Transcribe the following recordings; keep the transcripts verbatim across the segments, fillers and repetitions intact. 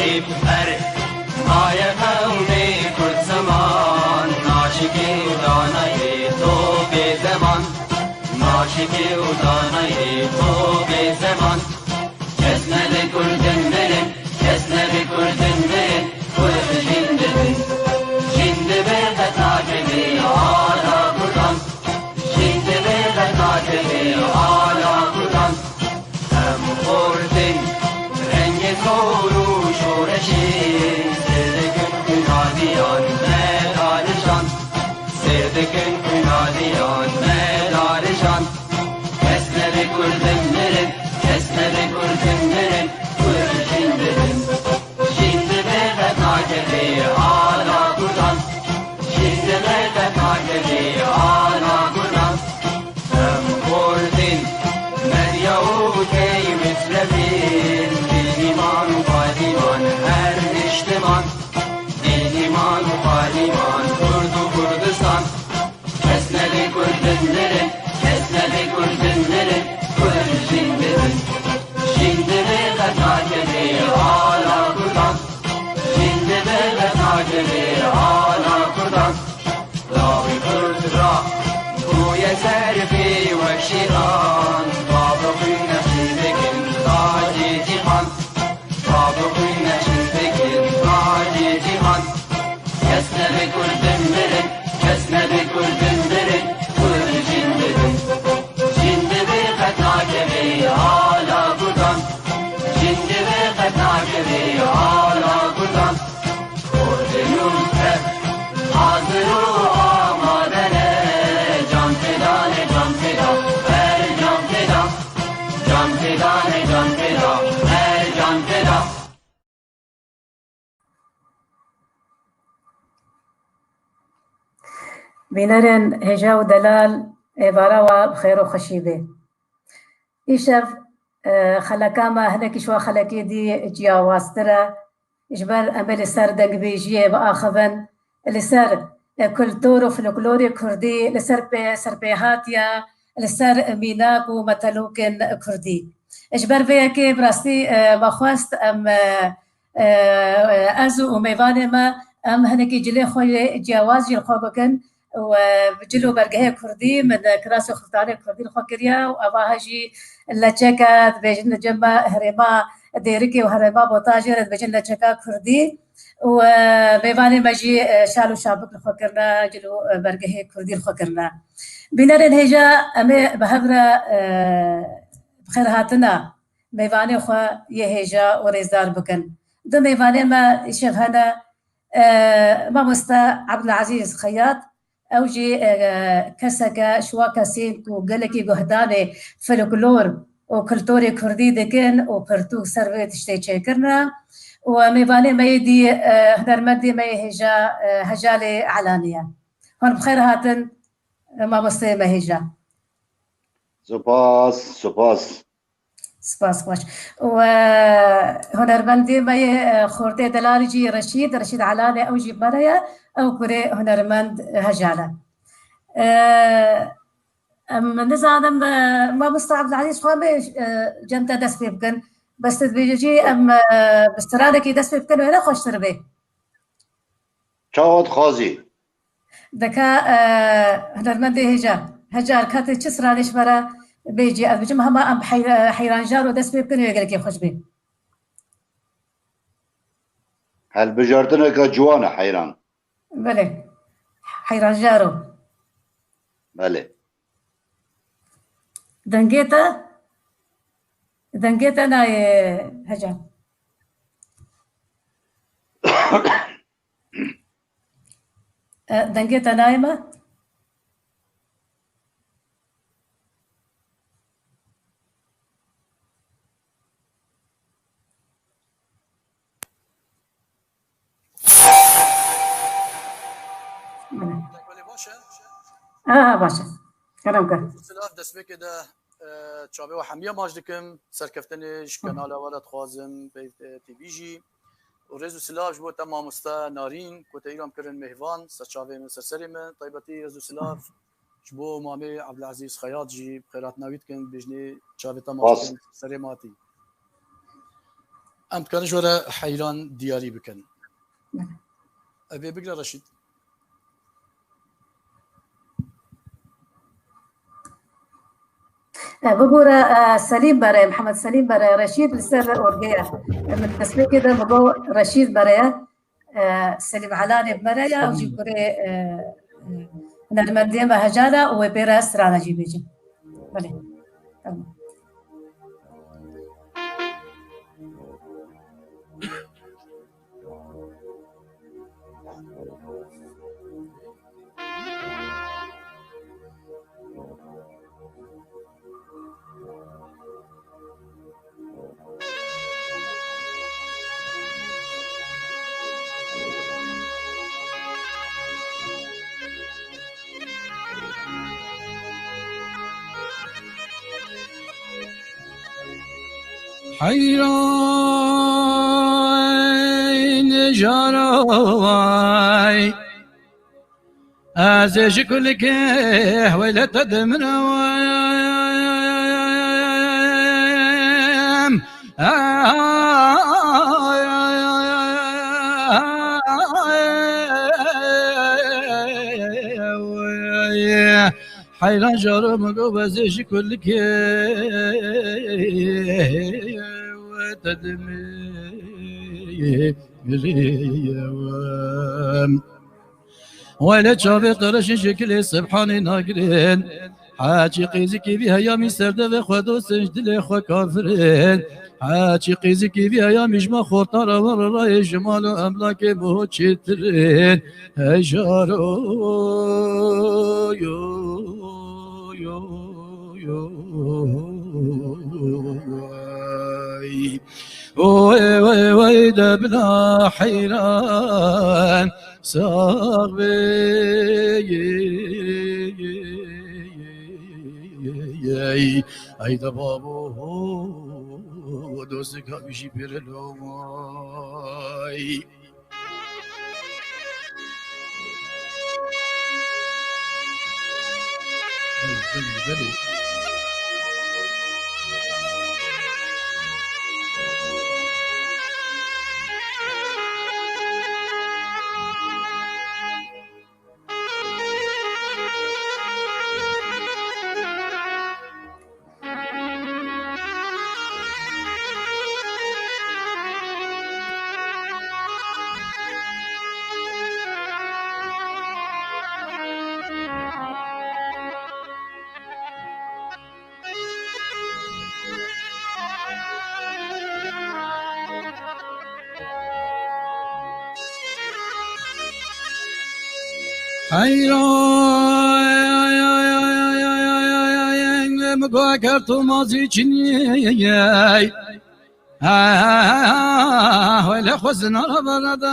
Her maye qewmê Kurd ziman, naşikî û danayê to bê zeman, naşikî û danayê to bê zeman. Kes nebe Kurdin mirin, kes nebe Kurdin mirin, Kurd jin dibin. Jin dibe qet nakeve ala Kurdan. Jin dibe qet nakeve ala Kurdan. Em xortin rengê sor û şoreşê, sêr dikin xwînaliyan me darijan. Sêr dikin xwînaliyan me darijan. Kes nebe Kurdin mirin, kes nebe Kurdin mirin, Kurd jin dibin. Jin dibe qet nakeve ala Kurdan. Jin dibe qet nakeve ala Kurdan. Em xortin medya û key mislevin, bînîman û payîman her niştiman. Bînîman û payîman Kurd û Kurdistan. Kes nebe Kurdin mirin, kes nebe Kurdin mirin, Kurd jin dibin. Jin dibe qet nakeve ala Kurdan. Jin dibe qet nakeve ala Kurdan. Lawê Kurd ra bûye serfê wek şêran. Bavê xwîn nexşî dikin tacê cîhan. Bavê xwîn nexşî dikin tacê cîhan. Kes nebe Kurdin mirin, kes nebe Kurdin mirin, Kurd jin dibin. Jin dibe qet nakeve ala Kurdan. Jin dibe qet nakeve ala Kurdan. Kurdin û Kurd hazir û amade ne. Can feda ne, can feda, her can feda. Can feda ne, can feda, her can feda. Bînerên hêja û delal, êvara we bi xêr û xweşî be. Îşev, e, xeleka me hinekî ji we xelekê dî ciyawaztir e. Ji ber em ê li ser dengbêjiyê biaxivin, li ser, e, kultur û folklorê kurdî, li ser pê-, serpêhatiya, li ser mînak û metelokên kurdî. Ji ber vê yekê bi rastî, e, me xwest em, e, e, ez û mêvanê me em hinekî cilê xwe yê ciyawaz jî li xwe bikin û, e, cil û bergehê kurdî min, e, kirasê xiftanê kurdî li xwe kiriye û eva he jî leçeke dibêjin li cem me herêma Dêrikê û herêma Botajê re dibêjin leçeka kurdî û, e, mêvanê me jî, e, şal û şapik li xwe kirine, cil û, e, bergehê kurdî li xwe kirine. Bînerên hêja em ê bi hev re, e, bi xêr hatina mêvanê xwe yê hêja û rêzdar bikin. Du mêvanê me îşev hene, e, mamoste Ebdulezîz Xeyat, ew jî, e, keseke ji wan kesên ku gelekî guhdanê folklor û kulturê kurdî dikin û pirtûk ser vê tiştê çêkirine. Û mêvanê me yê dî, e, hunermendê me yê hêja, e, Hecalê Elanî ye. Hûn bi xêr hatin, e, mamosteyê me hêja. Spas, spas. Spas xweş. Û, e, hunermendê me yê, e, xortê delalî jî Reşîd, Reşîd Elanê, ew jî bi me re ye, ew kurê hunermend Hecal e. E, em nizanim, e, mamosta Ebdulezîz, xwe em ê, e, cem te dest pê bikin. Bes tu dibêje jî em, e, bi stranekî dest pê bikin, wê ne xweştir bê? Çawa dixwazî? Deka, e, hunermendê hêja. Heca, ka tu çi stranê ji me re bêjî, ez bêjim hema em heyra-, heyranjaro dest pê bikin, wê gelekî xweş bê. Helbijartineke ciwan e, heyran. Belê. Heyranjaro. Belê. Dengê te? Dengê te nayê, Heca. E, dengê te nayê me? Belê baş e? Ha, ha, baş e. Kerem ke. Silav destpêkê de, e, çavê we hemiya maç dikim. Serkeftinê ji kanala we re dixwazim, peyv, e, T V jî. Û rêz û silav ji bo te mamoste Narîn, ku te îro em kirin mêhvan, ser çavê min, ser serê min. Taybetî rêz û silav ji bo Mamê Ebdulezîz Xeyat jî bi xêrhatina wî dikin, bêjinê çavê te maç dikin, ser serê me hatî. Em dikarin ji we re heyran diyarî bikin. Belê. Ev ê bigre Reşîd. E, bibûre, e, Selîm Bere, Mihemed Selîm Bere, Reşîd li ser orgê ye. E, min destpêkê de min got Reşîd Bere ye. E, Selîm Elanê Bere ye, ew jî Selîm. Kurê, e, e, hunermendê me Hecan e û wê pê re strana jî bêjin. Belê. Tamam. Heyran caraway, ez ê ji kulikê hewlete dimrim. Heyran jaro min got, ez ê ji kulikê te dimrim. Wele çavê te reşin şekilê Sebhanê nagirin. Haçî qîzikî vî heyamî serdevê xwe dostin, ji dilê xwe kafirin. Haçî qîzikî vî heyamî ji ma xortara wan re rayê ji mal û emlakê min çêtirin. Hey jaro, yo, yo, yo, ay. Oy, oy, oy, de bila heyran sax bê. Ay de babo, dostê ka jî pêre lo, ay. Belê, belê, belê. Heyran, min got eger tu mazî çinî yey. Wele xwe zinara bereda.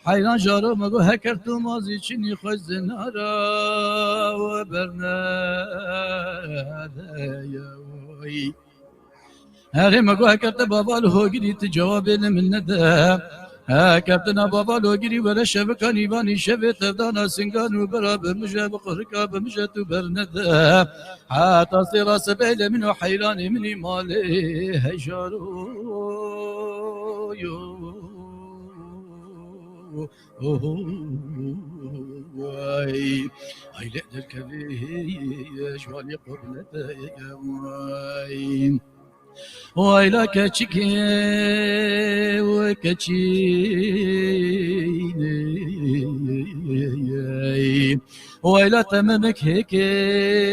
Heyran jaro me got, heker tu mazî çinî xwe zinara we berne. Herê me got, heker te bava li hogirî, tu cewabê li min nede. Heker te na bava li hogirî, were şevika nîvanî şevê tevdana singan û bera bi min je, bi qurika bi min je tu bernede. Heta sê ra sebê li min û heyranê min î malê hejaro. Ay, ay lê derkevê ji wanî qurne de, ay. Wayla keçikê û keçînê, wayla tememek hêkê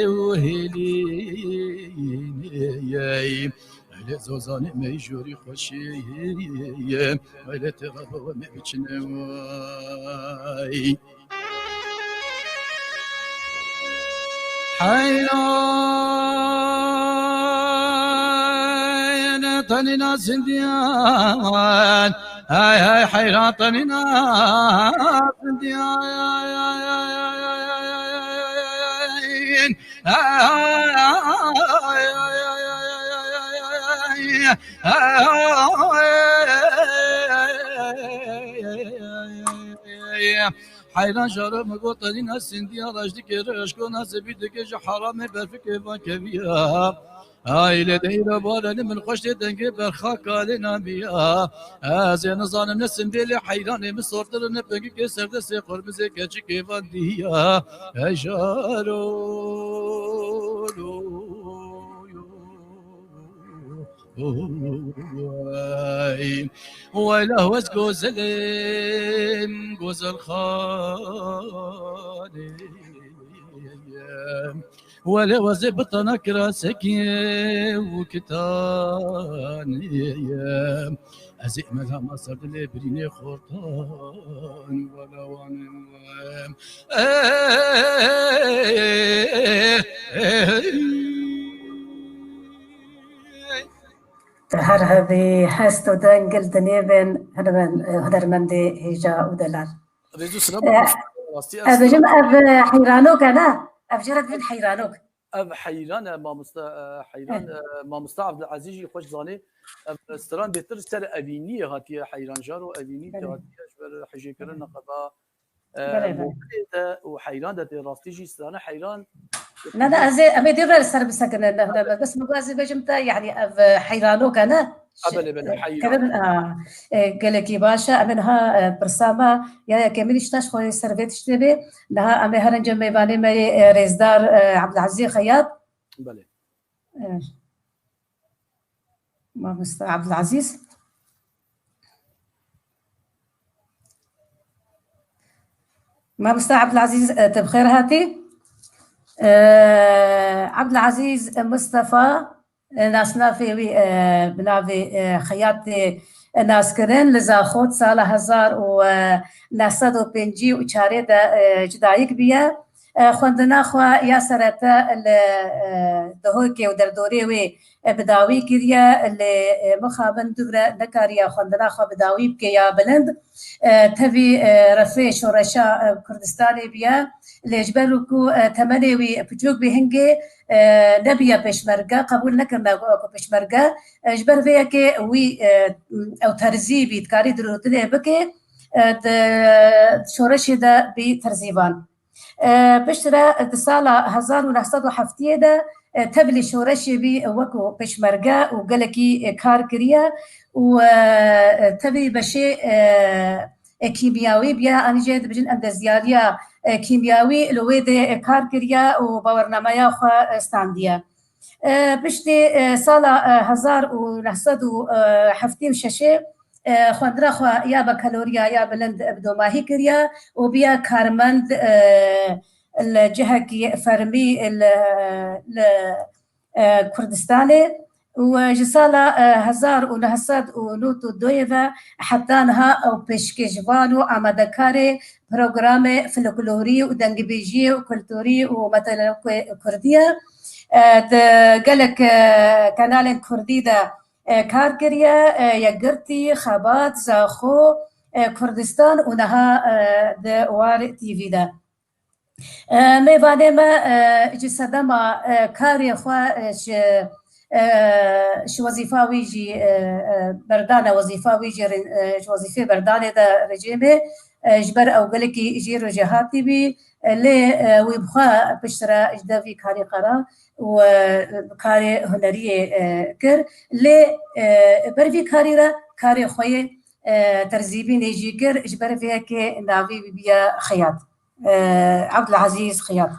û hêlînê. Lê zozanê me jûrî xweşî ye, lê têxa we me biçine way. Heyran tenîna zindiyan, hey, hey, heyran tenîna zindiyan. Heyran jaro min got, "Elîna sindiya rajdikê reşko nasibî dike ji haramê berfikê van keviya." Ay lê deyra bareni min xweş tê dengê berxa kalê namiya. Ez ê nizanim ne simbêlê heyranê min sortir ne pengikê serdestê qurmizê keçikê van diya. Hejaro. Ay, wela wez gozelim, gozel xanim. Wele wezê bitana kira sekî û kitanê. Ez ê melhama ser dilê birînê xortan wela wanim. Her hebî hest û deng li dinê bên hunermendê hêja û delal. Rêz û silav. Eh, rastî ez ez bêjim ev, eh, heyranok e ne? Ev jê re dibin heyranok. Ev heyran e, mamoste, eh, heyran, eh, mamoste Abdulazîz jî xweş zanê. Ev stran bêtir ser evîniyê hatiye heyran. Jaro evînî Belê. Hatiye ji ber hijêkirin Belê. Qeba, eh, Belê, belê. Mobilê de û heyran de tê rastî jî strane heyran. Ne, ne, ez ê, em ê dê re li ser bisekinin, ne, ne, bes min got ez ê bêjim te, yanî ev, eh, heyranok e ne? Ha, belê, belê, heyran. Kevin, ha, e, gelekî baş e. Em ê niha, e, pirsa me, ya yekemîn tişta ji xwe ser vê tiştê bê. Niha em ê herin cem mêvanê me yê, e, rêzdar, e, Abdulazîz Xeyat. Belê. E, Mamoste Abdulazîz. Mamoste Abdulazîz, e, tu bi xêr hatî. E, Abdulazîz Mustafa, e, nasnafê wî, e, bi navê, e, Xeyat tê, e, naskirin. Li Zaxo di sala hezar û neh sed û pêncî û çarê de, e, ji dayik bûye. E, xwendina xwe ya serete li, e, Dihokê û derdorê wê, e, bi dawî kiriye. Lê, e, mixabin dûvre nekariye xwendina xwe bi dawî bike ya bilind. E, tevî, e, refê şoreşa, e, Kurdistanê bûye. Lê ji ber ku, e, temenê wî piçûk bî hingê, e, nebûye pêşmerge, qebûl nekirine ku, ku pêşmerge, e, ji ber vê yekê wî, e, ew terzî bî, dikarî dirûtinê bike, e, di şoreşê de bî terzîvan. E, piştre di sala hezar û neh sed û heftiyê de, e, tevlî şoreşê bî wekû pêşmerge û gelekî, e, kar kiriye û, e, tevî beşê, e, e, kîmyawî bûye, anî jê dibêjin endeziyaliya, e, kîmyawî li wê de, e, kar kiriye û bawernameya xwe, e, standiye. E, piştî, e, sala, e, hezar û neh sed û heftê û şeşê, e, xwendina xwe ya bakaloriya ya bilind bi domahî kiriye û bûye karmend, e, li cihekî fermî li, li, e, Kurdistanê. Û, e, ji sala, e, hezar û neh sed û nod û duyê ve heta niha ew pêşkêşvan û amadekarê programê folklorî û dengbêjiyê û kulturî û metelokê kurdî ye. E, di gelek, e, kanalên kurdî de, e, kar kiriye, e, Yekgirtî, Xebat, Zaxo, e, Kurdistan û niha, e, di War T V de. E, mêvanê me, e, ji sedema, e, karê xwe, e, ji, e, ji wezîfa wî jî, e, e, berdane, wezîfa wî jî, e, ji wezîfê berdanê de ricêmê, e, ji ber ew gelekî jêr û jêhatî bî, e, lê, e, wî bi xwe piştre ji devî karê qera û, e, karê huneriyê, e, kir. Lê, e, ber vî karî re karê xwe yê, e, terzîbînê jî kir, ji ber vê yekê navê wî bûye Xeyat. E, Abdulazîz Xiyar.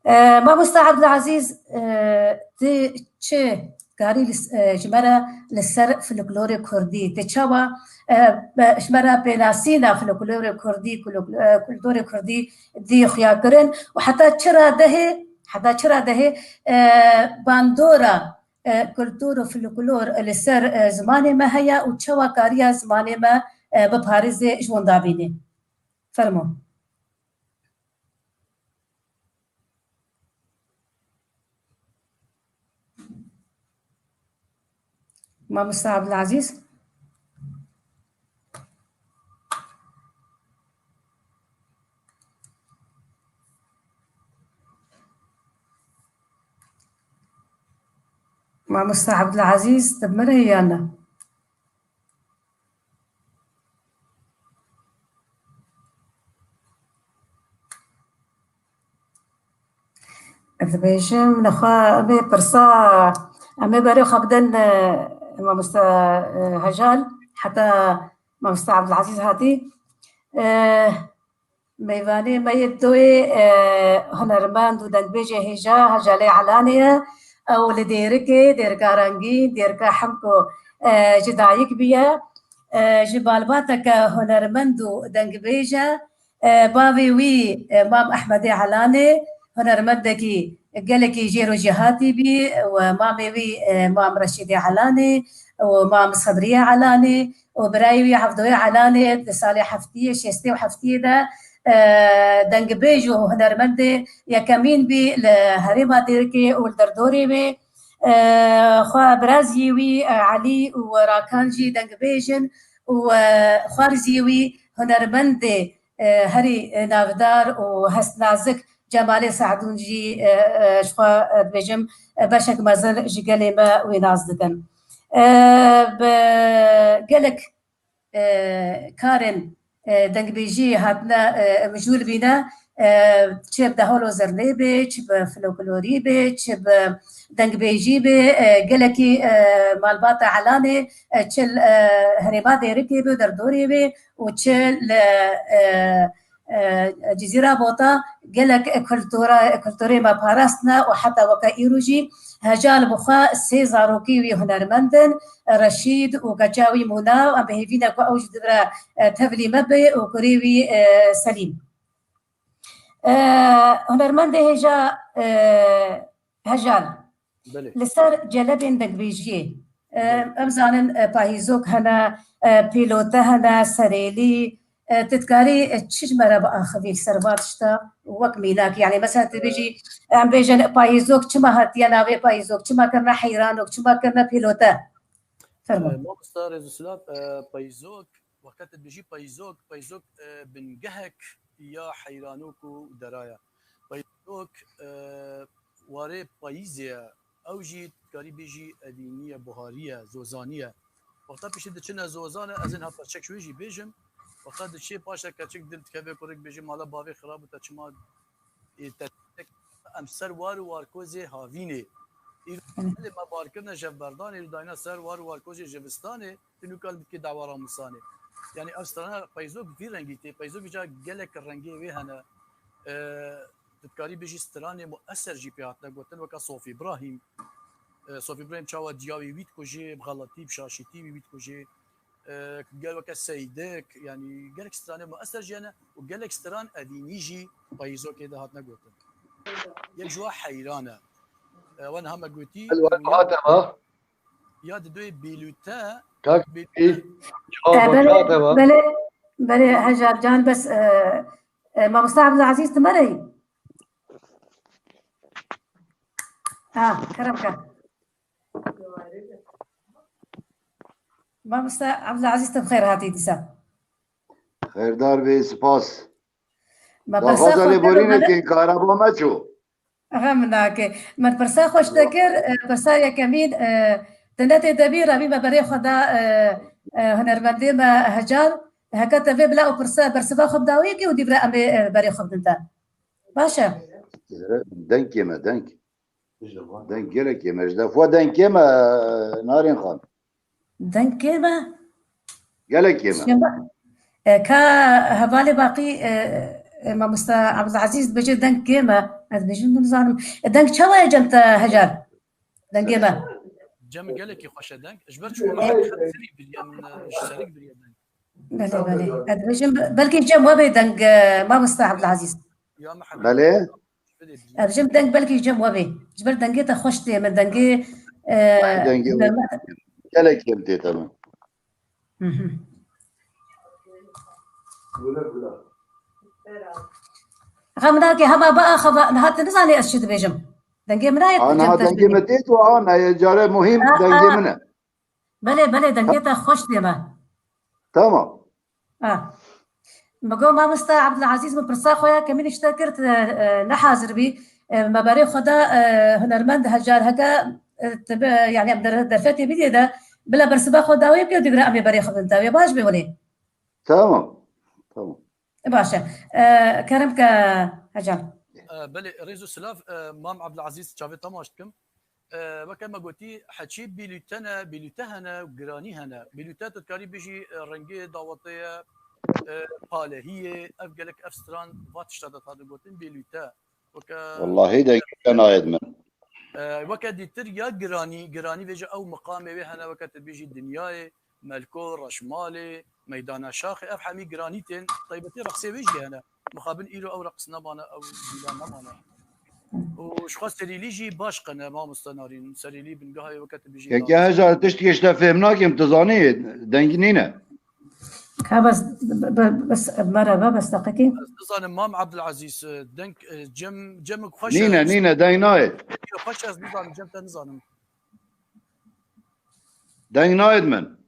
E, Mamosta Abdulazîz, e, tu çi karî li s-, e, ji me re li ser folklorê kurdî, tu çawa, e, be-, ji me re pênasîna folklorê kurdî, kuluk-, e, kulturê kurdî dî xuya kirin û heta çira dehê, heta çira dehê, e, bandora, e, kultur û folklor li ser, e, zimanê me heye û çawa kariya zimanê me, e, biparêze ji winda bînê? Fermo. Mamosta Abdulazîz. Mamosta Abdulazîz, tu bi min re yan na? Ez dibêjim, nexwe em ê pirsa, em ê berê xwe bidin, e, mamosta, e, Hecal, heta mamosta Abdulazîz hatî. E, Mêvanê me yê doyê, e, hunermend û dengbêjê hêja Hejalê Elanê ye. Ew li Dêrikê, Dêrika Rengîn, Dêrika Hemko, e, ji dayik bûye. E, ji malbateke hunermend û dengbêj e. E, bavê wî, e, Mam Ehmedê Elanê, hunermendekî gelekî jêr û jêhatî bî û mamê wî, e, Mam Reşîdê Elanê û Mam Sebriyê Elanê û birayê wî Evdoyê Elanê di salê heftiyê, şêstê û heftiyê de, e, dengbêj û hunermendê yekemîn bî li herêma Dêrikê û li derdorê wê. E, xwe biraziyê wî, e, Elî û Rakan jî dengbêj in û, e, xwarziyê wî hunermendê, e, herî, e, navdar û hestnazik Cemalê Sehdûn jî, e, e, ji xwe, e, dibêjim, e, beşek mezin ji gelê me wê nas dikin. E, bi gelek, e, karên, e, dengbêjî hatine, e, mijûl bîne, e, çi bi deholo zirnê bê, çi bi folklorî bê, çi bi dengbêjî bê, e, gelekî, e, malbata Elanê, e, çi li, e, herêma Dêrikê bê, derdorê bê û çi li, e, e, Cizîra Bota gelek kultura, kulturê me parastine û heta weke îro jî Hecal bi xwe sê zarokî wî hunermend in, Reşîd û keça wî Mûna, em bi hêvî ne ku ew jî di vir e, tevlî me bê û kurê wî, e, Selîm. E, hunermendê hêja, e, Hecal. Belê. Li ser celebên dengbêjiyê, e, Belê. Em zanin, e, payîzok hene, e, pîlote hene, serêlî, e, tu dikarî, e, çi ji me re biaxivî li ser van tişta? Wek mînak, yani mesela tu bêjî, em bêjin payîzok çima hatiye navê payîzok, çima kirine heyranok, çima kirine pîlote? Fermo. E, mamosta Rêz û Silav, e, payîzok, wexta tu dibêjî payîzok, payîzok, e, bingehek ya heyranok û dera ye. Payîzok, e, warê payîzê ye. Ew jî dikarî bêjî evînî ye, buharî ye, zozanî ye. Wexta piştî diçine zozan e, ez ên ha perçek ji wê jî bêjim. Wexta diçê paşe keçik dil dikeve, kurik bêjî mala bavê xirab û te çima ê te em ser war û warkozê havînê. Îro gelê me bar kirine jevberdanê, îro dayna ser war û warkozê jivistanê, tu nûka li dikê dawa ramusanê. Yani ev strana peyzok vî rengî tê, peyzok ca gelek rengê wê hene. E, tu dikarî bêjî stranê mueser jî pê hatine gotin, weka Sof Îbrahîm. E, Sof Îbrahîm çawa diyawî wî dikujê, bi xeletî, bi şaşîtî wî wî dikujê. E, gel weke Seydik, yani gelek stranê mueser jî hene û gelek stran evînî jî peyzokê de hatine gotin. Yek ji wa heyran e. E, wan heme gotî, Elwan û ya, hatema. Ya di doyê bêlûte, Kak bêlûte. Çawa E, belê, hatema. Belê, belê, Hejar can, bes, e, e, mamosta Abdulazîz tu me re yî? Ha, kerem ke. Mamosta Abdulazîz, tu bi xêr hatî dîsa. Xêrdar bê, spas. Me persa Daxwaza xwe kir, lêborînê me kên, karaba me çû. Xem nake. Me persa xwe ji te kir, e, persa yekemîn, e, tu ne tê de bî, revî me berê xwe da, e, e, hunermendê me Hecal. Heke te vê bila û persa bersiva xwe bida wê yekê û dîvre em ê, e, berê xwe bidin te. Baş e. Dengê me, deng. Deng gelekê me ji def. We dengê me, Narîn Xan. Dengê me? Gelekê me. Şema, e, ka hevalê Baqî, e, e, mamosta Abdulazîz dibêje dengê me. Ez dibêjim, nizanim. E, deng çawa ye cem te Hecar? Dengê me. Cem gelekî xweş e deng. Ji ber çima me hek xet serî biriye, min, e, ji serik biriye deng. Belê, belê. Ez dibêjim, belkî cem we bê deng, e, mamosta Abdulazîz. Ya Mihemed. Belê. Ez dibêjim deng belkî cem we bê. Ji ber dengê te xweş tê min. Dengê, e, Ay, dengê we. Gelek kêm tê te min. Hı hı. Xem nake hema biaxive, niha tu nizanî ez çi dibêjim. Dengê min nayê. Ha, niha dengê min tê tu, ha, nayê care muhîm dengê min e. Belê, belê, dengê te xweş tê me. Tamam. Ha. Me got, mamosta Abdulazîz, min pirsa xwe ya kemîn ji te kir, tu, e, ne hazir bî. E, me berê xwe da, e, hunermend Hecar, heke e, te be, yani em der-, derfetê bidê de, bila bersiva xwe dawê bike û digre em ê berê xwe bidin te. Wê baş be welê. Tamam. Tamam. Baş e. E, kerem ke Hecan. E, belê, rêz û silav, e, Mam Abdulaziz çavê temaş dikim. E, weke me gotî, heçî bîlûte ne, bîlûte hene û giranî hene. Bîlûte tu dikarî bijî, e, rengê dawetê ye, e, palehî yê, ev gelek ev stran va tişta de tade gotin, bîlûte. Weke Wallahî dengê te nayêt min. E, weke dîtir ya giranî, giranî vêje ew miqamê wê hene, weke tu bijî dinyayê, Melko, Reşmalê, Meydana Şaxê, ev hemî giranî tên, taybetî reqsê wê jî hene. Mixabin îro ew reqs nemane, ew dîlan nemane. Û ji xwe serîlî jî baş qene, mamoste Narîn. Serîlî bingehê weke tu bijî. Keke Hejar, tişt geşte fêm nakim, tu zanî, deng nîne. Ka bes, be-, be-, bes, merhaba, bes deqekî. Ez nizanim, Mam Abdulaziz, e, deng, e, cem, cemik xweş e. Nîne, nîne, deng nayê. Yo, xweş e, ez nizanim, cem te nizanim. Deng nayêt min.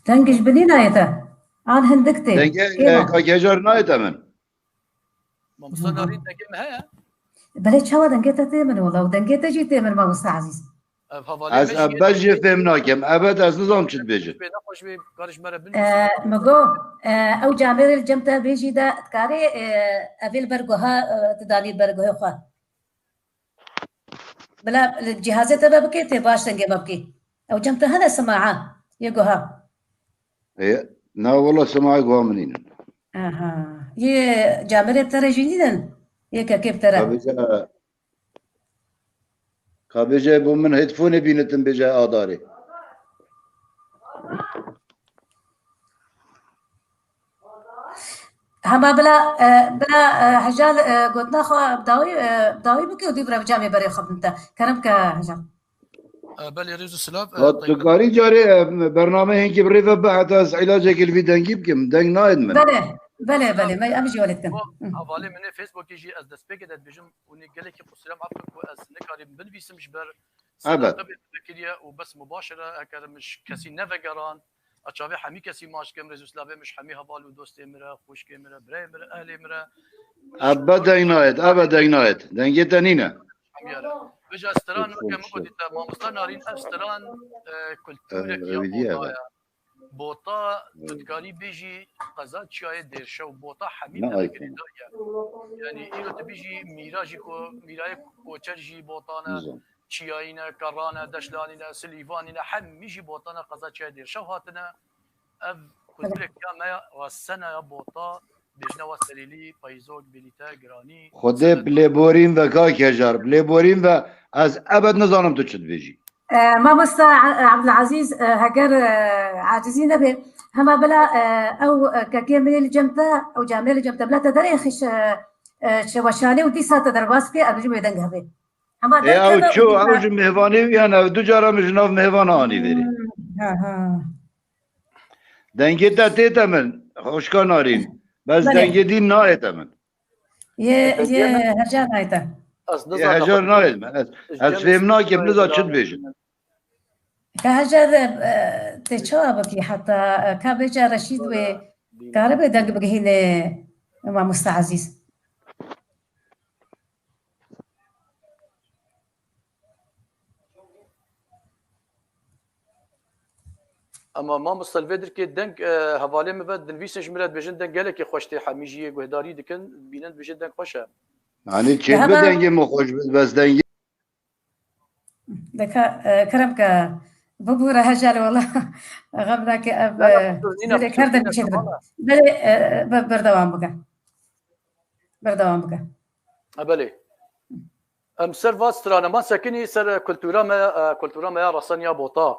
Deng ji binî nayê te. An hindik tê. Dengê, Kê e, ma? Kak Hejar nayê te min. Mamosta Aha. Narîn dengê me heye? Belê çawa dengê te tê min wela û dengê te jî tê min mamosta Ezîz. Ev hevalê Ez me jî ev bes jî fêm nakim. Evet ez nizam çi dibêjin. Pê nexweş bê, karîş me re binivîsî. Ee, mi go, e, ew camêrê li cem te bêjî de dikarê, e, evê li ber guha, e, tu danî li ber guhê xwe. Bila li cihazê te ve bikê, tê baş dengê me bikê. Ew cem te hene simaa yê guha. E, na wala simaa guha min nînin. Aha. Yê camêrê te re jî nînin. Yê kekê bi te re. Ka bêje, ka bêje bo min headphone bînitin bêje adarê. Hema bila, e, bila, e, Hecal, e, gotina xwe bi dawî, e, bi dawî bike û dî bira bi camê berê xwe bidin te. Kerem ke Hecal. E, belê, rêz û silav, e, Ha, tu karî carê, e, bername hinkî bi rê ve bi heta ez îlacekê li vî dengî bikim. Deng nayên min. Belê, belê, belê. Me em jî welê dikin. Bo Hı. Hevalê min ê Facebookê jî ez destpêkê de dibêjim, hûn ê gelekî qusûrem efû ku ez nikarîbim binivîsim ji ber Evet. Sedaqe bê vekiriye û bes mubaşir e, eker min ji kesî nevegeran, a çavê hemî kesî maç kim, rêz û silavê min ji hemî heval û dostê min re, xwişkê min re, birayê min re, ehlê min re. Ebe deng nayêt, ebe deng nayêt. Dengê te nîne. Hemiya re. Vêca stran weke min gotî te, mamosta Narîn, ev stran, e, kulturek ya Bota ye. Bota, tu dikarî bêjî qeza Çiyayê Dêrşew. Bota hemî tevî girêdayî ye. Yanî îro tu bêjî mîra jî ku, mîrayê koçer jî Bota ne, Çiyayî ne, Kerran e, Deşlanî ne, Silîvanî ne, hemî jî Bota ne, qeza Çiyayê Dêrşew hatine. Ev kulturek ya me ya, resena ya Bota, bêjne wa serîlî, payîzok, bîlîte, giranî. Xwedê bi lêborîn ve kak Hejar, bi lêborîn ve ez ebed nizanim tu çi dibêjî. E, mamosta E-, Ebdulezîz, e, heger, e, acizî nebe, hema bila, e, ew, e, kekê min ê li cem te, ew camê li cem te, bila te derê xiş, e, e, şeweşanê û dîsa te derbas bike, ez ji wê deng hebê. Hema Ê, ew derkeve çû, û ew dîsa ji mêvanê wî hene, ew du cara min ji nav mêvana anî verê. Hmm, ha, ha. Dengê te tête min, xwişka Narîn. Bes Belê. Dengê dîn nayête min. Yê, yê hejar nayête. Ez Yê nizanim hejar nayête min. Ez, ez fêm nakim, niza çi dibêjim. Ka hejar, e, tê çawa bikî heta, e, ka bêje Reşîd wê karibe deng bigihîne Mamosta Ezîz. Ama mamosta li vê dirkê deng, e, hevalê min ve dinivîsin ji min re dibêjin deng gelekî xweş tê, hemî jî yê guhdarî dikin, dibînin dibêjin deng xweş e. Yanî çêdibe dengê min xweş bes dengê Deka, e, kerem ke bibûre hejar wela xem nake ev, e, zêde kar de çêdibe. Belê, e, be-, berdewam bike. Berdewam bike. Ha, belê. Em ser va strana, ma sekinî ser kultura me, e, kultura me ya reseniya Bota.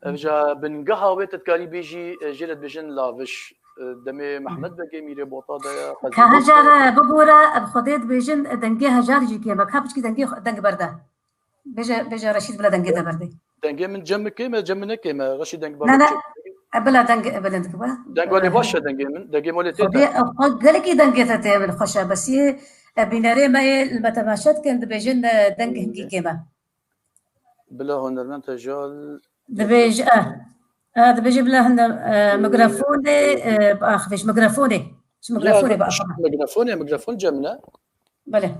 Ev ji bingeha wê tu dikarî bêjî, e, jê re dibêjin laviş. E, demê Mehmed Begê mîrê Bota de ye. Ka hejar, e, bibûre, bi Xwedê dibêjin, e, dengê hejar jî kêm e. Ka piçkî dengê xwe, deng berde. Bêje, bêje Reşîd bila dengê te berdê. Dengê min cem min kêm e, cem min ne kêm e. Reşîd deng Ne, ne. E, bila deng, e, bilind kiba. Deng welê baş e dengê min. Dengê min welê tê Xwedê, te. E, xwe gelekî dengê te tê min xweş e. Besî, e, bînerê me yê li me temaşe dikin, dibêjin, e, deng hingî kêm e. Bila hunermend Hejar. Dibêj, e. E, dibêje bila huner, e, mikrofonê, e, biaxivê, ji mikrofonê. Ji mikrofonê biaxive. Mikrofonê, mikrofon cem min e. Belê.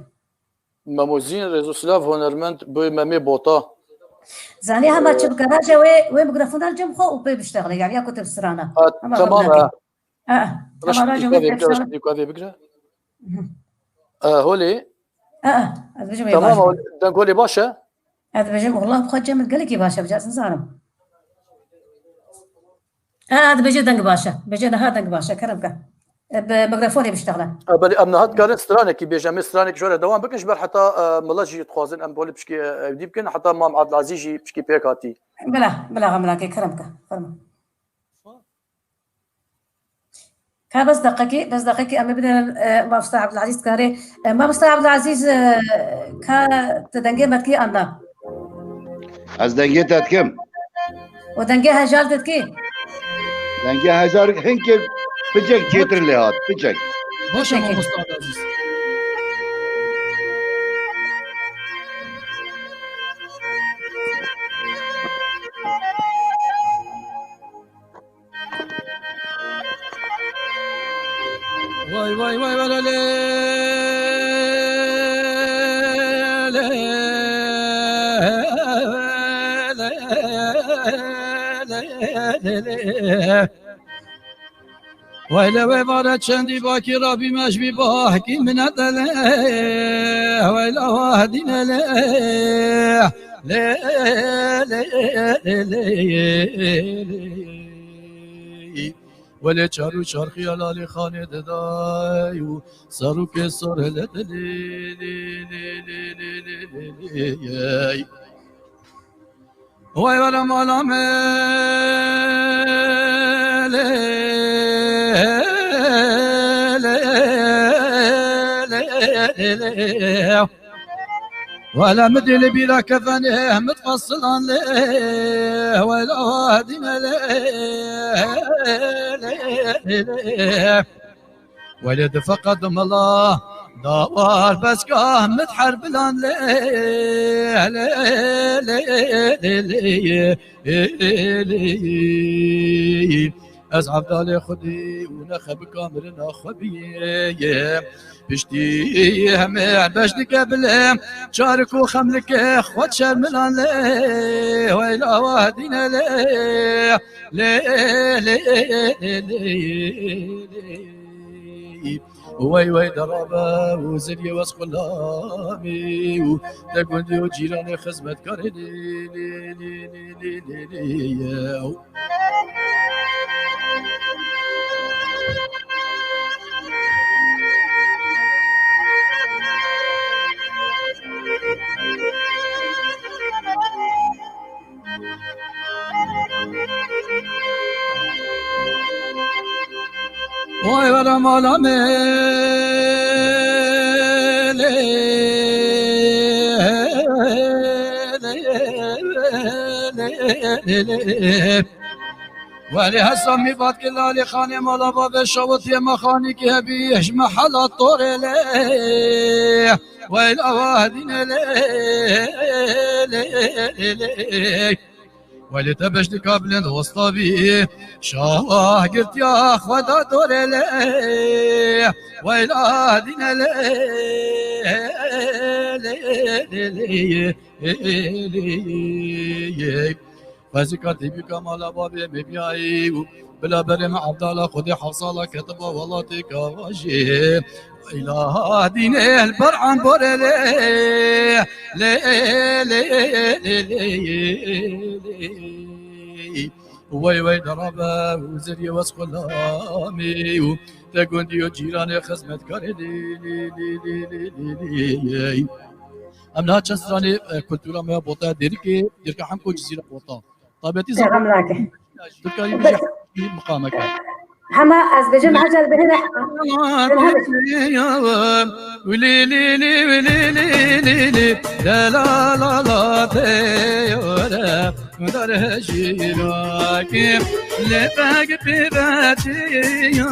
Memo Zîn, rêz û silav, hunermend bi Memê Bota. Zanî hema çi bike, raje wê, wê mikrofona cem xwe û pê biştexile, yani ya ku tu bi strana. Ha, hema tamam, xwe ha. Ha, tamam, raje wê pê biştexile. Dîka vê bigre. Hı. E, holê. Ha, ez bijim ê Tamam, baş. Holê, deng holê baş e? Ez bijim, Allah bi xwe cem gelekî baş e, bi caz nizanim. E, dibêje deng baş e. Bêje niha deng baş e, kerem ke. E, bi mikrofonê biştexile. E, belê, em niha dikarin stranekî bêje, em ê stranekî ji we re dewam bikin, ji ber heta, e, milet jî dixwazin em bolê pişkî, e, ewdî bikin, heta Mam Abdulazîz jî pişkî pêk hatî. Bila, bila, bila, ke kerem ke. Fermo. Ka bes deqekî, bes deqekî em ê bidin, e, Mamosta Abdulazîz karê. E, Mamosta Abdulazîz, e, ka tu dengê me dikî an na? Ez dengê te dikim. Û dengê Hejar te dikî? Dengê Hejar hinkê picek çêtir lê hat, picek. Baş e, Peki. Mamosta Abdulazîz. Vay, vay, vay, vay, le, le, le, le, le, le, le. Vay le, vay, vare çendî bakî Rabî me ji bî bahkî min nedele. Vay le, vah dîne le. Lê, lê, lê, lê, lê. Welê çar û çar xiyala lê xanê didayî û serokê sor hele dilê, lê, lê, lê. Vay were mala me, lê, lê, lê, lê, lê. Wele min dê li bîra kefenê min fesilan lê, wele wadî me lê, lê, lê, lê. Wele di feqet mila dawar bezgah min her bilan lê, lê, lê, lê, lê, lê. Ez Evdalê Xwedê û nexebika mirina xwe bîyê. Piştî hemê beş dike bilê, çarik û xemlike xwe çermilan lê, weyla wa dîne lê, lê, lê, lê, lê, lê. Wey wey derabe û ziriyê wez xulamî û te gundî û cîranê xizmetkarê lê, lê, lê, lê, lê, lê, lê, lê. Oy, were mala me, lê, lê, lê, lê, lê. Welê hesa mîvat ki lalê xanê mala bavê şawitiyê me xanî ki hebî ji me hela torê lê. Weyla wa dîne lê, lê, lê, lê. Welê te beş dika bilind hosta bî, şawah girtiya xwe da dorê lê. Weyla dîne lê, lê, lê, lê, lê, lê. Xwezîka têbîka mala bavê me biyayî û bila berê me Evdala Xwedê heft sala ketiba welatê kavajê. Weyla dîne li ber amborê lê, lê, lê, lê, lê, lê. Wey wey derabe û zeriyê wez xulamê û te gundî û cîranê xizmetkarê lê, lê, lê, lê, lê, lê, lê. Em niha çend stranê, e, kultura me ya Bota, Dêrikê, Dêrika Hemko, Cizîra Bota. Taybetî Peyxam zaten nake. Tu karî bijî miqameke. Hema ez bêjim, ecel bihêle. Wili li li wili li li li, la la la la, te yore, dar hejîra ki, le pek pî ve çi ya,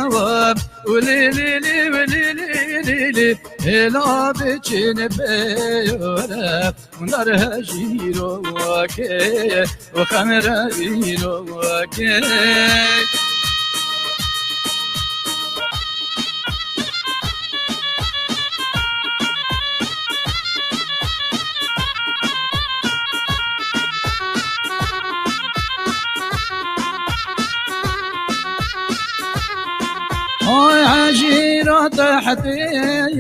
wili li li wili li li li, hêla biçin pê yore. Dar hejîrokê û xemrevîrokê. تحتي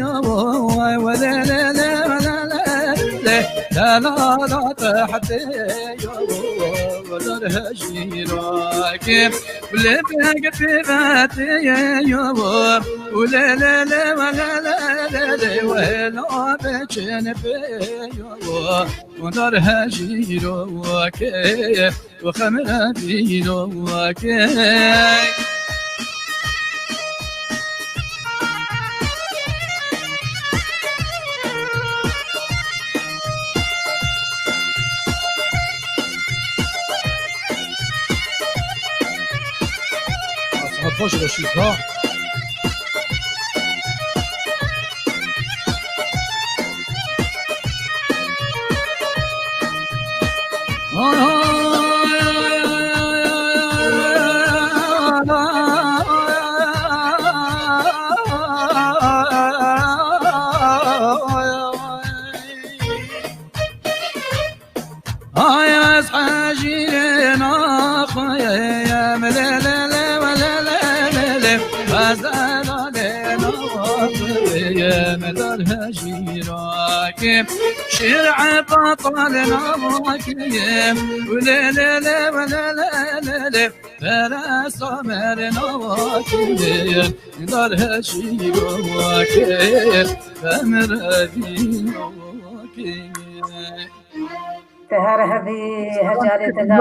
يا ولا لا لا لا لا لا لا لا لا تحتي يا ولا هجيراك ولبك في ذاتي يا ولا لا لا ولا لا لا لا ولا بجنبي يا ونار هجيراك وخمر بينوكي Saat baş Reşit ha. Ay ez hejîrê naxweyim lê lê lê we lê lê lê lê ez delalê naxweyim dar hejîrakê şîr ebatal naxweyim lê lê lê we lê lê lê lê peresa mer naxweyim dar hejîrakê emir evînakê. Te her hebî, hejalê te da.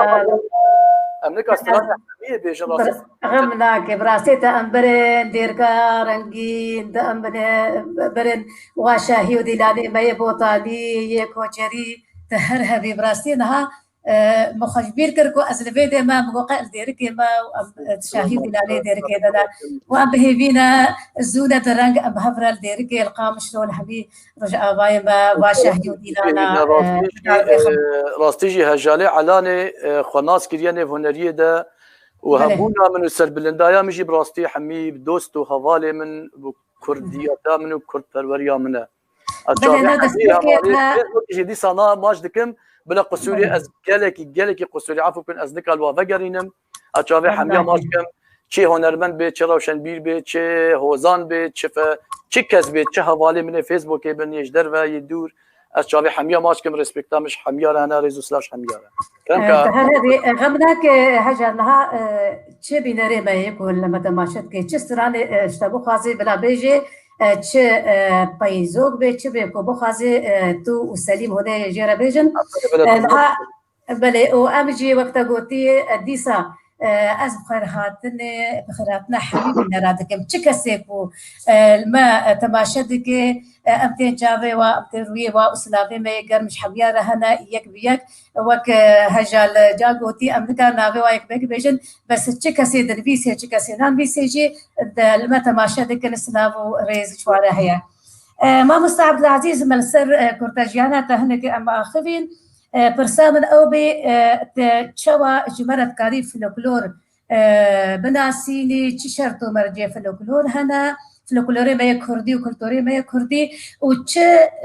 Em nika stranê hemiyê bêjin rastî. Xem nake, bi rastî te em berên dêrka rengîn, te em bine-, berên wa şahî û dîlanê me yê Botanî, yê Koçerî, te her hebî, bi rastî niha, e, min xwe ji bîr kir ku ez li vê dê me, min got qe li dêrikê me û em, e, şahî û dîlanê dêrikê de ne. Û em bi hêvî ne, zû ne di reng, em bi hev re li dêrikê, li Qamişlo, li hemî Rojavayê me va şehî û dîlana, e, rastî jî, e, rastî jî hejalê Elanê, e, xwe nas kiriye nêv huneriyê de û Belê. hebûna min û serbilindaya min jî bi rastî hemî dost û hevalê min û kurdiyeta min û kurdperweriya min e. Ez Belê, çavê na hemî destpêkê hevalê me Facebookê jî dîsa na maç dikim, bila qusûrê Belê. ez gelekî, gelekî qusûrê, efû bikin, ez nikal wa vegerînim. Ez çavê hemiya Wellahî. maç dikim. Çi hunermend bê, çi rewşenbîr bê, çi hozan bê, çi fe-, çi kes bê, çi hevalê min ê Facebookê bin, yê ji derve, yê dûr. Ez çavê hemiya maç kim, respekta min ji hemiya re hene, rêz û silav ji hemiya re. Kerem E, ka. Te her hebî, e, xem nake, heja niha, e, çi bînerê me yê ku li me temaşe dike, çi stranê, e, ji te bixwazê bila bêjê, e, çi, e, peyzok bê, çi bê ku bixwazê, e, tu û Selîm hûn ê jê re bêjin. Bila E, niha Belê, û em jî wek te gotî, e, dîsa, e, ez bi xêrhatinê, bi xêrhatina hemî bînera dikim. Çi kesê ku, e, li me, e, temaşe dike, e, em tên çavê wa, em tên rûyê wa û silavê me yê germ ji hemiya re hene, yek bi yek. Wek, e, heja li ca gotî, em nikarin navê wa yek bi yek bêjin, bes çi kesê dinivîsê, çi kesê nanivîsê jî, de, li me temaşe dikin, silav û rêz ji wa re heye. E, Mamosta Ebdulazîz, me li ser, e, kurtejiyana te hinekî em axivîn. E, pirsa min ew bê, e, te çawa ji me re dikarî folklor, e, binasînî, çi şert û mercê folklor hene, folklorê me yê kurdî û kulturê me yê kurdî û çi,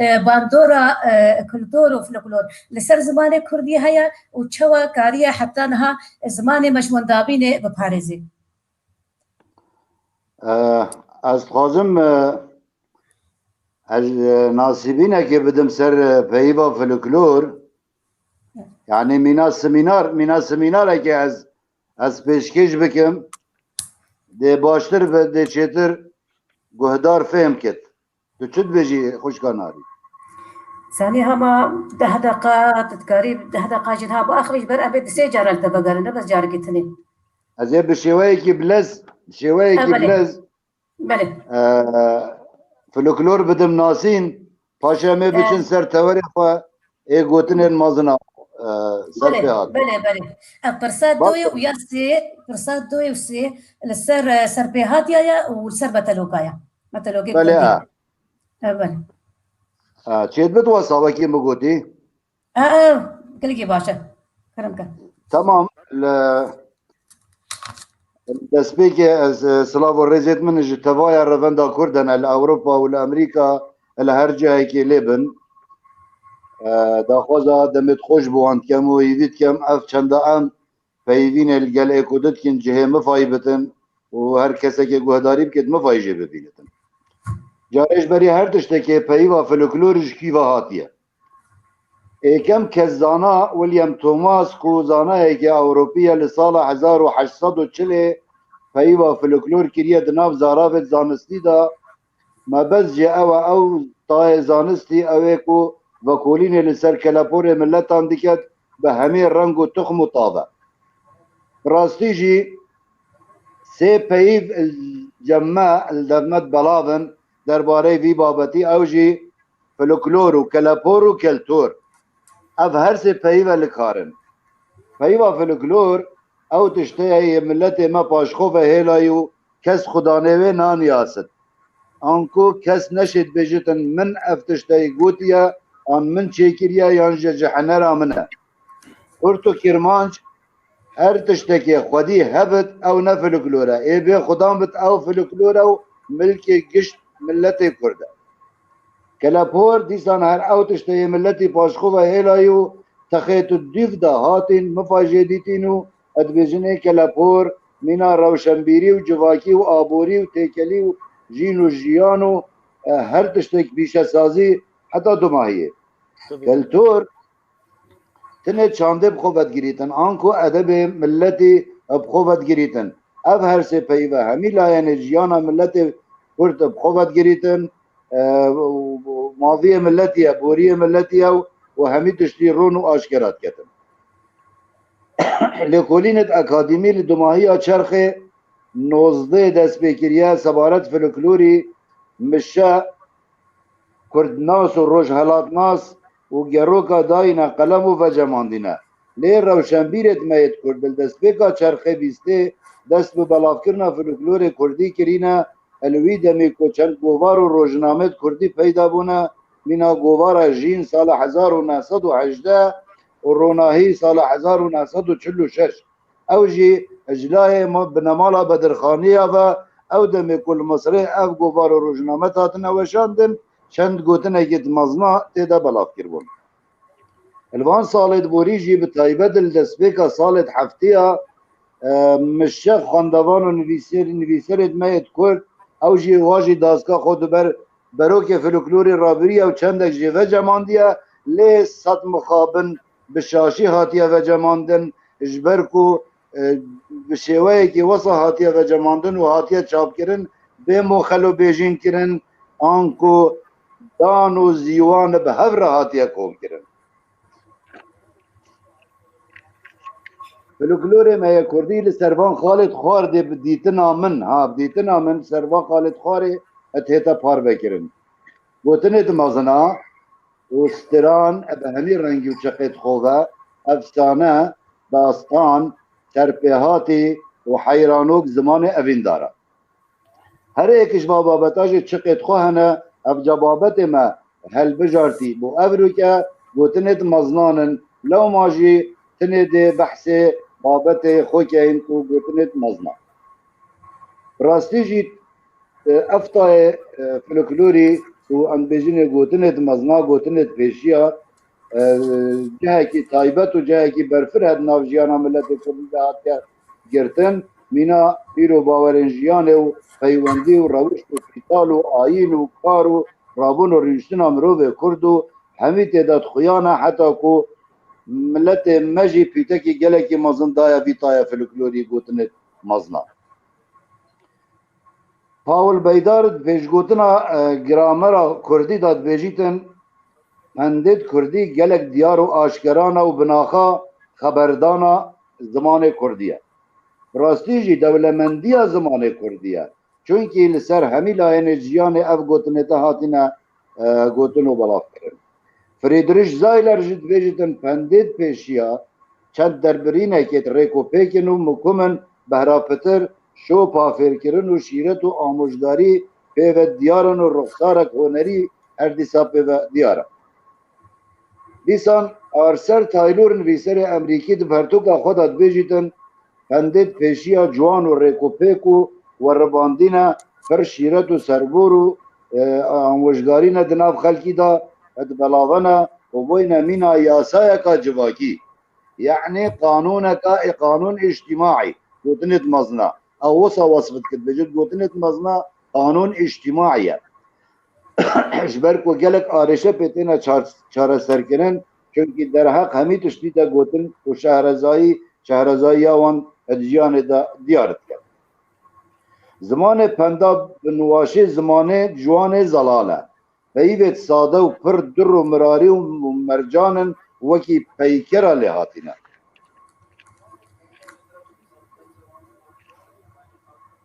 e, bandora, e, kultur û folklor li ser zimanê kurdî heye û çawa kariye heta niha zimanê me ji wendabînê biparêzê? E, ez dixwazim, e, ez, e, nasîbînekê bidim ser, e, peyva folklor. Yani mîna semînar, mîna semînarekê ez, ez pêşkêş bikim. Dê baştir be, dê çêtir guhdar fêm kit. Tu çi dibêjî xwişka Narî? Sanî hema deh deqa, tu dikarî deh deqa jî niha biaxivî ji ber em ê di sê cara li te vegerin, ne bes carekî tinê. Ez ê bi şêweyekî bilez, bi şêweyekî E, belê. bilez, Belê. e, folklor bidim nasîn, paşê em ê E. biçin ser tewerê xwe, ê gotinên mezin a, e, ser Belê, pê hat. belê, belê. E, pirsa Bak- doyê û ya sê, pirsa doyê û sê li ser, e, serpêhatiya ye û li ser beteloka ye. Betelokê Belê, Kurdî. ha. E, belê. Ha, çêdibit wesa wekî min gotî? E, e, gelekî baş e. Kerem ke. Tamam. Li destpêkê ez, e, silav û rêzêt min ji tevaya Revenda Kurd hene li Ewropa û li Amerîka, li her cihekê lê bin. E, daxwaza demê xweş bi wan dikem û hêvî dikem ev çenda em peyvînê li gel ê ku dikin cihê mifayî bitin û her kesekê guhdarî bikêt mifayî jê bibînitin. Carê ji berî her tiştekê peyva folklor ji kî ve hatiye? Êkem kes zana William Thomas ku zanayeke Ewropî ye, li sala hezar û heşt sed û çilê peyva folklor kiriye di nav zaravêt zanistî de. Mebest jî ew e, ew tayê zanistî ew ê ku vekolînê li ser keleporê miletan diket bi hemî reng û tuxm û tav e. Bi rastî jî sê peyv cem me li devmet belav in derbarê vî babetî, ew jî folklor û kelepor û keltor. Ev her sê peyve li kar in. Peyva folklor ew tişte ye yê miletê me paşxo ve hêlayî û kes xudanê wê naniyasit. Anku kes neşêt bêjitin min ev tişteyî gotiye, an min çêkiriye, yan ji cehenera min e. Kurt û Kirmanc her tiştekê xwedî hebit, ew ne folklor e. Ê bê xudan bit, ew folklor e û milkê gişt miletê Kurd e. Kelepor dîsan her ew tişteyê miletî paşxo ve hêlayî û texêt û dûv de hatîn, mifa jê dîtîn û dibêjin ê kelepor mîna rewşenbîrî û civakî û aborî û têkelî û jîn û jiyan û, e, her tiştek pîşesazî heta dumahiyê. Tabii. Keltor tinê çandê bi xwe vedigirîtin, anku edebê miletî bi xwe vedigirîtin. Ev her sê peyve hemî layenê jiyana miletê Kurd bi xwe vedigirîtin, e, û, û maviyê miletî ye, boriyê miletî ye û, û hemî tiştî ron û aşkera diketin. Lêkolînêt akademî li dumahiya çerxê nozdeh dest pê kiriye, sebaret folklorî mişe kurdnas û rojhelatnas û geroka dayîne qelem û vecemandîne. Lê rewşenbîrêt me yêt kurd li destpêka çerxê bîstê dest bi belavkirina folklorê kurdî kirîne, li wî demê ku çend govar û rojnamêt kurdî peyda bûne, mîna govara Jîn sala hezar û neh sed û hejdeh û Ronahî sala hezar û neh sed û çil û şeş. Ew jî ji layê ma-, binemala Bedirxaniya ve, ew demê ku li Misirê ev govar û rojnamet hatine weşandin, çend gotinekê di mezna tê de belavkiribûn. Li van salê di borî jî bi taybet li destpêka salê di heftiya, e, mişe xwendevan û nivîser-, nivîserê di me yê di Kurd, ew jî wa jî dazka xwe di ber berokê folklorê rabiriye û çendek jê vecemandiye, lê sed mixabin bi şaşî hatiye vecemandin, ji ber ku, e, bi şêweyekî wisa hatiye vecemandin û hatiye çapkirin, bê moxel û bêjîn kirin, anku dan û zîwan bi hev re hatiye komkirin. Folklorê me yê kurdî li ser van Xalid Xwar dê bi dîtina min, ha, bi dîtina min ser van Xalid Xwarê et hête parvekirin. Gotinê di mezina û stiran bi hemî rengî û çeqêt xwe ve, efsane, dastan, serpêhatî û heyranok zimanê evîndar e. Her êk ji va babeta jî çiqêt xwe hene, evca babetê me helbijartî bo evrûke gotinêt meznan in, lewma jî tinê dê behsê babetê xwe keyin ku gotinêt mezna. Bi rastî jî, e, ev tayê, e, folklorî û em dibêjinê gotinêt mezna, gotinêt pêşiya, e, cihekî taybet û cihekî berfireh di nav jiyana miletê kurdî de hatiye girtin. Mîna bîr û bawerên jiyanê û peywendî û rewişt û pîtal û ayîn û kar û rabûn û rûniştina mirovê kurd û hemî tê de dixuyane heta ku miletê me jî pîtekî gelekî mezin daye vî tayê folklorî gotinê mezna. Paul Beydar di pêşgotina, e, gramera kurdî de dibêjîtin, pendêt kurdî gelek diyar û aşkerana û binaxa xeberdana zimanê kurdî ye. Bi rastî jî dewlemendiya zimanê kurdî ye. Çunkî li ser hemî layênê jiyanê ev gotinête hatine, e, gotin û belavkirin. Friedrich Zayler jî dibêjitin, pendêt pêşiya çend derbirînekêt rêk û pêk in û mukum in, behra pitir, şopa fêrkirin û şîret û amûjgarî pê ve diyar in û ruxsarek hunerî her dîsa pê ve diyar e. Dîsan Arthur Taylor nivîserê Emerîkî di pertûka xwe de dibêjîtin, pendêt pêşiya ciwan û rêk û pêk û weribandîne pir şîret û serbor û, e, amûjgarî ne di nav xelkî de, e, dibelavene û boyne mîna yasayeka civakî. Yanî qanûneka, ê qanûn îctîmaî, gotinêt mezna. Ew wisa wesf dikir, dibêjit gotinêt mezna qanûn îctîmaî ye. Ji ber ku gelek arêşe pê têne çar-, çareserkirin, çunkî derheq hemî tiştî de gotin û şehrezayî, şehrezayiya wan di jiyanê de diyar dike. Zimanê penda bi niwaşê zimanê ciwanê zelal e. Peyvêt sade û pir dur û mirarî û mercan in, wekî peykera lê hatine.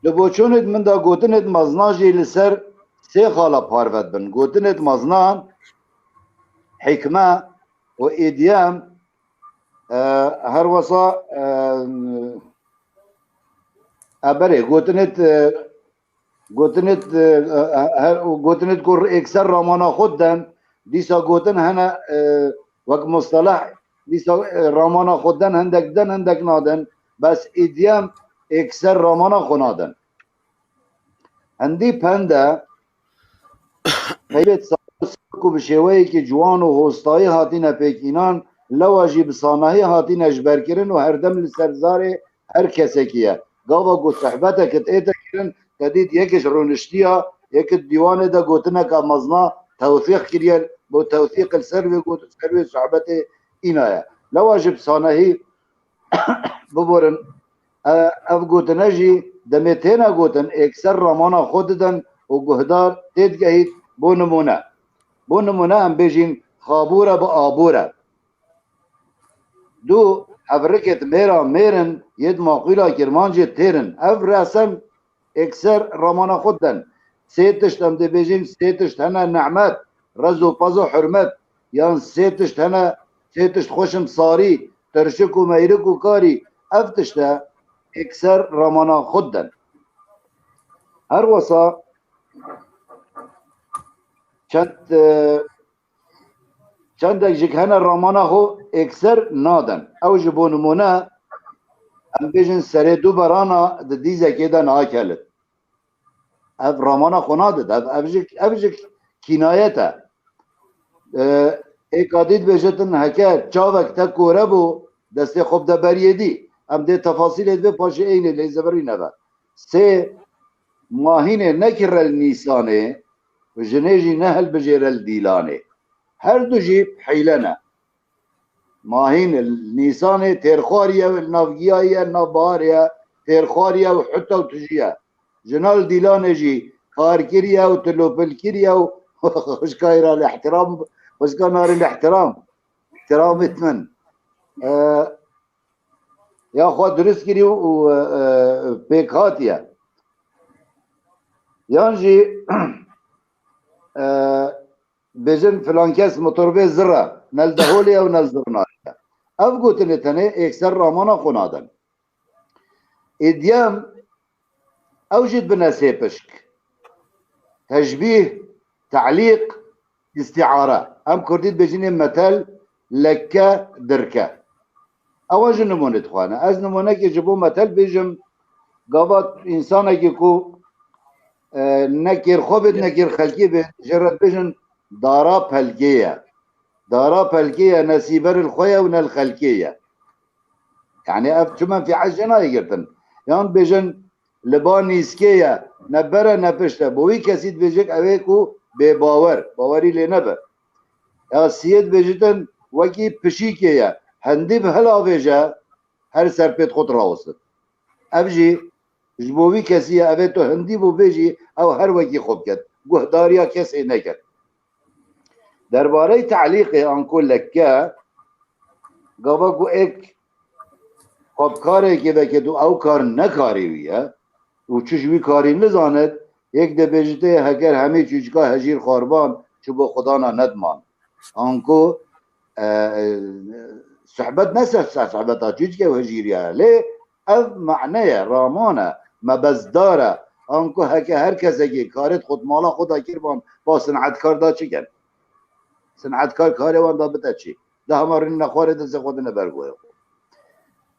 Di boçûnêt min de gotinêt mezna jî li ser sê xala parve dibin. Gotinêt mezna, hikme û îdyem, e, her wesa, e, e, berê, gotinêt, e, gotinêt, e, e, her, gotinêt ku êkser ramana xwe diden, dîsa gotin hene, e, wek musteleh, dîsa, e, ramana xwe diden, hindek diden, hindek nadin. Bes îdyem êkser ramana xwe nadin. Hindî pende peyvêt sade ku bi şêweyekî ciwan û hostayî hatine pêkînan, lewa jî bi sanahî hatine ji ber kirin û herdem li ser zarê her kesekî ye. Gava ku sohbetek ête kirin, te dît yek ji rûniştiya, yek di dîwanê de gotineka mezna tewsîq kiriye, bo tewsîq li ser wê got, ser wê sohbetê îna ye. Lewa jî bi sanahî biborin, e, ev gotine jî demê têne gotin, êkser ramana xwe didin û guhdar têdigehît, bo nimûne. Bo nimûne em bêjîn xabûr e bi abûr e. Du hevrikêt mêra mêr in, yêd maqûla kirmancê têr in. Ev resen êkser ramana xwe diden. Sê tişt em dê bêjin, sê tişt hene nehmet, rez û pez û hurmet, yan sê tişt hene, sê tişt xweş in sarî, tirşik û meyrik û karî. Ev tişt e êkser ramana xwe diden. Her wesa çend, e, çendek jî hene ramana xwe êkser nadin. Ew ji bo nimûne, em bêjin serê du berana di dîzekê de nakelit. Ev ramana xwe nadid. Ev, ev jî, ev jî kînayet e. E, êka dî dibêjitin heke çavek te kore bû, destê xwe bide beriyê dî. Em dê tefasîlê divê paşê eynê lê zeberî nebe. Sê mahînê nekire li Nîsanê, jinê jî nehelbijêre li Dîlanê. Her du jî hîle ne. Mahîn li Nîsanê têrxwarî ye, li nav giyayî ye, li nav baharê ye, têrxwarî ye û heta û tijî ye. Jina li Dîlanê jî kar kiriye û tilopil kiriye û xwişkayê re li ihtiram, xwişka narê li ihtiram. Ihtiramêt min. E, ya xwe dirust kirî û, e, e, pêk hatiye. Yan jî, e, bêjin filan kes motorbê zir e, ne li deholê ye û ne li zirnayê ye. Ev gotinê tenê êkser ramana xwe nadin. Êdiyem ew jî dibine sê pişk. Teşbîh, te'lîq, îstîare. Em kurdî dibêjinê metel, lekke, dirke. Ewa ji nimûne dixwane. Ez nimûnekê ji bo metel bêjim, gava însanekî ku, e, ne kêrxwe bêt, ne kêrxelkî bêt, jê re dibêjin dara pelkê ye. Dara pelkê ye, ne sîber li xwe ye û ne li xelkê ye. Yani ev çi menfîet jê nayê girtin. Yan bêjin li ba nîskê ye, ne ber e ne pişt e. Bo wî kesî dibêjik ew ê ku bêbawer, bawerî lê nebe. Ya siyê dibêjitin wekî pişîkê ye. Hindî bi hilavêje, her ser pêt xwe dirawestin. Ev jî ji bo wî kesî ye, ev ê tu hindî bo bêjî, ew her wekî xwe biket. Guhdariya kesê neket. Derbarey te'lîqê anku lekke, gava ku êk xwe bi karekê veke û ew kar nekarî wî ye û çi ji wî karî nizanit, yek dibêjitê heger hemî çûçika hejîr xwarban çi bo xwedana nediman. Anku, e, e, sohbet ne ser, ser sohbeta çûçikê û hejîriya ye. Lê ev mane ye, raman e, mebezdar e. Anku heke her kesekê karêt xwe di mala xwe de kirban, ba sinetkar da çi ken? Sinetkar karê wan da bite çi? Da hema rînine xwarê destê xwe dine ber goyê xwe.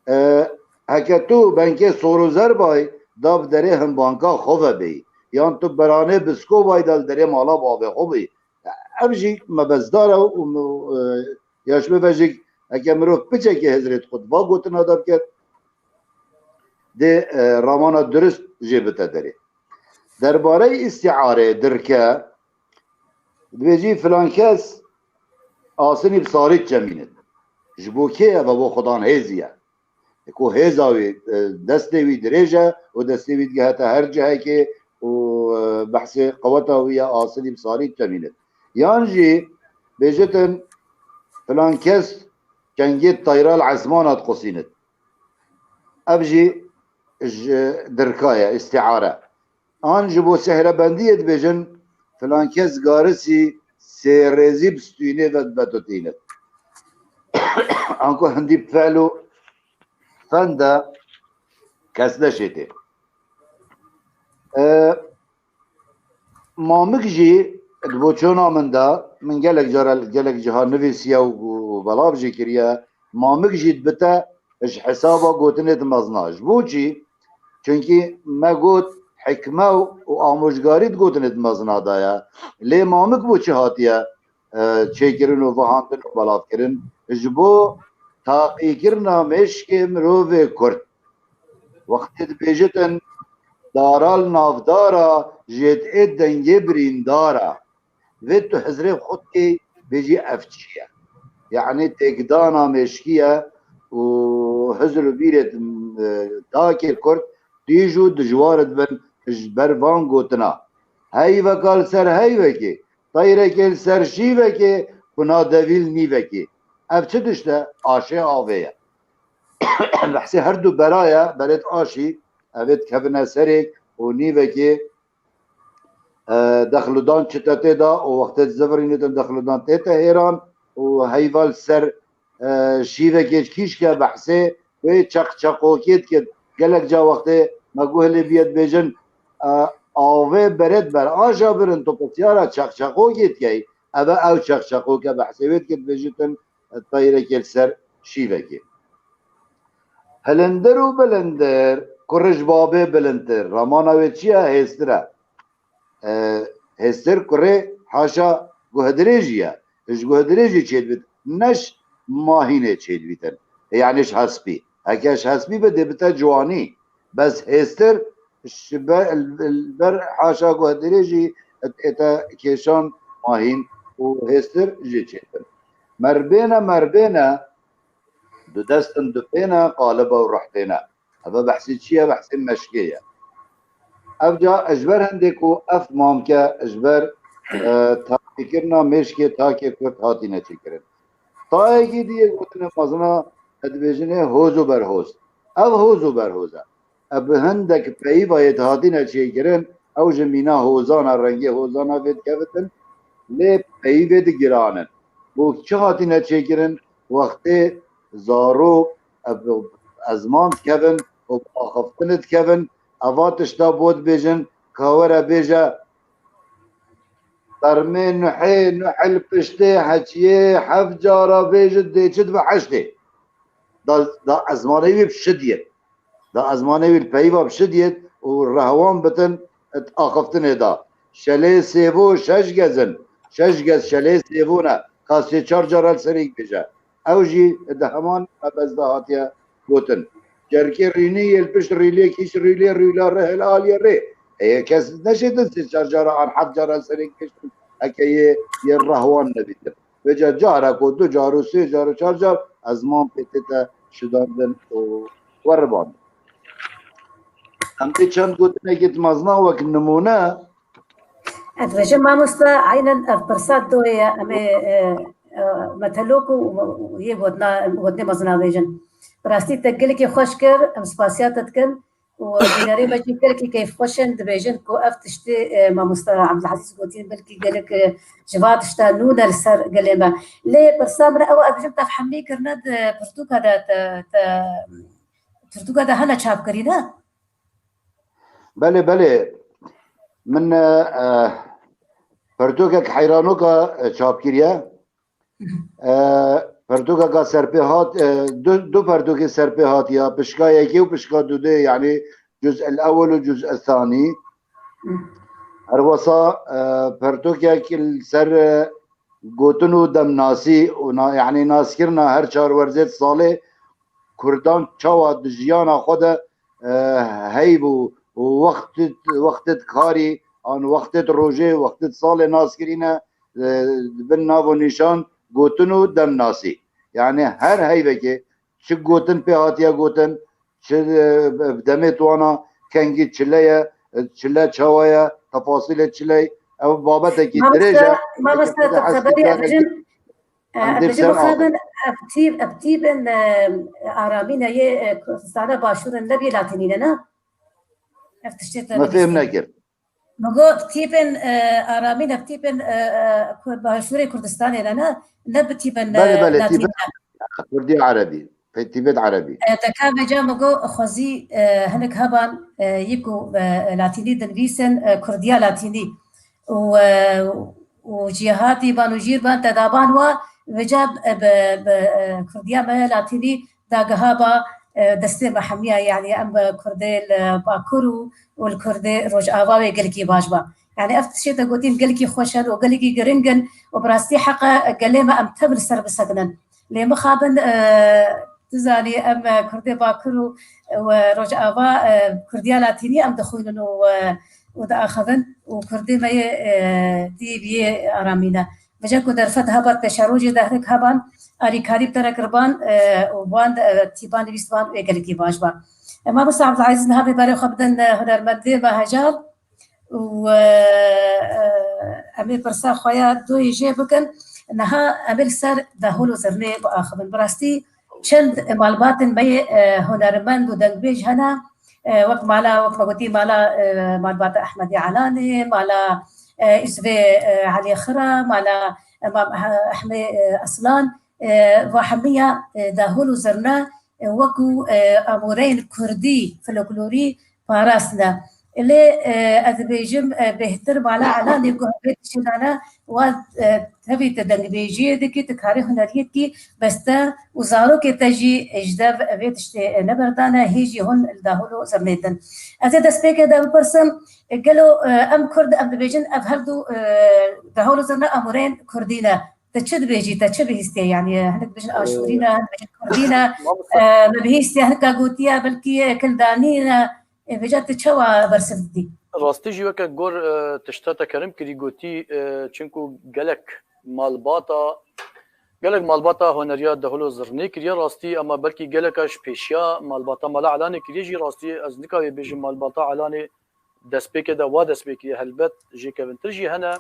E, heke tu benkê sor û zer bay, da bi derê himbanka xwe ve bêyî. Yan tu beranê bisko bay da li derê mala bavê xwe bêyî. Ev jî mebezdar e û, e, ya ji bê ve jî heke mirov piçekê hizrêt xwe di va gotina de biket, dê, e, ramana dirust jê bite derê. Derbarey îstîarê dirke, Dibêjî filan kes asinî bi sarî diçemînit. Ji bo kê ye? Ve bo xudan hêzî ye. Ku hêza wî, e, destê wî dirêj e û destê wî digihete her cihekê û, e, behsê qeweta wî ye, asinî bi sarî diçemînit. Yan jî bêjitin filan kes kengê teyra li esmana diqusînit. Ev jî ji dirka ye, îstîare. An ji bo sehrebendiyê dibêjin, filan kes garisî sê rêzî bi stûynê ve, vedotînit. Anku hindî fel û fen de kes neşêtê. E, Mamik jî di boçûna min de, min gelek cara, gelek ciha nivîsiye û, û belav jî kiriye. Mamik jî dibite ji hesaba gotinê di mezna. Ji bo çi? Çunkî me got hikme û, û amojgarî di gotinê di mezna de ye. Lê mamik bo çi hatiye, e, çêkirin û vihandin û belavkirin? Ji bo taqîkirina mêşkê mirovê Kurd. Wextê dibêjitin dara li navdara jêt ê dengê birîndara. Vê tu hizrê xwe dikê bêjî ev çi ye? Yanî têkdana mêşkî ye û hizr û bîrê, e, takê Kurd tîj û dijwar dibin ji ber van gotina. Heyveka li ser heyvekê, teyrekê li ser şîvekê, xwina devî li nîvekê. Ev çi tişt e? Aşê avê ye. Behsê her du bera ye, berê di aşî, evê dikevine serê û nîvekê, e, dexludan çite tê de û wextê dizivirînitin dexludan tête hêran û heyva li ser, e, şîvekê kîşke behsê wê çeqçeqokê dikit. Gelek ca wextê me guh lê bûye dibêjin, e, avê berê di ber aşa birin, tu pisyara çeqçeqokê dikey. Eve ew çeqçeqoke behsê wê dikit, dibêjitin, e, teyrekê li ser şîvekê. Hilindir û bilindir, kurij babê bilindtir. Ramana wê çi ye? Hêstir e. E, hêstir kurê haşa guhdirêjî ye. Ji guhdirêjî çêdibit. Ne ji mahînê çêdibîtin. Yanî ji hespî. Heke ji hespî be dê bite ciwanî. Bes hêstir ji be-, li ber haşa guhdirêjî ete kêşan mahîn û hêstir jê çêdibin. Merbêne, merbêne, du dest in du pê ne, qalibe û ruh tê ne. Eve behsê çi ye? Behsê meşkê ye. Ev ca ji ber hindê ku ev mamke ji ber, e, taqîkirina mêşkê takê Kurd hatine çêkirin. Tayekî dî yê gotinê mezina, e, dibêjinê hoz û berhoz. Ev hoz û berhoz e. E, bi hindek peyva yê hatine çêkirin, ew ji mîna hozana, rengê hozana vê dikevitin, lê peyvê di giran in. Bo çi hatine çêkirin? Wextê zarok, e, bi ezman dikevin û bi axiftinê dikevin, eva tişta bo dibêjin, ka were bêje, termê nuhê, nuh li piştê heçiyê heft cara bêjit dê çi dibe heştê. Da, da ezmanê wî bi şidiyet. Da ezmanê wî li peyva bi şidiyet û rehwan bitin di axiftinê de. Şelê sêvo şeş gez in. Şeş gez şelê sêvo ne. Ka sê çar cara li serê bêje. Ew jî di heman mebez de hatiye gotin. Cerkê rînî yê li pişt rîlê kîş rîlê rûla rihil aliyê rê. Ê kes neşêtin sê çar cara an heft cara li serê kiştin. Heke yê, yê rehwan nebîtin. Vêca carek û du car û sê car û çar car ezman pê tête şidandin û weribandin. Em dê çend gotinekê di mezna wek nimûne. Ez dibêjim mamoste, eynen ev pirsa doyê ye, em ê, e, e, metelok û, û yê gotina, gotinê mezina bêjin. Bi rastî te gelekî xweş kir, em spasiya te dikin. Û bînerê me jî gelekî keyfxweş in, dibêjin ku ev tiştê, e, mamoste Ebdulezîz gotiye, belkî gelek, e, ji va tişta nû ne li ser gelê me. Lê pirsa min ew e, ez dibêjim te hemlî kirine di pirtûka de, te, te pirtûka de hene çap kirî, ne? Belê, belê. Min, e, e, pirtûkek heyranoka, e, çap kiriye. E, pirtûkeka serpêhat, e, du, du pirtûkê serpêhatiya, pişka yekê û pişka dudê, yanî cuz el ewel û cuz el thanî. Her wesa, e, pirtûkek li ser, e, gotin û demnasî û na-, yanî naskirina her çar werzê di salê Kurdan çawa di jiyana xwe de, e, heyv û, û wextê, wextê di karî, an wextê di rojê, wextê di salê nas kirîne, e, dibin nav û nîşan gotin û demnasî. Yani her heyvekê çi gotin pê hatiye gotin, çi, e, demê wana kengî çile ye, e, çile çawa ye, tefasîlê çile ye, ew babetekî dirêj e. Mamoste, mamoste, tu xeberî ez bicim, e, ez bicim bixabin, ev tîp, ev tîpin, e, aramîne yê, e, Kurdistana Başûr in, ne bê Latînî ne, ne? Ev tiştê te Me fêm nekir. Min got tîpên, e, aramîn, ev tîpên, e, e, ku-, Başûrê Kurdistanê ne, ne, ne bi tîpên, e, Belê, belê, Latîn tîpên ne. Kurdî Erebî. Pe-, tîpên Erebî. E, te ka vêca min got xwezî, e, hinek heban, e, yê ku, e, Latînî dinivîsin, e, Kurdiya Latînî. Û, e, û jêhatî ban û jîr ban, te daban wa, vêca bi, bi, e, Kurdiya me Latînî dagiha ba, e, destê me hemiya, yani em bi Kurdê li Bakur û, û li Kurdê Rojava wê gelkî baş ba. Yani ev tiştê te gotîn gelkî xweş in û gelkî giring in û bi rastî heqe gelê me em tev li ser bisekinin. Lê mixabin, e, tu zanî em, e, Kurdê Bakur û, û Rojava, e, Kurdiya Latînî em dixwînin û, e, û diaxivin û Kurdê me yê, e, dî bi yê aramî ne. Vêca ku derfet hebat pêşerojê de hinek heban, alîkarî bi te re kirban, e, û wan, e, tîpan nivîst ban û yê gelekî baş ba. E, mamoste Abdulaziz, niha vê berê xwe bidin, e, hunermendê me Hejar û, e, e, em ê pirsa xwe ya doyê jê bikin. Niha em ê li ser dahol û zirnê biaxivin. Bi rastî çend malbatên me yê, e, hunermend û dengbêj hene, e, wek mala, wek me gotî, mala, e, malbata Ehmedê Elanê, mala, e, Îzvê, e, Elî Xira, mala, e, Mam-, e, Ehmê, e, Aslan, e, va hemiya, e, dahol û zirne, e, wekû, e, amûreyên kurdî, folklorî parastine. Lê, e, ez dibêjim, e, bêhtir mala Elanê ku hevê tiştê dane, wa, e, tevî te dengbêjiyê dikî, tu karê huneriyê dikî, bes te û zarokê te jî ji dev vê tiştê neberdane, hê jî hûn li dahol û zirnê din. Ez ê destpêkê de bipirsim, gelo, e, em Kurd, em dibêjin, ev her du, e, dahol û zirne amûreyên Kurdî ne. Te çi dibêjî, te çi bihîstiye? Yani, hinek dibêjin Aşûrî ne, hinek dibêjin Kurdî ne. Mamoste. E, me bihîstiye, hinek gotiye, belkî, e, Kildanî ne. E, vêca tu çawa bersiv didî? Rastî jî weke gor, e, tişta te kerem kirî gotî, e, çinku gelek malbata, gelek malbata huneriya dehol û zirnê kiriye rastî, ama belkî geleka ji pêşiya malbata mala Elanê kiriye jî rastî, ez nikawê bêjim malbata Elanê destpêkê de wa destpêkê helbet jêkevintir jî hene.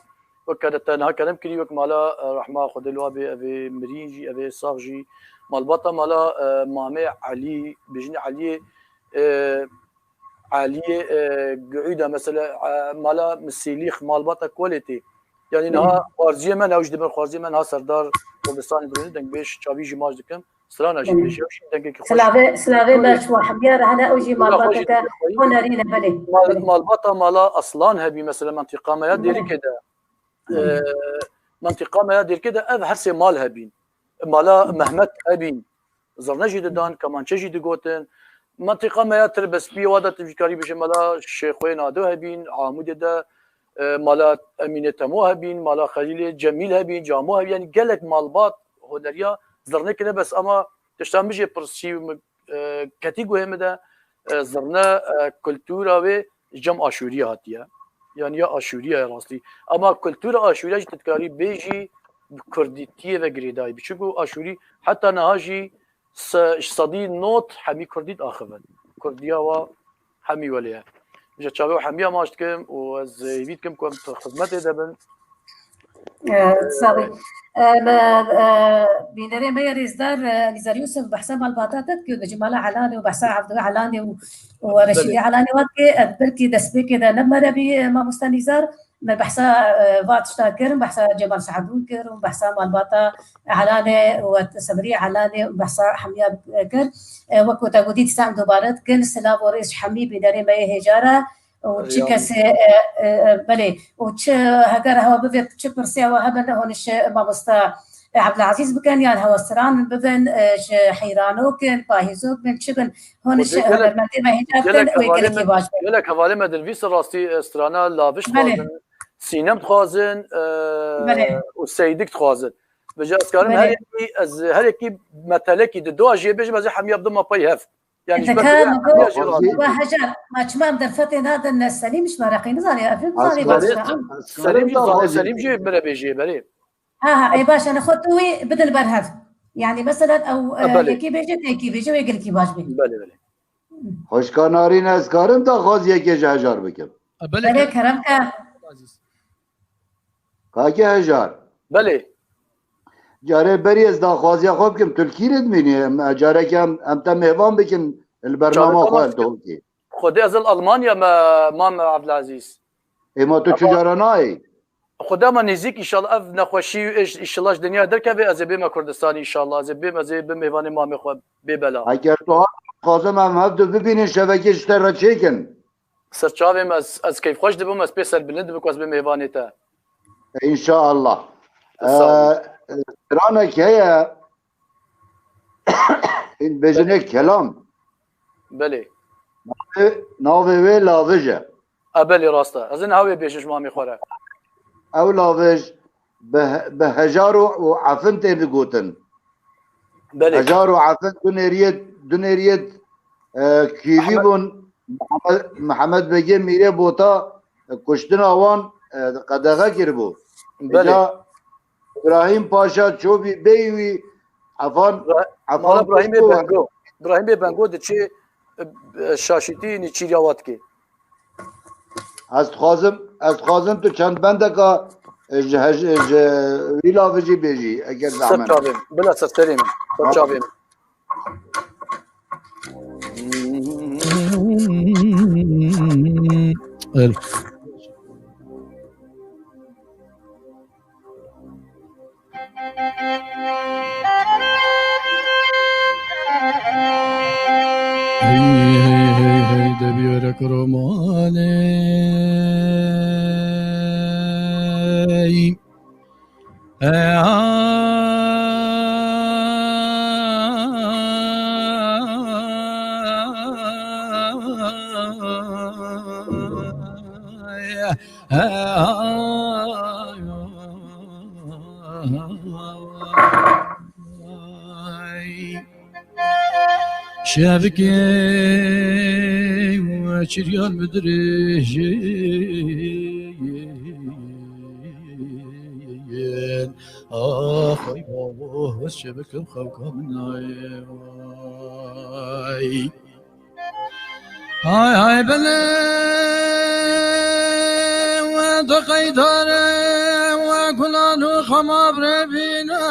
Weke te niha kerem kirî wek mala, e, rehma Xwedê li wa bê, evê mirîn jî, evê sax jî, malbata mala, e, Mamê Elî, bêjinî Eliyê, e, Eliyê, e, Guûda mesela, e, mala Misîlîx, malbata Kolêtê. Yani niha xwarziyê me ne, ew jî dibin xwarziyê me niha Serdar Kurdistanê Birûnî dengbêj çavî jî maç dikim. Strana jî bêje, ew jî dengekî xweş. Silavê, silavê me ji we hemiya re hene, ew jî malbateke hunerî ne, belê. Mal-, malbata mala Aslan hebî, mesela, mentiqa me ya Dêrikê de. E, mentiqa me ya Dêrikê de ev her sê mal hebîn. Mala Mehmet hebîn. Zirne jî didan, kemançe jî digotin. Mentiqa me ya Tirbespiyê wa de tu jî karî bêje mala Şêxoyê Nado hebîn, Amûdê de, e, mala Emînê Temo hebîn, mala Xelîlê Cemîl hebîn, Camo hebîn, yani gelek malbat huneriya zirnê kine bes ama tişta min jê pirsî û min, e, ketî guhê min de, e, zirne, e, kultura wê ji cem Aşûriyê hatiye. Yani ya Aşûriye ya rastî. Ama kultura Aşûriye jî tu dikarî bêjî bi kurdîtiyê ve girêdayî bî. Çunku Aşûrî heta niha jî se-, ji sedî nod hemî kurdî diaxivin. Kurdiya wa hemî welê ye. Ji çavê hemiya maç dikim û ez hêvî dikim ku em di xizmetê de bin. E, sax bî. E, me, e, bînerê me yê rêzdar, e, Nîzar Yûsif behsa malbata te dikir, ji mala Elanê û behsa Evdû Elanê û, û Reşîdê Elanê we dikir. Ez belkî destpêkê de ne me re bî, e, mamoste Nîzar. Me behsa, e, va tişta kirin, behsa Cemal Sehdûn kir û behsa malbata Elanê û Semirî Elanê û behsa hemiya, e, kir. E, wek ku te gotî, dîsa em dubare dikin. Silav û rêz ji hemî bînerê me yê hêja re û çi kesê, e, e, e, belê, û çi heger hewa bivê, çi pirsê hewa hebin, hûn ji mamosta, e, Ebdulazîz bikin, yan hewa stran bibin, e, ji heyranok in, pahîzok bin, çi bin, hûn ji hunermendê me hêja bikin, wê gelekî baş bin. Gelek hevalê me dinivîsin rastî, e, strana Laviş dixwazin, Sînem dixwazin, e, û Seydik dixwazin. Vêca ez karim her yekî, ez her yekî metelekî di dua jê bêjim, ez ê hemiya bidim pey hev. Yani ji ber Dika vê min hemiya got, jê razî. Baba Hejar, ma çima em derfetê nadin ne Selîm ji me re qey nizane, ev nizane Askerê, baş e, em. Selîm jî zane, Selîm jî min re bêjê berê. Ha, ha, ey baş, yani xwe tu wî bidin ber hev. Yani mesela ew, Ha, e, belê. Yekî bêje, te yekî bêje, wê gelkî baş bê. Belê, belê. Xweşka Narîn, ez karim daxwaz yekê ji Hejar bikim? E, belê, Belê, kerem. Kerem ke. Azîz. Kake Hejar. Belê. Carê berî ez daxwaziya xwe bikim, tu li kî re dimînî? Em, careke em, em te mêvan bikin li bernama Çavê xwe tamam. Li Tirkî. Xwedê ez li Almanya me, Mam Abdulaziz. Ê, ma tu çi Ama cara nayê? Xwedê me nêzîk, înşallah ev nexweşî û êş-, înşallah ji dinya derkeve, ez ê bême Kurdistanê înşallah. Ez ê bêm, ez ê bim mêvanê mamê xwe bê bela. Eger tu hat, dixwazim em hev du bibînin, şevekê ji te re çêkin. Ser çavê me, ez, ez keyfxweş dibim, ez pê serbilind dibim ku ez bim mêvanê te. Înşallah. Sağ ol. Ee, stranek heye, hîn bêjinê kelam. Belê. Navê, navê wê Lavij e. E, belê, rast e. Ez ê niha wê bêjim ji mamê xwe re. Ew Lavij bi, bi hejar û, û efin tê digotin. Belê. Hejar û efin du nêriyê, du nêriyê, e, kîvî Ahmet bûn. Mihemed, Mihemed Begê Mîrê Bota, e, kuştina wan, e, qedexe kiribû. Belê. Îca Îbrahîm Paşa Çobî bey wî Efan, Bra-, Efan Mala Brahîmê Kuştu Bengo. Brahîmê Bengo diçê, e, e, şaşîtî nîçîriya wa dikê. Ez dixwazim, ez dixwazim tu çend bendeka, e, ji hej-, ji wî Lavijî bêjî, eger Ser zehmet. Çavê min. Bila ser serê min. Ser Ha. Çavê min. El. Hey, hey, hey, hey, de bir romaney. Şevkê we çiryan bi dirêjên. Ax, ay babo, ez çi bikim, xewka min nayê, vay. Hay hay, bilê we tu qeydar e, we gulan û xema bi rê bîne.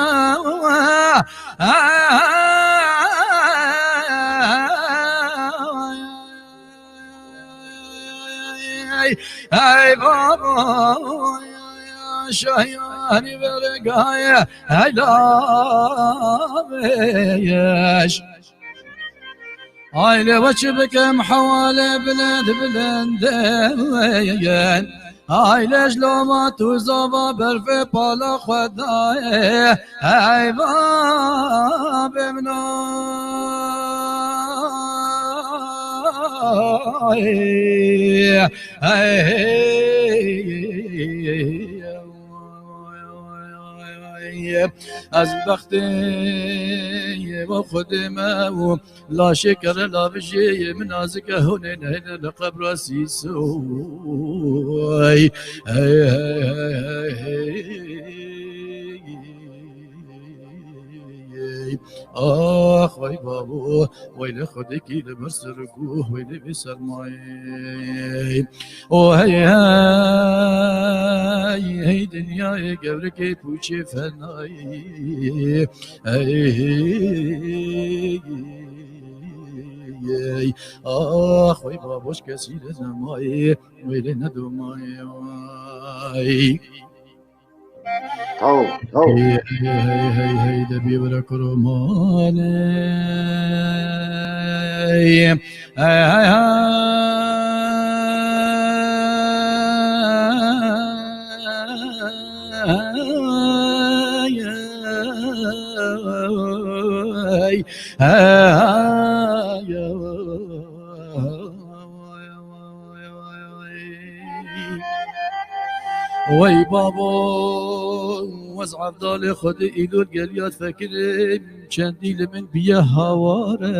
Hey, hey, baba, şayanî vergaye, hey, laveş. Aile ve çi bikim, hewale bilind bilindin. Aile ji loma tu zava berfê pala xwe dayê. Hey, babê min, ay, hey, hey, ez bextê we Xwedê me û laşê kere lavijê yê min nazik e, hûnê nehêne li qebra sîsoy. Hey, hey, hey, hey, hey. Ax, wey babo, wey li xwedekî li ber serguh, wey li vê sermayê. O hey, hey, hey, dinyayê gewrikê pûçê fenayê. Hey, hey, hey, hey. Ax, wey baboş kesî li nemayê, wey li nedomayê, wey. Taw, taw. Hey, hey, hey, hey, hey, de bî were kuromane. Hey, hey, hey, hey. Wey babo. Ez Evdalê Xwedê îlor geliyat fekirim, çendî li min biye haware.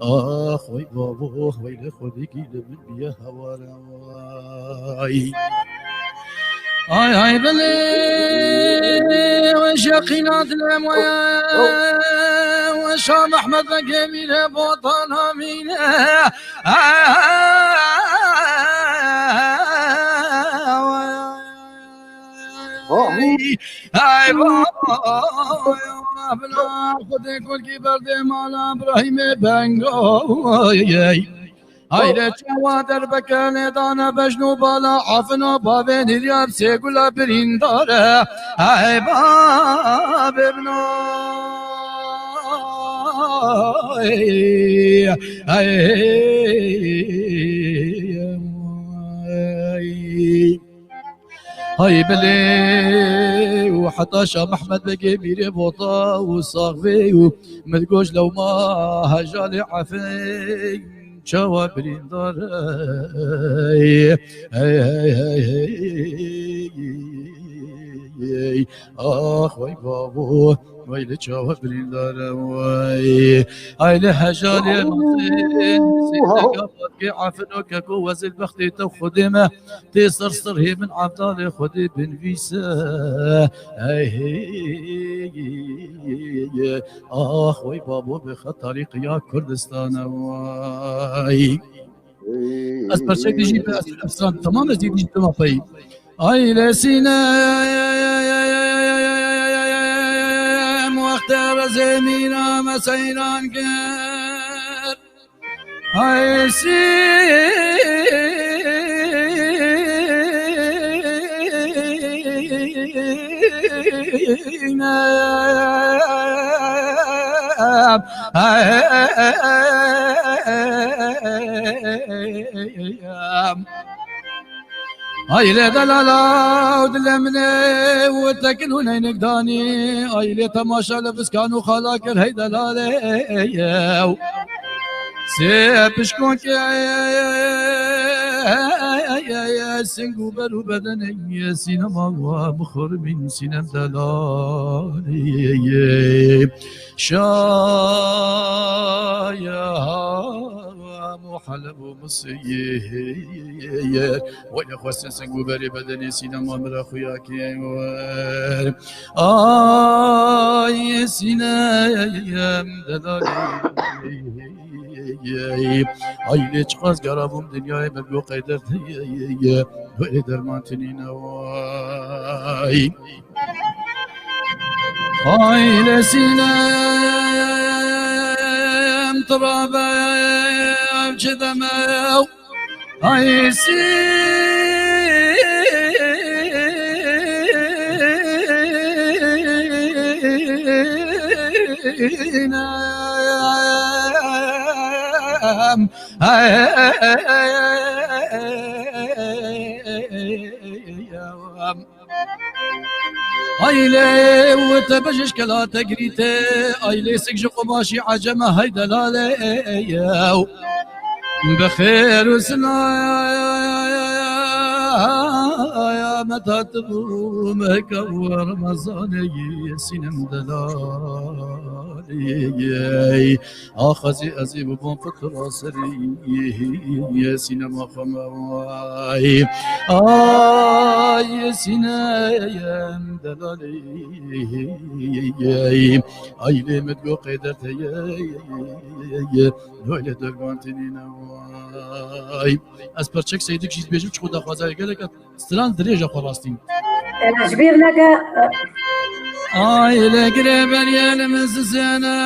Ax wey babo, wey li Xwedê kî li min biye haware. Ay. Ay, ay, belê, we şeqîna dilê me ye, we Şah Mehmed Begê mîre botan amîne. Ay, ay, baba, bela Xwedê kulkî berdê mala Îbrahîmê Bengo. Ay, lê çawa derbeke lê dane bejn û bala, afino bavê nîryab sê gula birîndare. Ay, babê bino. Ay, ay, ay. Hay belê û heta Şah Mehmed Begê mîrê bota û saxvê û min goş lewma hejalê efê çawa birîndar ey, ey, ey, ey, ey, ey, ax wey babo, wey li çawa birîndar e wey, ay li hejalê mezin, sê deka batkê afino keko wezil bextê te Xwedê me. Tê ser ser hê min Evdalê Xwedê binivîse. Ey, hey, ax wey babo bi xetarî qiya Kurdistan e wey. Ez perçek dijî bi ez efsan tamam ez dijî tamam pey. Ay lê sîne wextê rezê mîna me seyran kir. Ay Sinem, ay, ay, lê delala û dilê min ê û tekin û neynik danî. Ay lê temaşa li viskan û xala kir hey delalê yew. Sê pişkonkê sing û ber û bedenê sînema wa bixorimîn sînem delalê. Şaya Muhaleb û Misir. Wele xwestin sing û berê bedenê sînema mira xuya kê wer. Ay sînem delalê. Ay lê çiqas garabûm dinyayê min go qeyder te ye. Wele derman tinîne way. Ay lê sînem tirabe ev çi deme. Ay sînem. Ay lê û te bijîş kela te girîte, ay lê sik ji qumaşî eceme hay delalê yew. Bi xêr û silamet hatibû mehka û Remezanê yê sînem delalê. Axazî ez ê bibam fitra serî sînema xwe me way. Ay sînem delalê. Ay lê min go qeyder te ye. Lê derman tinîne way. Ez perçek seydik jî dibêjim çiqo daxwaza gelek e. Stran dirêj e xwe rastî. Ji bîr neke. Ay lê girê beriyê li min zizêne.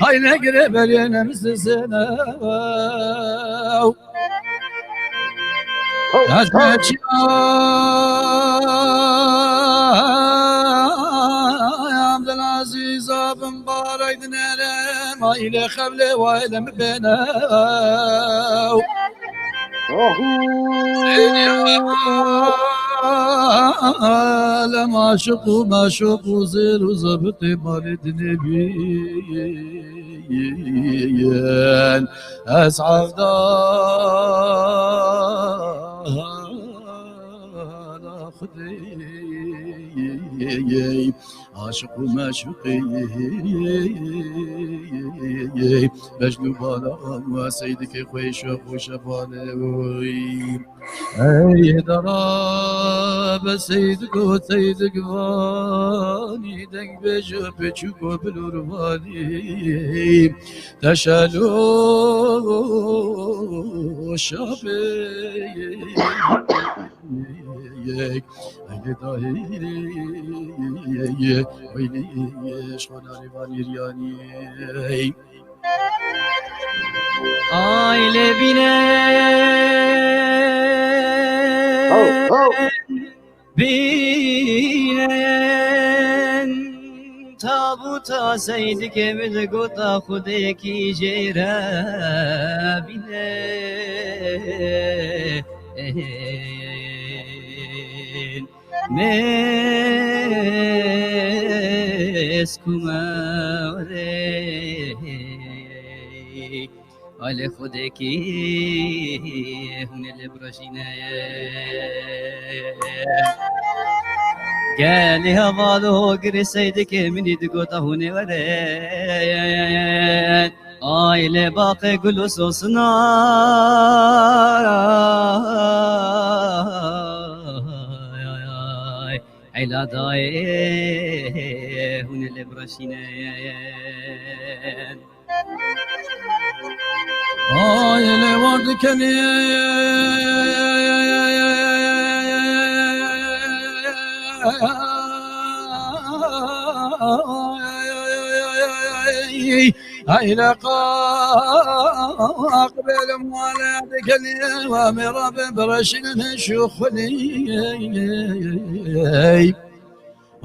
Ay lê girê beriyê li min zizêne. Ez neçiyam dilazîza bin barek dinerim, aîlê xevlê waylem bêne. Alem aşiq û meşuq û zêr û zebitê malê dinê bîn. Ez hevdana Xwedê aşiq û meşuqê. Mecnû bala û seydikê xwe şoq û şevanê. Ey dara be seydik û seydik vanî, deng bêje piçûk û bilûr vanî, teşelo şabê. Eylê dayê, eylê şona rêvanî riyanî. Aile bine. Ho, ho. Binen tabuta seydike min gota xudeki jêre binen. Meskuma re. Alê xudekî hûn ê lê birejîne. Gelê heval û girê seydikê min î digota hûn ê were. Ay lê baqê gul û sosina. Eyla dayê hûn ê lê birejîne. Ay lê war dikenê. Ay lê qaqbêlim wale dikenê. Ve mêra be birejîne şu xulî.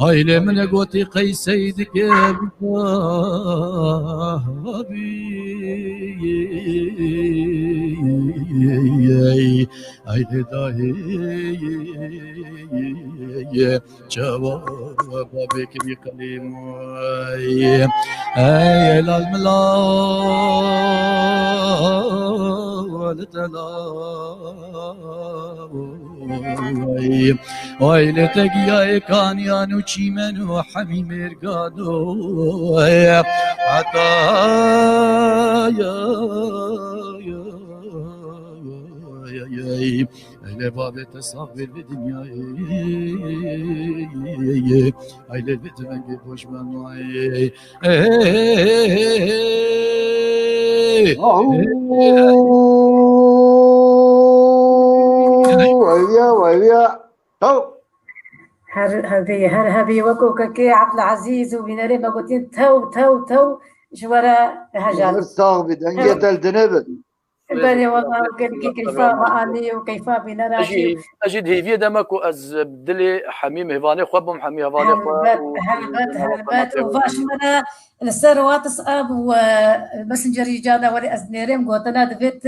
Ailê min e gotî qey seydikê bî. Ailê dayê çawa babê kirî qelîmay. Ey lal milal delal. Oy, oy, lê te giyayê kanyan û çîmen û hemî mêrgano. Heta ya, ya, ya, ya, ya. Eylê bavê te sax bê vê dinyayê. Eylê vê divengê boş ben wayê. Ey, ey, ey, ey, ey. Ahu. Vay ya, vay ya. Taw. Her hebî, her hebî weko kekê Ebdilezîz û bînerê me gotin tew, tew, tew ji we re hejal. Her sax bî, dengê te li dinê be. Belê, wela gelkî keyfa me anî û keyfa bînera jî. Ez jî di hêviyê de me ku ez bi dilê hemî mêvanê xwe bim, hemî hevalê xwe Helbet, û helbet, helbet. Û va ji me re li ser WhatsApp û, e, Messengerî cara werê ez dinêrêm gotina divêt,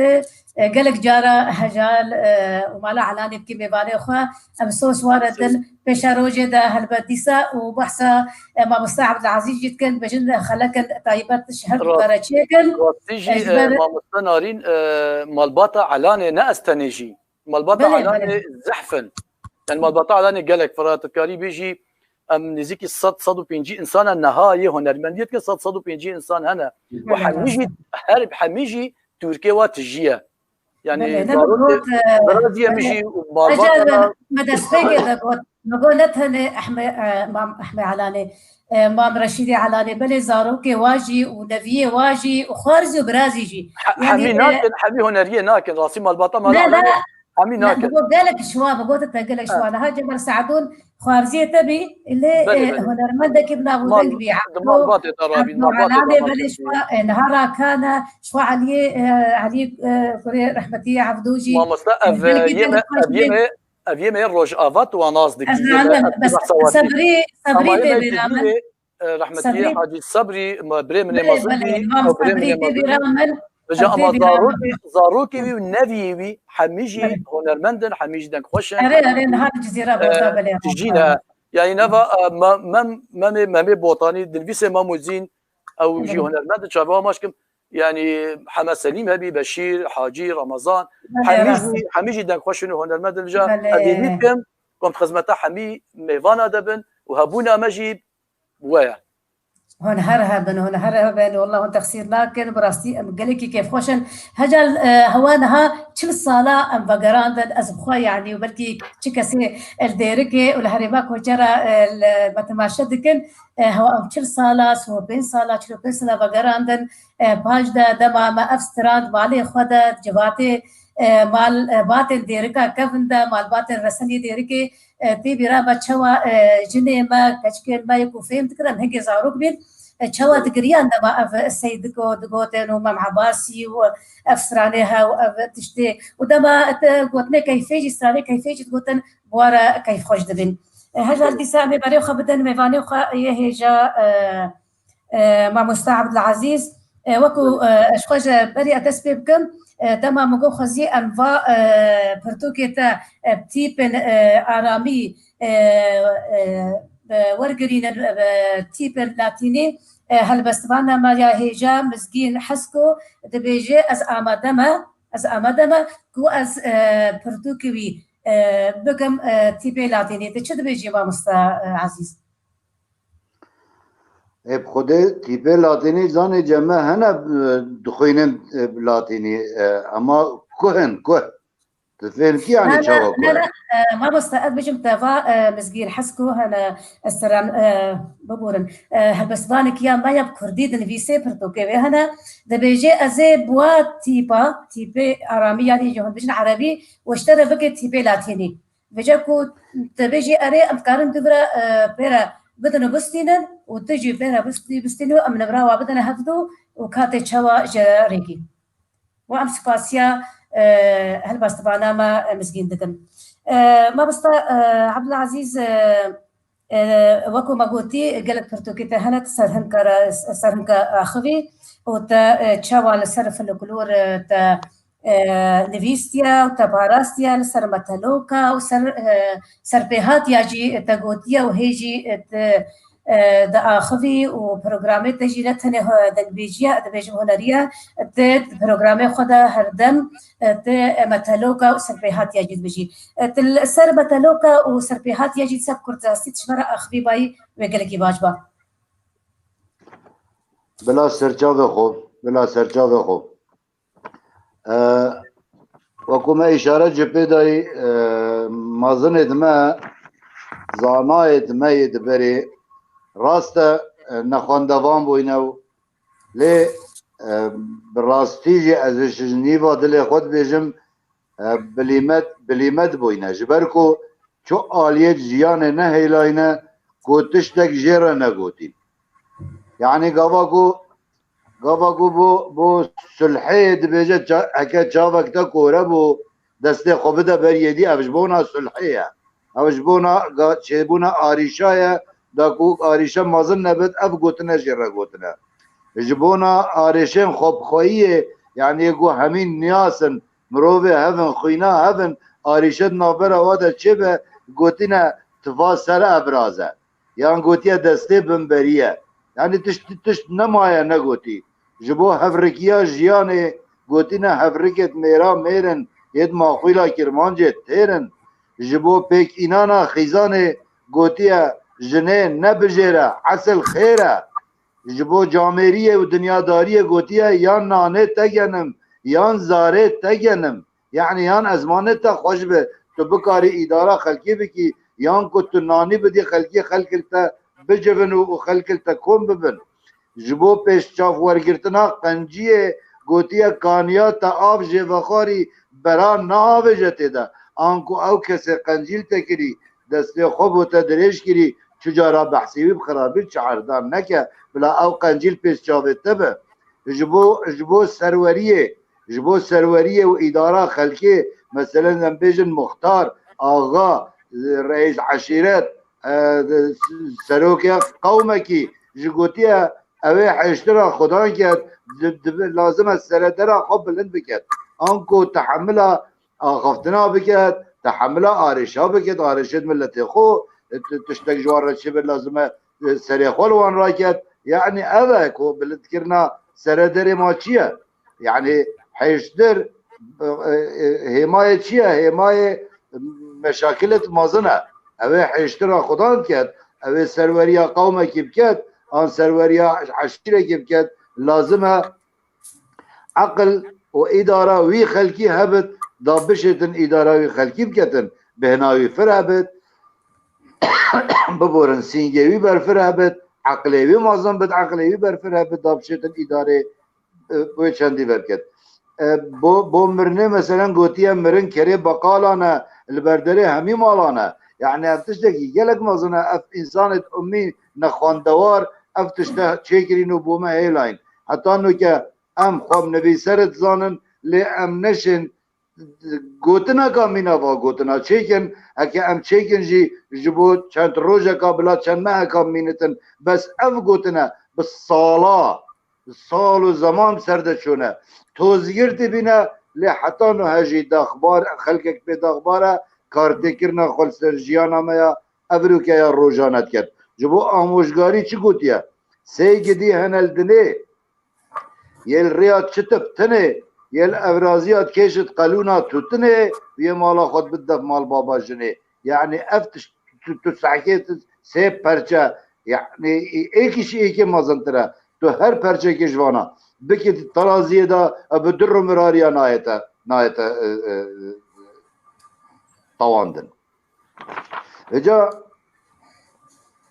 e, gelek cara hejal, e, û mala elanê bikî mêvanê xwe. Em soz ware din. Pêşerojê de helbet dîsa û behsa, e, mamoste Ebdilezîz jî dikin, bêjin xelekin taybet ji her du Rast-, re çêkin. Rastî jî, E, ji e, ber mamoste Narîn, e, malbata Elanê ne ez tenê jî. Malbata Belê, Elanê belê. zehf in. Yani malbata Elanê gelek fira, tu dikarî bêjî, em nêzîkî sed, sed û pêncî insan in, niha yê hunermendiyê dikin, sed, sed û pêncî insan hene. Û Belê, hemî jî, rast. her, hemî jî Tirkê wa tijî ye. Yani Belê, ne zarokê, got, e, biraziyê min belê. jî û malbata Ejar, me destpêkê de got, me got ne tenê Ehme-, e, Mam Ehme Elanê, e, Mam Reşîdê Elanê, belê zarokê wa jî û neviyê wa jî û xwarzî û birazî jî. He-, Yani, hemî e, nakin, hemî huneriyê nakin. Rastî malbata mala Ne, ne. Elanê hemî Ne, nakin. bi got gelek şiwa, bi got te gelek Ha. şiwa. Niha Cemal Se'dûn xwarziyê te bî, lê, Belê, e, belê. hunermendekî bi nav û Mal-, deng bî. di Ebdo, malbatê de rabî, Ebdo malbatê de Elanê, rabî. belê şiwa, e, niha rakana, şiwa Eliyê, e, Eliyê, e, kurê rehmetî Evdo jî, Mamoste, e, ev, belkî e, yê te me, bi xwe ev yê jî me, ev yê me Rojava tu wan nas dikî, Ez yê me, zanim, ev bes dibasa watî. Sebrî, Sebrî Ama yê tê me bî ra min. Dîlê, e, rehmetî Sebrî. Hacî Sebrî, me, birê min ê Belê, mezin belê, bî, Mam ew birê min Sebrî ê tê mezin bî ra bî. min. Vêca ama zarokê, zarokê wî û neviyê wî hemî jî hunermend in, hemî jî dengxweş in. Erê, erê, niha li Cizîra berda, belê. Tijî ne. Yani neva, e, me-, mem-, Memê, Memê Botanî, dinivîsê Mem û Zîn, ew jî hunermend in, çavê wan maç kim. Yani Hemed Selîm hebî, Beşîr, Hacî, Ramazan, hemî jî, hemî jî dengxweş in û hunermend in. Vêca ez ê nît kim, ku em xizmeta hemî mêvana de bin û hebûna me jî we ye. Hûn her hebin, hûn her hebin. Wallah hûn texsîr nakin. Bi rastî em gelekî kêfxweş in. Heca, e, hewa niha çil sala em vegerandin. Ez bi xwe, yanî, û belkî çi kesê li Dêrikê û li herêma Koçera, e, li me temaşe dikin. E, hewa em çil sala, sî û pênc sala, çil û pênc sala vegerandin. E, paş de dema me ev strand malê xwe de, civatê, e, mal, e, batên Dêrika kevin de, malbatên resenî Dêrikê, e, tê bîra me çawa, e, jinê me, keçikên me yê ku fêm dikirin, hingê zarok bîn, e, çawa digiriyan dema ev sey digo-, digotin û Mem Ebasî û ev stranê he û ev tiştê. Û dema te gotinê keyfê jî, stranê keyfê jî digotin, bi wa re keyfxweş dibin. E, heja dîsa em ê berê xwe bidin mêvanê xwe yê hêja, e, e, mamosta Ebdulazîz, e, wekû, e, ez xwe ji berî ez dest pê bikim, e, dema min got xwezî em va, e, pirtûkê te, e, tîpin, e, aramî, e, e, e, wergirînin, e, tîpin latînî, e, helbestvana me ya hêja Mizgîn Hesko dibêje, ez amade me, ez amade me ku ez, e, pirtûkê wî, e, bikim, e, tîpê latînî. Tu çi dibêjî mamosta, e, Ezîz? Ê, bi Xwedê tîpê latînî zanê cem me hene, e, dixwînin, e, latînî, e, ama ku hin, ku? Tu fêm kî, yanî çawa ku? Ne, ne, e, mamosta, ez bêjim te va, e, Mizgîn Hesko hene, e, seran, e, biborin. E, helbestvanekî ya me ya bi kurdî dinivîsê, pirtûkê wê hene. Dibêje, ez ê bi wa tîpa, tîpê aramî, yanî ji hûn bijin erebî, û ji te re bike tîpê latînî. Vêca ku te bêjî, erê, em dikarin du vira, e, pê re bidin û bistînin û tu jî pê re bistî-, bistînî û em nivra wa bidin hevdu û katê çawa ji rêkî. Û em spasiya, e, helbestvana me, e, Mizgîn dikin. E, mamosta, e, Ebdulazîz, e, e, wekû me gotî, gelek pirtûkê te hene, tu ser hinka re, ser hinka axivî û te, e, çawa li ser folklor, e, te e, nivîstiye û te parastiye li ser meteloka û ser, e, serpêhatiya jî te gotiye û hê jî, e, te, e, diaxivî û programê te jî ne tenê, e, dengbêjiye, dibêjim huneriye, te programê xwe de herdem, e, te, e, meteloka û serpêhatiya jî dibêjî. E, tu li ser meteloka û serpêhatiya jî ser kurtrastî tu ji me re axivî bayî wê gelekî baş ba. Bila serçavê xwe, bila serçavê xwe. E, wekû me îşaret ji pê dayî, e, mezinê di me, zanayê di me yê di berê, rast e, e, nexwendevan bûyne û lê, e, bi rastî jî ez ji nîva dilê xwe dibêjim, e, bilîmet, bilîmet bûyne. Ji ber ku çi aliyê jiyanê nehêlayne ku tiştek jê re negotîn. Yanî gava ku, gava ku bo, bo sulhê dibêje ça-, heke çavek te kore bû, destê xwe bide ber yêdî, ev ji bona sulhê ye. Ew ji bona ga-, çêbûna arîşa ye, da ku arîşe mezin nebit, ev gotine jê re gotine. Ji bona arêşên xwebixweyiyê, yanî ku hemîn niyasin, mirovê hev in, xwîna hev in, arîşe di navbera wa de çêbe, gotine tifa ser ebraz e. Yan gotiye destê binberî ye. Yanî tişt, tişt nemaye negotî. Ji bo hevrikiya jiyanê gotine hevrikêt mêra mêr in, yêt maxwîla kirmancê têr in. Ji bo pêk înana xîzanê gotiye jinê nebijêre, esil xêr e. Ji bo camêriyê û dinyadariyê gotiye yan nanê te genim, yan zarê te genim. Yanî yan ezmanê te xweş be, tu bikarî îdara xelkê bikî, yan ku tu nanî bidî xelkê, xelk li te bicivin û, û xelk li te kom bibin. Ji bo pêşçavwergirtina qenciyê gotiye kaniya te av jê vexwarî bera neavêje tê de. Anku ew kesê qencî li te kirî, destê xwe bo te dirêj kirî, çi cara behsê wî bi xirabî çi erdan neke, bila ew qencî li pêşçavê te be. Ji bo, ji bo serweriyê, ji bo serweriyê û îdara xelkê, meselen em bêjin muxtar, axa, reîs eşîret, e, serokê qewmekî ji gotiye Ew ê hêştira Xudan ket, di, di, lazim e seredera xwe bilind biket. Anku tehemila axaftina biket, tehemila arêşa biket, arêşê miletê xwe, e, ti-, tiştek ji wan re çêbe lazim e, e, serê xwe li wan raket. Yani ev e ku bilindkirina serederê ma çi ye? Yani hêştir, e, e, e, hêmayê çi ye? Hêmayê meşakilet mezin e. Ew ê hêştira Xudan ket, ew ê serweriya qewmekî biket, an serweriya eşîrekî biket, lazim e eqil û îdara wî xelkî hebit, da bişêtin îdara wî xelkî biketin, bêhna wî fir hebit, biborin sîngê wî berfir hebit, eqlê wî mezin bit, eqlê wî berfir hebit, da bişêtin îdarê, e, wê çendî vebket. E, bo, bo mirinê meselen gotiye mirin kerê beqalan e, li berderê hemî malan e. Yani ev tiştekî gelek mezin e, ev însanê umî nexwendewar, ev tişte çêkirîn û bo me hêlayîn. Heta nuke em xwe bi nivîsere dizanin, lê em neşên gotineka mîna va gotina çêkin, heke em çêkin jî ji bo çend rojeka bila çend meheka mînitin. Bes ev gotine bi sala, sal û zeman ser de çûne. Tozgirtî bîne, lê heta niha jî daxbar, xelkek pê daxbar e, kartêkirina xwe li ser jiyana me ya, evroke ya rojane diket. Ji bo amojgarî çi gotiye? Sê gidî hene li dinê, yê li rêya çi tip tinê, yê li evraziya kêşit qelûna tutinê, yê mala xwe dibit def mal baba jinê. Yani ev tişt tu, tu sehkê tu sê perçe, yani êkî ji êkê mezintir e. Tu her perçekê ji vana bikî teraziyê de, e, bi du rûmirariya nayête, nayête, e, e, tawandin. Vêca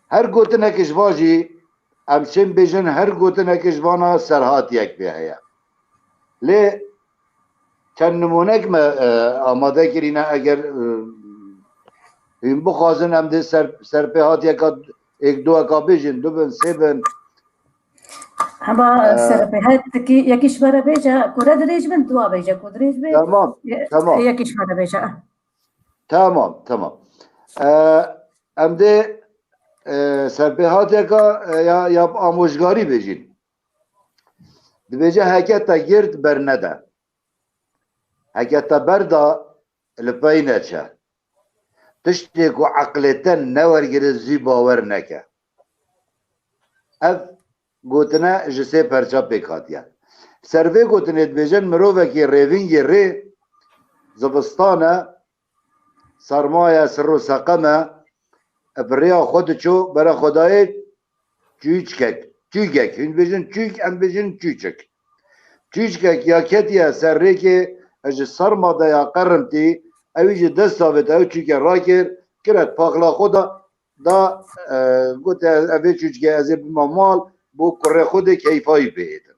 her gotinekê ji va jî em çên bêjin, her gotinekê ji vana serhatiyek pê heye. Lê çend nimûnek me, e, amade kirîne, eger, e, hûn bixwazin em dê ser, serpêhatiyeka êk duweka bêjin, du bin, sê bin. Hema, e, serpêhat tikî, yekî ji me re bêje, ku re dirêj bin, duwa bêje, ku dirêj bê, Tamam, ye-, tamam. Yekî ji me re bêje. Tamam, tamam. E, em dê, e, serpêhateka, e, ya, ya amojgarî bêjin. Dibêje heke te girt bernede. Heke te berda li pey neçe. Tiştê ku eqlê te newergire zî bawer neke. Ev gotine ji sê perça pêk hatiye. Ser vê gotinê dibêjin mirovekî rêvîngê rê zivistan e, serma ye, sir û seqem e, bi rêya xwe diçû, bere xwe dayê çûçkek, çûgek, hûn dibêjin çûk, em dibêjin çûçik. Çûçkek ya ketiye ser rêkê, ji serma de ya qerintî, ewî ji dest avêt, ew çûke rakir, kiret paxla xwe da, da, e, gote, "Ev ê çûçikê ez ê bima mal, bo kurê xwe dê keyfa wî bihêtim."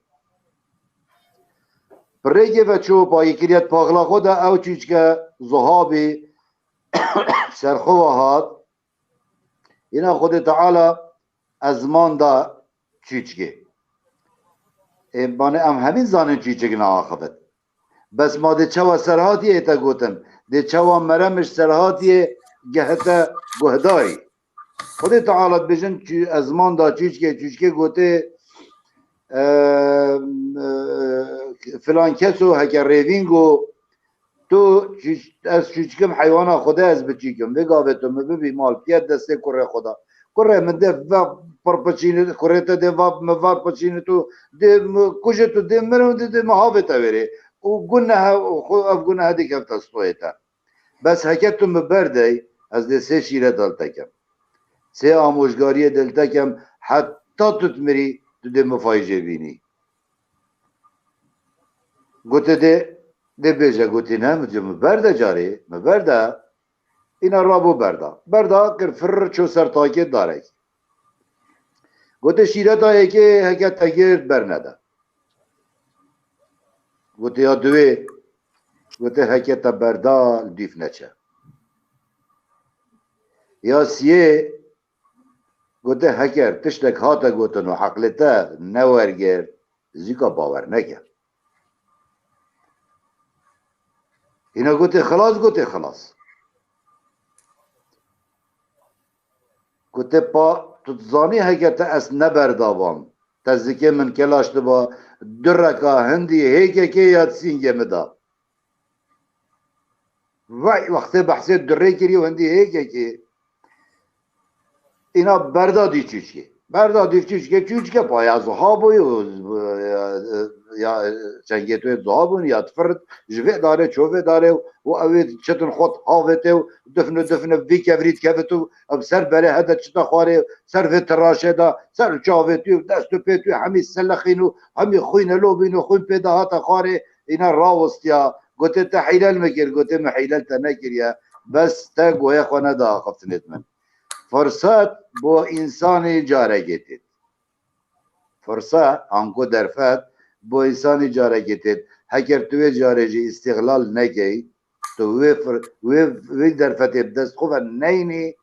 Bi rêkê ve çû, payî kiriye paxla xwe da, ew çûçike zuhabî ser xwe ve hat. Yine Xwedê Teala ezman da çûçikê. Ê, banê em hemî zanin çûçik neaxivit. Bes ma dê çawa serhatiyê te gotin? Dê çawa meremiş serhatiyê gehete guhdarî? Xwedê Teala dibêjin çû-, ezman da çûçikê, çûçikê gotê, e, e, filan keso heke rêvîngo, tu çûç-, ez çûçikim heywana Xwedê ez biçîkim. Vê gavê tu min bibî mal piye destê kurê xwe da. Kurê min dê ve pir piçînit, kurê te dê va min var piçînit û dê min kujit û dê mirim dê, dê min havê te wêrê. Û gunehe, xwe ev gunehe dê kevte stoyê te. Bes heke tu min berdey, ez dê sê şîreta li te kem. Sê amojgariyê dê li te kem, heta tu dimirî, tu dê min fayîjê bînî. Gote dê, dê bêje, gotî ne, min, min berde carê, min berde. Îna rabû berda. Berda kir firr çû ser takê darekî. Gote şîreta yekê heke te girt bernede. Gote ya duwê, gote heke te berda li dîf neçe. Ya siyê, gote heker tiştek hate gotin û heqlê te newergirt, zîka bawer neke. Hîna gote xilas, gote xilas. Gote pa, tu dizanî heke te ez neberdavam, Te zikê min kelaş diba, du reka hindî hêkekê ya sîngê min da. Vay, wextê behsê durê kiriye û hindî hêkekê. Îna berda dî çûçkê. Berda dî çûçkê, çûçke paya ziha bûyî û ya, ya çengê tu yê ziha bûn, ya difirit, ji vê darê ço vê darê û ew ê çitin xwet havêtê û difne difne vî kevirî dikevit û ev ser berê hede çita xwarê, ser vê tiraşê da, ser çavê tu, dest û pê tu, hemî selexîn û hemî xwîne lobîn û xwîn pê de hate xwarê, îna rawistiya, gotê te hîlel me kir, gotê me hîlel te nekiriye, bes te goya xwe neda axiftinêt min. Firset bo însanî carekê têt. Firset, anku derfet, bo însanî carekê têt. Heker tu wê carê jî îstîxlal nekey, tu wê fir-, wê, wê derfetê bi dest xwe ve neynî,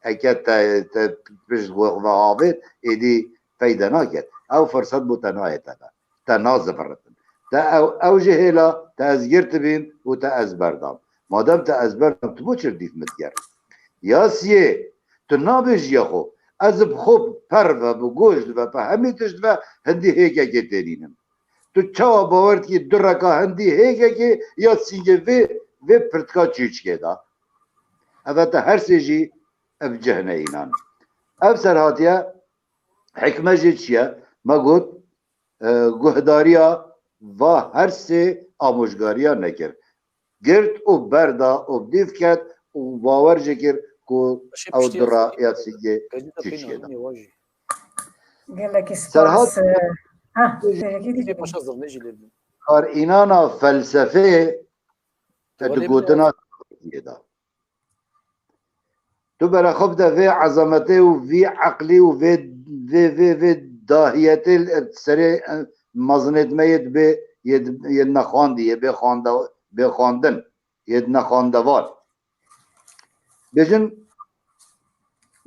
eke te, te pişt xwe ve havêt, êdî feyde naket. Ew firset bo te nayê te ve. Te naziviritin. Te ew, ew jî hêla, te ez girtibîm û te ez berdam. Madem te ez berdam, tu bo çi dîf min diger? Ya siyê, tu nabêjî ya xwe. Ez bi xwe per ve, bi goş ve, bi hemî tişt ve hindî hêkekê tênînim. Tu çawa bawer dikî du reka hindî hêkekê ya sîngê vê, vê pirtika çûçkê da? Eve te her sê jî ev cih ne înan. Ev ser hatiye hikme jê çi ye? Me got, e, guhdariya va her sê amojgariya nekir. Girt û berda û bi dîv ket û bawer jê kir ku Paşê ew piştî dura ya sîngê Qeydî te çûçkê peyna da. Gelekî Serhat spas. E, ha, Paşa zirnê jî lê bû. Kar înana felsefeyê te di gotina da. Tu bera xwe bide vê ezametê û vî eqlî û vê, vê, vê, vê dahiyetê li serê, e, mezinêt me yê dibê, yê di-, yê nexwandî, yê bê xwanda-, bê xwandin, yê nexwandevan. Bêjin,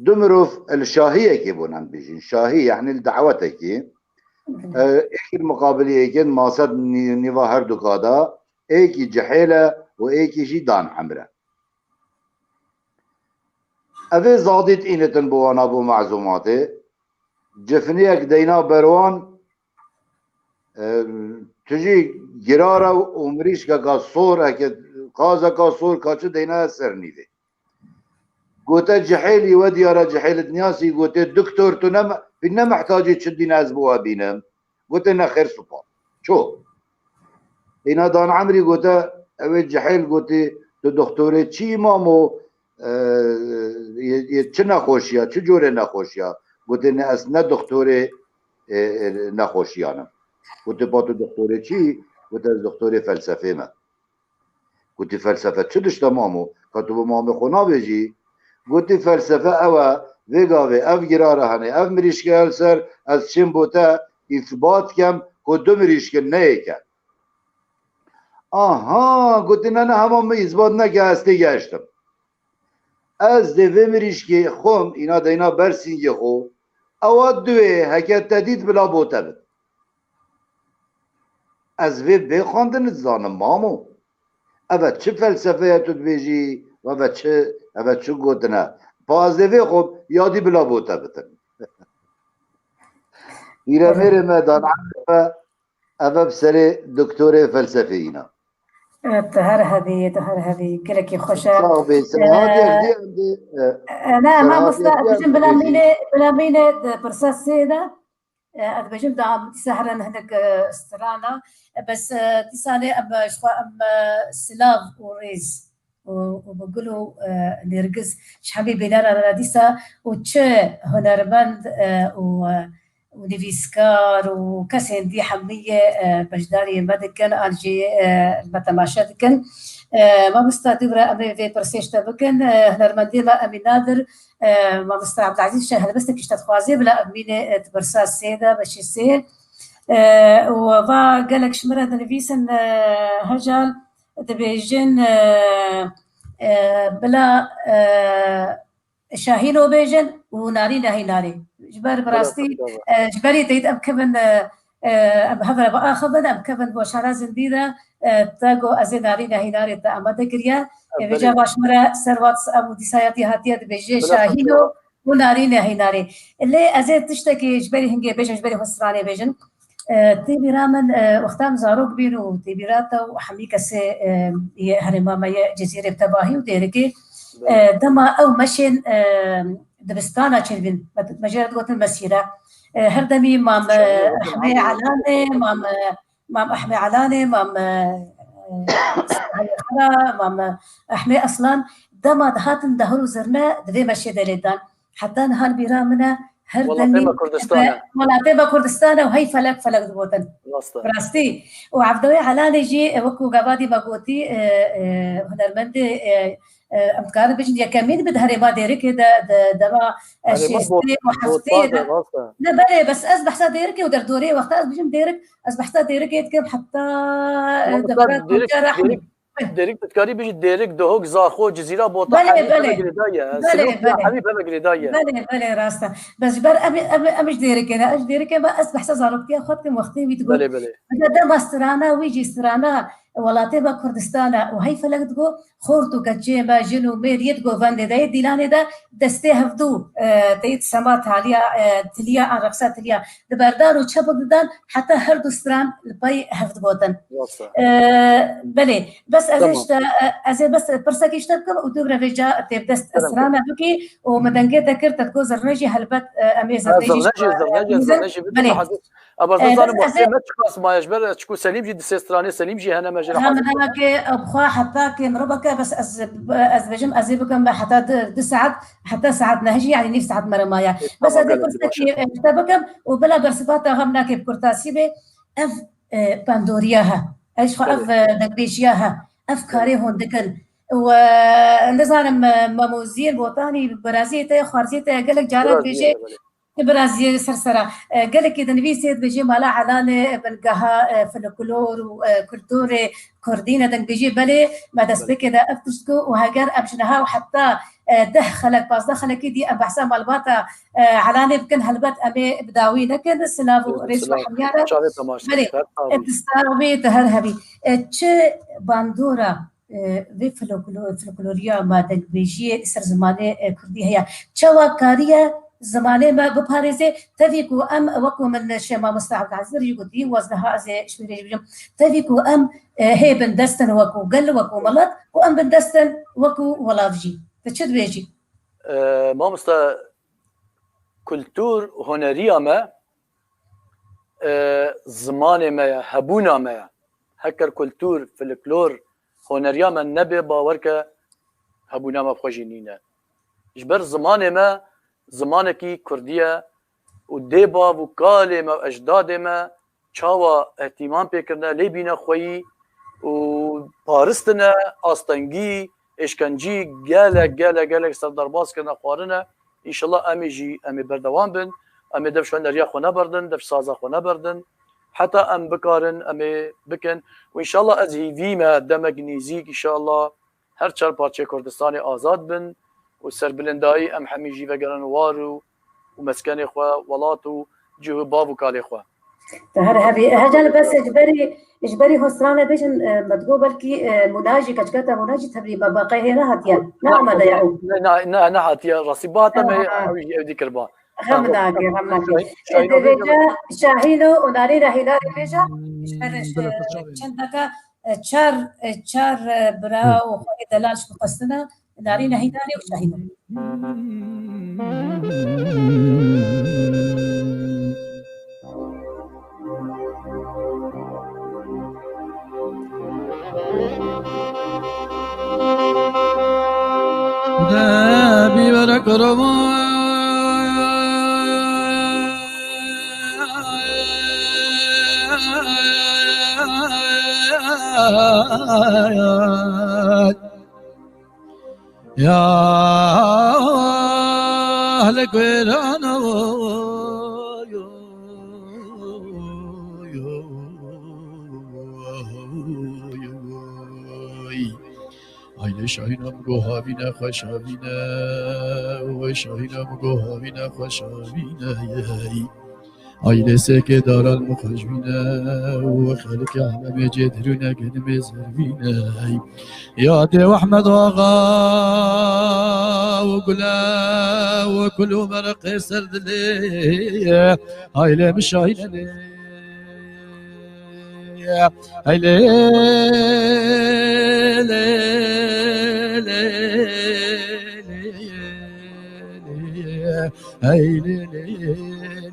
du mirov li şahiyekê bûn, em bêjin. Şahî, yani li dawetekî, e, êkî li muqabilî êkê, masa nî-, nîva her du kada, êkî cihêl e û êkî jî dan emr e. Evê zadît înitin bi wana bo mezûmatê. Cifiniyek deyna berwan, e, tu jî girara û mirîşkeka sor, eke qazeka sor kaçi deyna ser nîvê. Gote cihêlî we diyara cihêlit niyasî, gote doktor tu ne, ne mihtacî çi dîne ez bo we bînim. Gote nexêr supa. Ço. Îna dan Emrî gote, ew ê cihêl gotî, tu doktorê çi î mamo, e, yê, yê çi nexweşiya, çi corê nexweşiya? Gote ne, ez ne doktorê, e, e, nexweşiyan im. Gote pa tu doktorê çi? Gote ez doktorê felsefê me. Gotî, felsefe çi tişt e mamo? Ka tu bi mamê xwe nabêjî? Gotî, felsefe ew e, vê gavê ev girara hene, ev mirîşke li ser, ez çêm bo te îsbat kem ku du mirîşk in, ne yek e. Aha, gotî, ne, ne, hema min îsbat neke, ez têgehiştim. Ez dê vê mirîşkê xwim, îna deyna ber sîngê xwe, ewa duê heke te dît bila bo te bit. Ez vê bê xwendin dizanim, mamo. Eve çi felsefe ye tu dibêjî, eve çi, eve çi gotine? Pa ez dê vê xwe yadî bila bo te bitim. Hîremêrê me dan Emrî, eve bi serê doktorê felsefê îna. Evet, tu her hebî, tu her hebî. Gelekî xweş e. Sağ ol, Serhat, e, Yekdî em dê, e, e, ne, Serhat, mamosta, Yekdî em bijim dê bila bêjî. Mînê, bila mînê di pirsa sê de. E, ez dibêjim da dîsa herin hinek, e, strana. E, bes, e, dîsa lê em, e, ji xwe em, e, silav û rêz û, û bi gul û, e, nêrgiz ji hemî bînera re dîsa û çi hunermend, e, û, e, û nivîskar û kesên dî hemî yê, e, beşdarî me dikin, an jî, e, me temaşe dikin. E, mamosta dû re em ê vê pirsê ji te bikin. E, hunermendê me Emîn Nadir, e, mamosta Ebdulezîz ji helbestekî ji te dixwazê, bila em mînê, e, di pirsa sê de, beşê sê. E, û va gelek ji min re dinivîsin, e, Hecal, dibêjin, e, e, bila, e, Şahîno bêjin û Narîna Hînarê. Ji ber bi rastî, e, ji berî deyt em kevin, e, e, em hev re biaxivin, em kevin bo şara zindî de, e, te got ez ê Narîna Hînarê te amade kiriye. E, vêca baş min re ser WhatsApp û dîsa ya dî hatiye dibêje Şahîno. û Narînê Hênarê. Lê ez ê tiştekî ji berî hingê bêjim, ji berî hosranê bêjim. E, tê bîra min, e, wexta min zarok bîn û tê bîra te û hemî kesê, e, yê herêma me yê Cizîrê bi tevahî û Dêrikê, e, dema ew meşên, e, dibistana çêdibîn, me, me jê re digotin mesîre. E, her demî mam, e, Ehmê Elanê, mam, e, Mam Ehmê Elanê, mam, e, e, Xira, mam, e, Ehmê Aslan, dema dihatin dehor û zirne di vê meşê de lê dan. Heta niha li bîra min e, her Welatê demî me Kurdistan e. Welatê me Kurdistan e û hey felek felek digotin. Rast e. Bi rastî. Û Evdewê Elanê jî, e, wekû gavadî me gotî, e, e, hunermendê, e, e, em dikarin bêjin yekemîn bi di herêma Dêrikê de, di dema, e, Herêma şêstê û heftê de. Rast e. Ne belê, bes ez behsa Dêrikê û derdorê wexta ez bêjim Dêrik, ez behsa Dêrikê dikim heta, e, Wexta devra Dêrik, Tonca Rehmî. Dêrik, Dêrik tu dikarî bêjî Dêrik, Duhok, Zaxo, Cizîra, Bota, Belê, hemî belê. Hemî girêdayî ye. Belê, Silûkiya, belê. Hemî hemî girêdayî ye. Belê, belê, rast e. Bes ji ber em, em, em ji Dêrikê ne, ez ji Dêrikê me, ez behsa zaroktiya xwe dikim, wextê wî digot. Belê, belê. Dema strana wî jî strana welatê me Kurdistan e û hey felek digo, xort û keçê me, jin û mêr yê di govendê de, yê dîlanê de destê hevdû, e, teyit sema taliya, e, tiliya an reqsa tiliya di berdan û çepik didan heta her du stran li pey hev digotin. Rast e. E, belê, bes ez ê Tamam. işte, e, ez ê bes pirsekî işte bikim û tu bi re vêca têbdest Kerem strana bikî û min dengê te kir, te digot zirne jî helbet, e, em ê Ha, zirnê jî zirne jî, e, zirne jî, zirne jî bidin. Belê. Eba E, zazanim bes ez ê wextê me çiqas maye ji ber çiku Selîm jî di sê stranê Selîm jî hene me jê re Hem hazir. Nake, e, bi xwe heta kê mirov bike, bes ez, ez bêjim, ez ê bikim heta di, di saet, heta saet neh jî, yani nîv saet mere maye. E, Bes tamam, ez ê gelek pirsekî, baş e. e, ji te bikim û bila bersiva te hem nake bi kurtasî be, ev, e, bandoriya he. Ev ji xwe ev, Belê. e, dengbêjiya he. Ev Belê. karê hûn dikin. Û, e, nizanim, e, Memoziyên Botanî, biraziyê te, xwarziyê te gelek caran Biraziyê dibêje, te, belê. Ti biraziyê ser sera. E, gelekî dinivîsê dibêjê mala Elanê, e, bingeha, e, folklor û, e, kulturê kurdî ne, dengbêjiyê belê me destpêkê de ev tişt got û heger em ji niha û heta, e, deh xelek, pazdeh xelekî dî em behsa malbata, e, Elanê bikin, helbet em ê bi dawî nekin. Silav û rêz ji we hemiya re. Çavê temaşe. Belê. Her sax bî. E, tu sax bî, tu her hebî. E, çi bandora e, vê folklo-, folkloriya me, dengbêjiyê li ser zimanê, e, kurdî heye. Çawa kariye zimanê me biparêze? Tevî ku em, wekû min şê mamosta Evdazir jî gotî, waz niha ez ê ji wî re jî bijim. Tevî ku em, e, hê bindest in wekû gel, wekû milet, û em bindest in wekû welat jî. Tu çi dibêjî? E, mamosta, kultur, huneriya me, e, zimanê me ye, hebûna me ye. Heker kultur, folklor, huneriya me nebe, bawer ke hebûna me bi xwe jî nîne. Ji ber zimanê me, zimanekî kurdî ye û dê bav û kalê me û ecdadê me çawa îhtîmam pê kirine, lê bîne xweyî û paristine, astengî, êşkencî gelek, gelek, gelek ser derbas kirine, xwarine. Înşallah em ê jî, em ê berdewam bin. Em ê dev şanderiya xwe neberdin, dev saza xwe neberdin. Heta em bikarin, em ê bikin. Û înşallah ez hîvî me demek nêzîk, înşallah her çar parçeyê Kurdistanê azad bin û serbilindayî em hemî jî vegerin war û, û meskenê xwe, welat û cih û bav û kalê xwe. Te her hebî. Hecel bes ji berî, ji berî hosrane bêjin, e, me digot belkî, e, Mûna jî, keçika te Mûna jî tevlî me baqey hê nehatiye. Ne amade ya û. Ne, ne, ne, nehatiye rastî. Ba te me Aha. ew jî ew dî kirba. Xem Tamam. nake, xem nake. Şahin, Şahin E, de abi vêca Şahîno û Narîna Hênarê vêca, ji ber, e, çend deka, e, çar, e, çar, e, bira û xwedê delal ji xwe xwestine, Narîna Hênarê û Şahîno. Ya ehle Kur'an, Ay, Şahîna min go havîne, xweş havîne, oy, Şahîna min go havîne, xweş havîne, yey. Ailê sêkê daral muxejbîne û xelkê alemê cê dirûne genimê zervîne. Yadê Ehmed Axa û gule û kul û merqê ser dilê. Ailê min şahîne lê. Hey lê, lê, lê, lê, lê, hey lê, lê,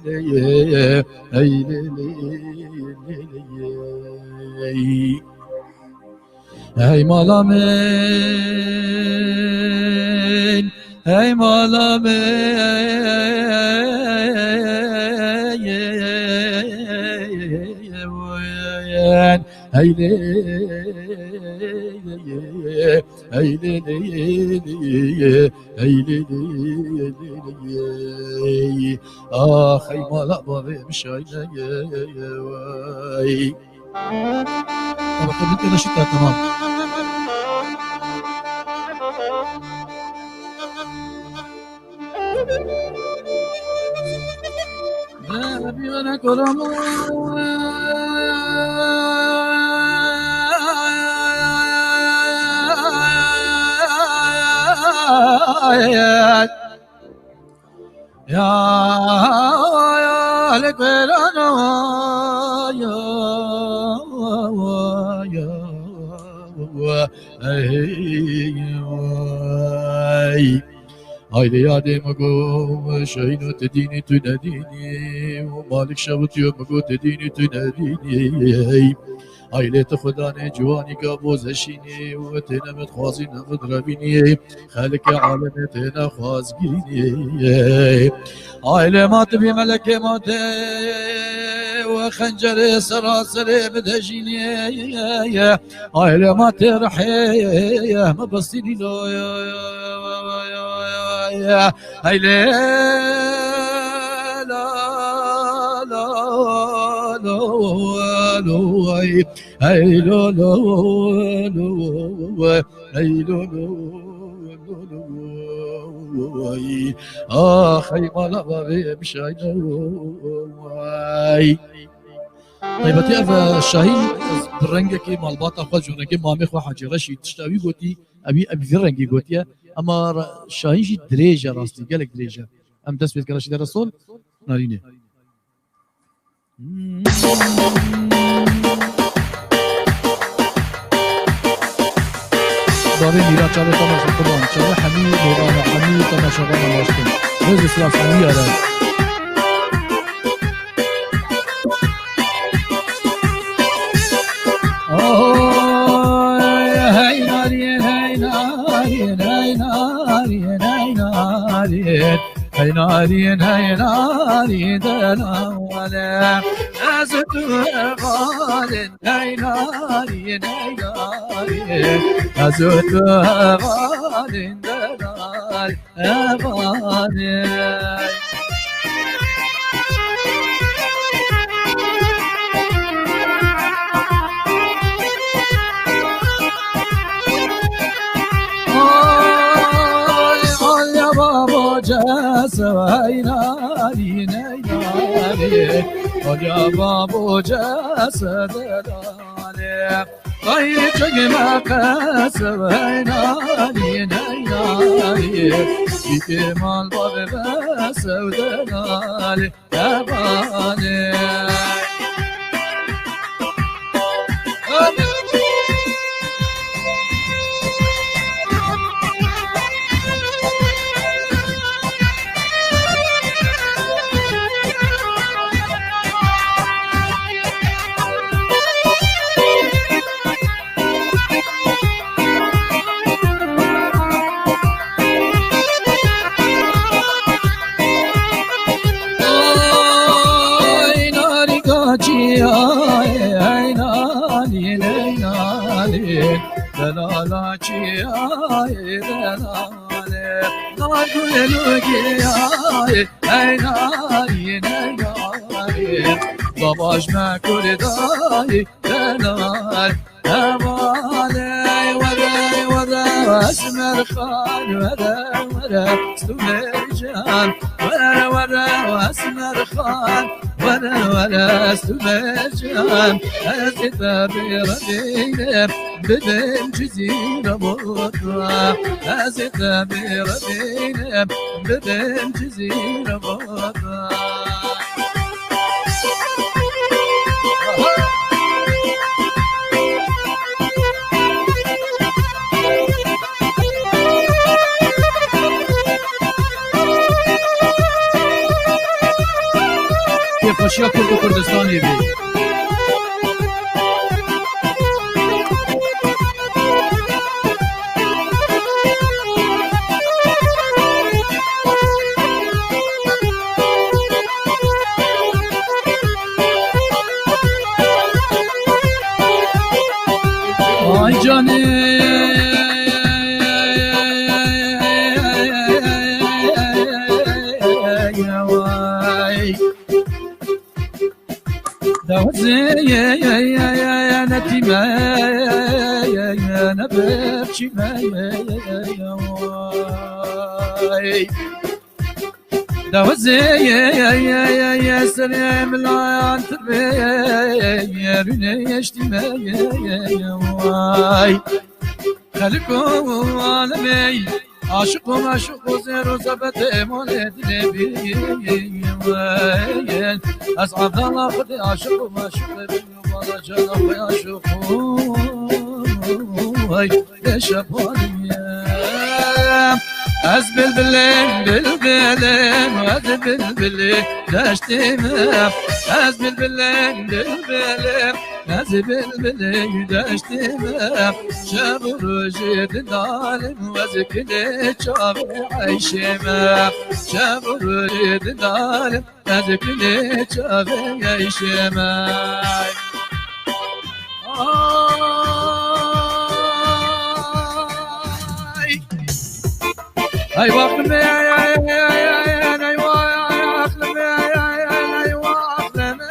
lê, hey lê, lê, lê, lê. Hey mala min, hey mala min, hey lê, hey lê, lê, lê, hey lê, lê, lê, lê. Ax, hey mala bavê min şahîne ye, ye, ye, vay. Ama tabii ki de şu tamam. Ya, ya, le kurana, ya, ya, ya, ey, ay. Ailê yadê min got, Şahîno tu dînî tu nedînî, û Malik Şevitiyo min got, tu dînî tu nedînî. Ailê tu xudanê ciwanî ka bo zeşînî, û têne min xwazî ne min revînî. Xelkê alemê têne xwazgînî. Ailê ma tu bî melekê ma tê, û xencerê seraserê bidejînî. Ailê ma tê rihê, me bistînî lo. Hey lê, la, la, lo, lo, ay. Hey lo, lo, lo, hey lo, lo, lo, lo, ay. Ah, hey mala bavê min şahîne, ay. Taybetî ev, e, Şahîn, ez bi rengekê malbata xwe, ji rengê mamê xwe Hacî Reşîd, tişta wî gotî, ev, ev vî rengî gotiye. Ema re-, Şahîn jî dirêj e rastî, gelek dirêj e. Em dest pê dike Reşîdê Resol, narînê. Bavê Mîra çavê temaşe, qurban. Çavê Hemî, Morana Hemî, temaşe bana başkin. Rêz û silav Hemî yare. Oy, hey narîn, hey narîn, hey narîn, hey narîn. Hey narîn, hey narîn, delale. Ez û tu hevalên, hey narîn, hey narîn. Ez û tu hevalên, delal, hevalên. Ay, ay, ya babo cese, hey narîn, hey narîn. Ay, ya babo cese, delale. Ay, çek me qese, hey narîn, hey narîn. Dîkê mal bavê bese, delale. Hevalê. Ay, narî kaçî, ay, ay, narî, ley, narî, delala çî, ay, delale. Nar gulû giyayê, ey narî, ey narî. Baba ji me kurdayî, delal. Hevalê, were, were, Esmer Xan, were, were, Stûmê can. Were, were, Esmer Xan, Were, were, ez tu berçem, ez ê te bêre bînim, bibim cizîra bota. Ez ê te bêre bînim, bibim cizîra bota. Kêfxweşiya Kurd û Kurdistanê bê. Ay canê, ay. Dawazê ye, ye, ye, ye, ye, ne tîme, ye, ye, ye, ne berçîme, ye, ye, ye, ye, way. Dawazê ye, ye, ye, ye, ye, serê milayan tibê, ye, ye, rûnê yeştîme, ye, ye, ye, way. Xelko alemê, aşiq û meşuq û zêr û zebetê malê dilê bî. Ez Evdala Xwedê aşiq û meşuq bîm, bala cana xwe aşiq û, ay, de şepanî ye. Ez bilbilê, bilbilê, ez bilbilê deştê me. Ez bilbilê, bilbilê, ez bilbilê deştê me. Şev û rojê didalim, ez kilê çavê eyşê me. Şev û rojê didalim, ez kilê çavê eyşê me. Ay. Ay, waxlime, ay, ay, ay, ay, ay, ay, waxlime, ay, ay, ay, ay, waxlime.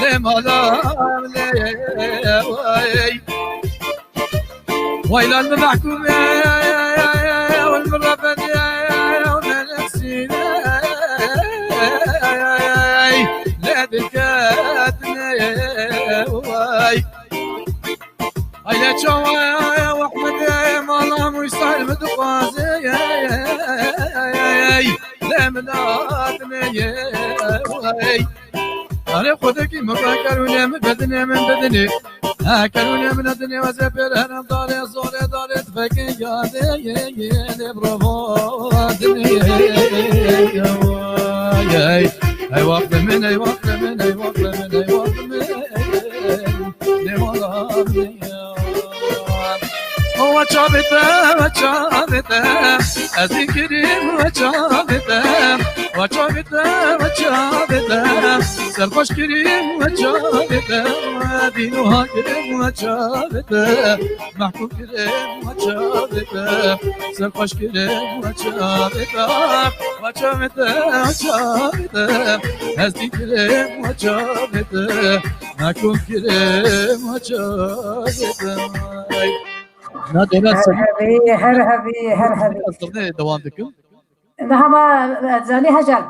Lê malam lê, ay. Waylan min mehkûm e, wal min rebet e, wal min esîre. Lê diketine, way. Ay lê çawa Ehmedê, mala Musa min dixwaze. Lê min hatine, way. Arê xwedekî min kerûnê min bedinê min bedinê. Ha, kerûnê min dinê, ez ê pêr herim darê, zorê darê, tfekê yadê, yê, yê, lê bravo, dinê. Ey, ey, wextê min, ey, wextê min, ey, wextê min, ey, wextê min. Lê wala min. O çavê te, çavê te, ez ê kirîm, çavê te, çavê te, çavê te, serxweş kirîm, çavê te, dîno ha kirîm, çavê te, mehkûm kirîm, çavê te, serxweş kirîm, çavê te, çavê te, çavê te, ez dî kirîm, çavê te, mehkûm kirîm, çavê te. Na dera Her hevî, her hevî, her hevî. Dewam dikim. Niha ma, e, zanî Hecan.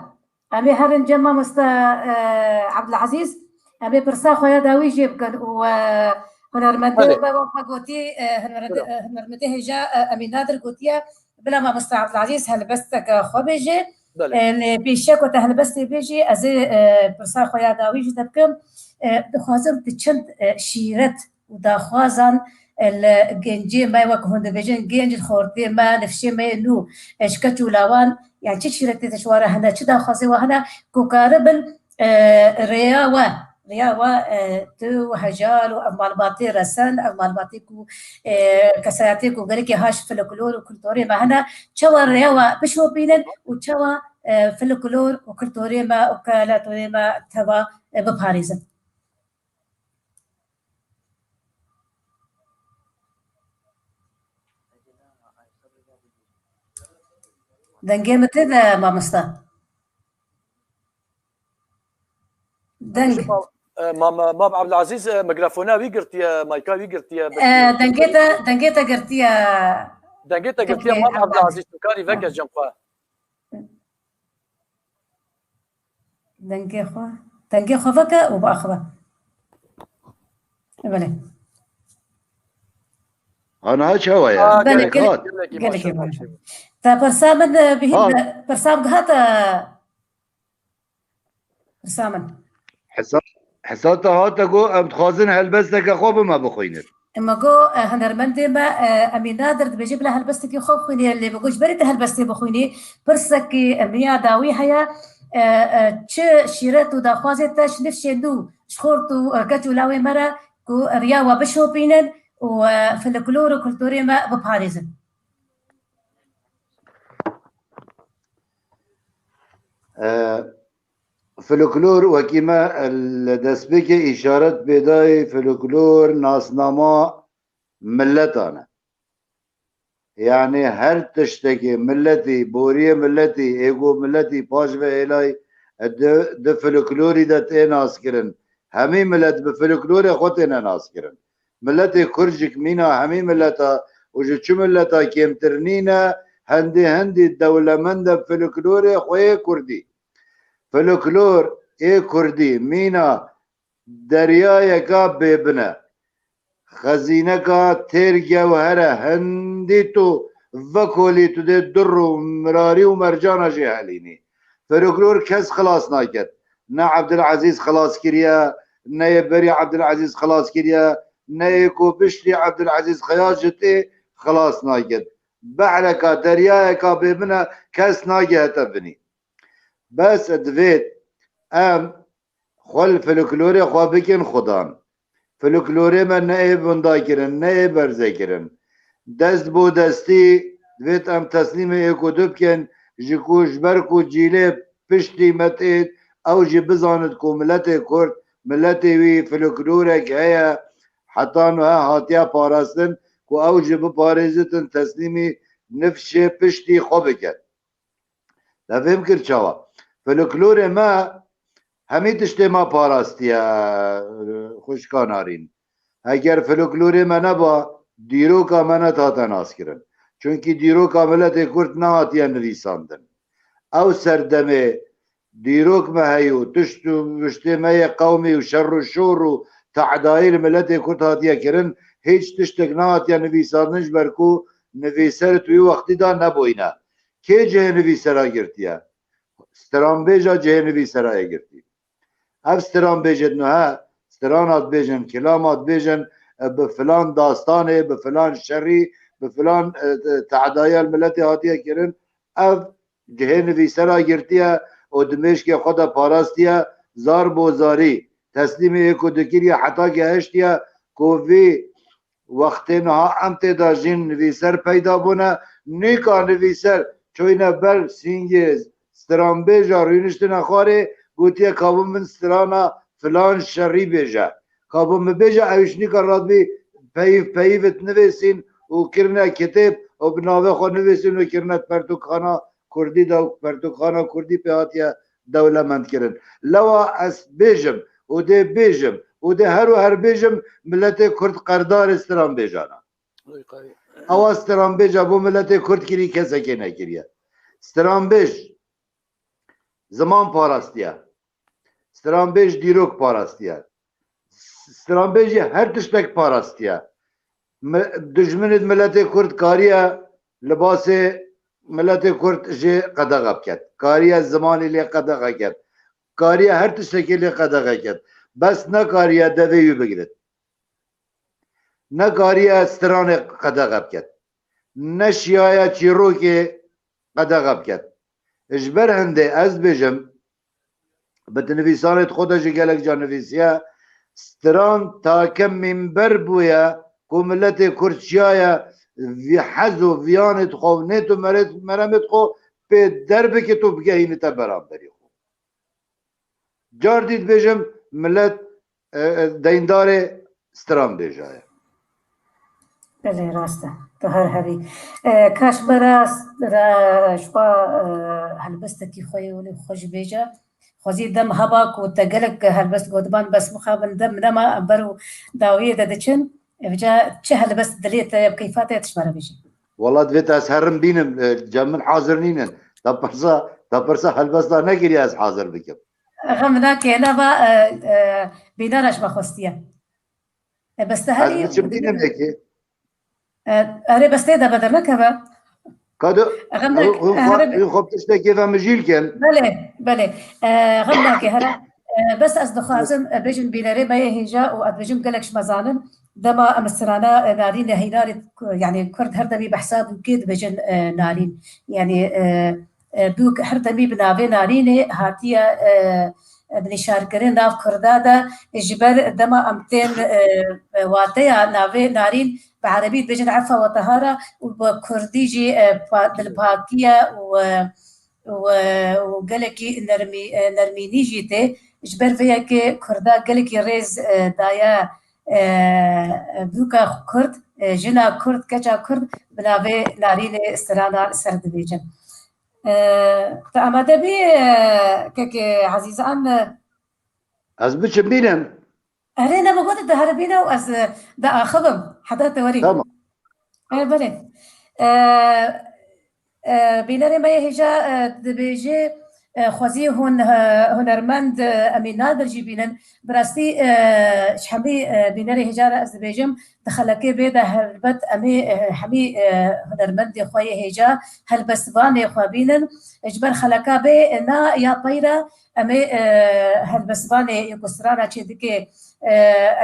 Em ê herin cem mamoste, e, Abdulazîz. Em ê pirsa xwe ya dawî jê bikin û, e, hunermendê Belê. me wek me gotî, e, hunermendê, Belê. e, hunermendê hêja, e, Emîn Nadir gotiye, bila mamoste Abdulazîz helbesteke xwe bêje. Belê. E, lê pêşiya ku te helbestê bêjî, ez ê, e, pirsa xwe ya dawî jî te bikim. E, dixwazim tu çend, e, şîret û daxwazan, e, li gencê me, wek hûn dibêjin, genc xortê me, nifşê me yê nû, e, ji keç û lawan, yani çi şîretê te ji we re hene, çi daxwazê we hene, ku karibin, e, rêya we, rêya we, e, tu û Hejar û ev malbatê resen, ev malbatê ku, e, kesayetê ku gelekê ha ji folklor û kulturê me hene, çawa rêya we bişopînin û çawa, e, folklor û kulturê me û keletorê me teva, e, biparêzin. Dengê min tê de, mamosta? Deng. Ji ma-, e, mam, mam Abdulazîz, e, mikrofona wî girtiye, mayka wî girtiye, E, belkî dengê te, dengê te girtiye. Dengê te girtiye, Girtiye, mam Abdulazîz. Abdulazîz, tu karî veke cem xwe. Dengê xwe, dengê xwe veke û biaxive. Belê. Ana çawa ye? Belê, Gerek gelek, hat. Gelekî gelekî maşallah. baş. Te pirsa min, e, bihî Ha. be, pirsa min hate. Pirsa min. Hesa-, hesa te hate ku em dixwazin helbesteke xwe bi me bixwînin. Me got, e, hunermendê me, e, Emîn Nadir dibêje bila helbestekî xwe bixwînî, lê me got ji berî te helbestê bixwînî, pirsekî, e, min ya dawî heye, e, e, çi şîret û daxwazê te ji nifşên nû, ji xort û, e, keç û lawê me re ku riya we bişopînin û, e, folklor û kulturê me biparêzin. E, Folklor wekî me li destpêkê îşaret pê dayê, folklor nasnama miletan e. Yani her tiştekê miletî, boriyê miletî, êgo miletî paş ve hêlay di, di folklorî de tê naskirin. Hemî milet bi folklorê xwe têne naskirin. Miletê Kurd jî mîna hemî mileta û ji çi mileta kêmtir nîne, hendî hendî dewlemend e folklorê xwe yê Kurdî. Folklor ê Kurdî mîna deryayeka bêbin e. Xezîneka têr gewher e, hindî tu vekolî tu dê dur û mirarî û mercana jê helînî. Folklor kes xilas naket. Ne Ebdilezîz xilas kiriye, ne yê berî Ebdilezîz xilas kiriye, ne yê ku piştî Ebdilezîz Xeyaz ji tê xilas naket. Behreka deryayeka bêbin e, kes nagihete binî. Bes divêt em xwe li folklorê xwe bikin xudan. Folklorê me ne ê winda kirin, ne ê berze kirin. Dest bo destî divêt em teslîmê êk û du bikin, ji ku ji ber ku cîlê piştî me têt, ew jî bizanit ku miletê Kurd, miletê wî folklorek heye, heta niha hatiye parastin, ku ew jî biparêzitin, teslîmî nifşê piştî xwe bikin. Te fêm kir çawa? Folklorê me hemî tiştê me parastiye, xwişka narîn. Eger folklorê me neba, dîroka me nedihate naskirin. Çunkî dîroka miletê Kurd nehatiye nivîsandin. Ew serdemê dîrok me heye û tişt û tiştê me yê qewmî û şer û şor û te'dayî li miletê Kurd hatiye kirin, hîç tiştek nehatiye nivîsandin ji ber ku nivîser di wî wextî de nebûyne. Kê cihê nivîsera girtiye? Stranbêja cihê nivîsera yê girtî. Ev stranbêjê niha strana dibêjin, kilama dibêjin, e, bi filan dastanê, bi filan şerî, bi filan, e, e, te'daya li miletê hatiye kirin. Ev cihê nivîsera girtiye û di mêşkê xwe de parastiye, zar bo zarî teslîmê yê ku dikiriye heta gehiştiye ku vî wextê niha em tê de jîn nivîser peyda bûne. Nîka nivîser çoyne ber sîngê stranbêja rûniştine xwarê, gotiye, ka bo min strana filan şerî bêje. Ka bo min bêje, ew jî nîka radibî peyv peyv it nivêsîn û kirine kitêb û bi navê xwe nivêsîn û kirine pertûkxana Kurdî de û pertûkxana Kurdî pê hatiye dewlemend kirin. Lewa ez bêjim û dê bêjim û dê her û her bêjim, miletê Kurd qerdarê stranbêjan e. Ewa stranbêja bo miletê Kurd kirî kesekê nekiriye. Stranbêj ziman parastiye. Stranbêj dîrok parastiye. Stranbêj jî her tiştek parastiye. Mi-, dijminê miletê Kurd kariye libasê miletê Kurd jê qedexe biket. Kariye zimanê lê qedexe ket. Kariye her tiştekê lê qedexe ket. Bes nekariye devê wî bigirit. Nekariye stranê qedexe biket. Neşiyaye çîrokê qedexe biket. Ji ber hindê ez bêjim, bi dinivîsanê xwe de jî gelek ca nivîsiye, stran take mînber bûye ku miletê Kurd çiyaye vî hez û viyanê xwe û nêt û merêt-, meremêt xwe pê derbikit û bigehînite beramberî xwe. Car dî dibêjim, milet, e, e, deyndarê stranbêja ye. Belê, rast e. Tu her hebî. E, kaş bera, bera ji xwe, e, helbestekî xwe yê welî xwe jî bêje. Xwezî dem heba ku te gelek helbest gotiban, bes mixabin dem nema, em ber û dawiyê de diçin. Evca çi helbest dilê te, bi keyfa te tişt me re bêjî. Wala divê te ez herim bînim, e, cem min hazir nînin. Te pirsa, te pirsa helbesta nekiriye ez hazir bikim. Xem nake, nava, e, e, bînera ji me xwestiye. E, bes te Ez herî biçim bînim êkê. E, erê, bes tê de bedir nekeve. Kado, Xem ew, nake, hûn xwe, erê, hûn xwe tiştekê ve mijîl kin. Belê, belê. E, xem nake, here. E, bes ez dixwazim, e, bêjim bînerê me yê hêja û ez dibêjim gelek ji me zanin. Dema em strana, e, Narîn e, hînarê ku-, yani Kurd her demî behsa bûkê dibêjin, e, Narîn. Yani, e, e, bûk her demî bi navê Narînê hatiye, e, e, binîşarkirin nav Kurda de, ji ber dema em tên, e, e, wateya navê Narîn bi erebî dibêjin efa we tehara û bi kurdî jî, e, pa-, dilpakiye û, e, û, e, û gelekî nermî-, e, nermînî jî tê. Ji ber vê yekê Kurda gelekî rêz, e, daye, e, bûka Kurd, e, jina Kurd, keça Kurd bi navê Narînê strana li ser dibêjin. E, tu amade bî, e, kekê Ezîz, an, e, Ez biçim bînim. Erê, ne, bi gotin tu here bîne û ez, e, diaxivim heta te werî. Tamam. E, belê. E, e, bînerê me yê hêja, e, dibêje, e, xwezî hûn, e, hunermend, e, Emîn Nadir jî bînin. Bi rastî, e, ji hemî, e, bînerê hêja re ez dibêjim, di xelekê bê de helbet em ê, e, hemî, e, hunermendê xwe yê hêja, helbestvanê xwe bînin. Ji ber xeleka bê, e, na ya peyre, Em ê, e, helbestvanê yê ku strana çêdike, e,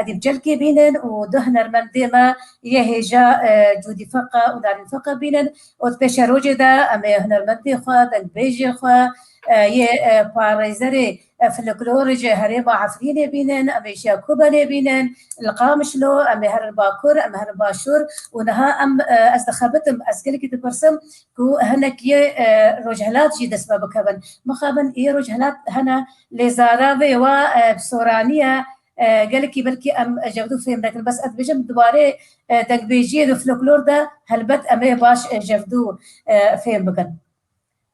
Edîb Celkê bînin û du hunermendê me yê hêja, e, Cûdî Feqa û Narîn Feqa bînin û di pêşerojê de em ê hunermendê xwe, dengbêjê xwe, e, yê, e, parêzerê, e, folklorê ji herêma Efrînê bînin, em ê ji ya Kobanê bînin, li Qamişlo, em ê herin Bakur, em herin Başûr û niha em, e, ez dixebitim, ez gelekî dipirsim ku hinek yê, e, Rojhilat jî dest me bikevin. Mixabin ê Rojhilat hene, lê zara vê wa, e, bi soraniye, e, gelekî belkî em, e, jevdû fêm nekin. Bes ez dibêjim di warê, e, dengbêjiyê di folklor de helbet em ê baş, e, jevdû, e, fêm bikin.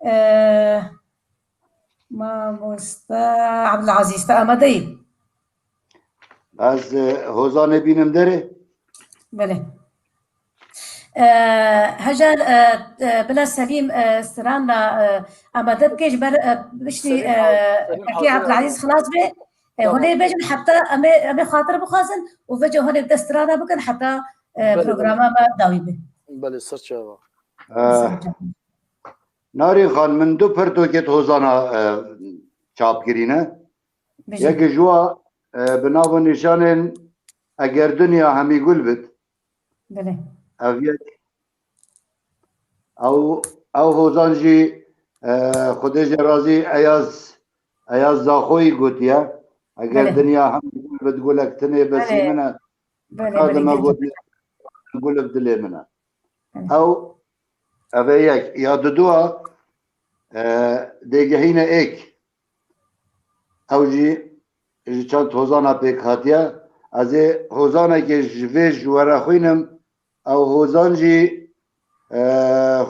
E, Mamoste Abdulazîz, te amade yî? Ez, e, Hozanê bînim derê. Belê. E, Hejar, e, e, bila Selîm, e, strana, e, amade bike ji ber, e, biştî, Selîm e, hazir, Selîm Kekê hazir. Abdulazîz xilas be. E, Tamam. Hûn ê bêjin heta em ê, em ê xatir bixwazin û vêca hûn ê bi dest strana bikin heta, e, Belê, belê. programa me dawî be. Belê, ser çava. E, Ser çava. Narîn Xan, min du pirtûkê di Hozana, e, çap kirîne. Bijî. Yek ji wa, e, bi nav û nîşanên Eger Dinya Hemî Gul Bit. Belê. Ev yek. Ew, ew hozan jî, e, Xwedê jê razî Eyaz, Eyaz Zaxoyî gotiye. Eger Belê. Dinya hemî gul bit, gulek tinê besî Belê. min e. Belê, Heta belê, dime geldim. Got, gul bi dilê min e. Belê. Ew, ev ê yek. Ya didua, e, Dêgehîne êk. Ew jî ji çend hozana pêk hatiye. Ez ê hozanekê ji vê ji we re xwînim. Ew hozan jî, e,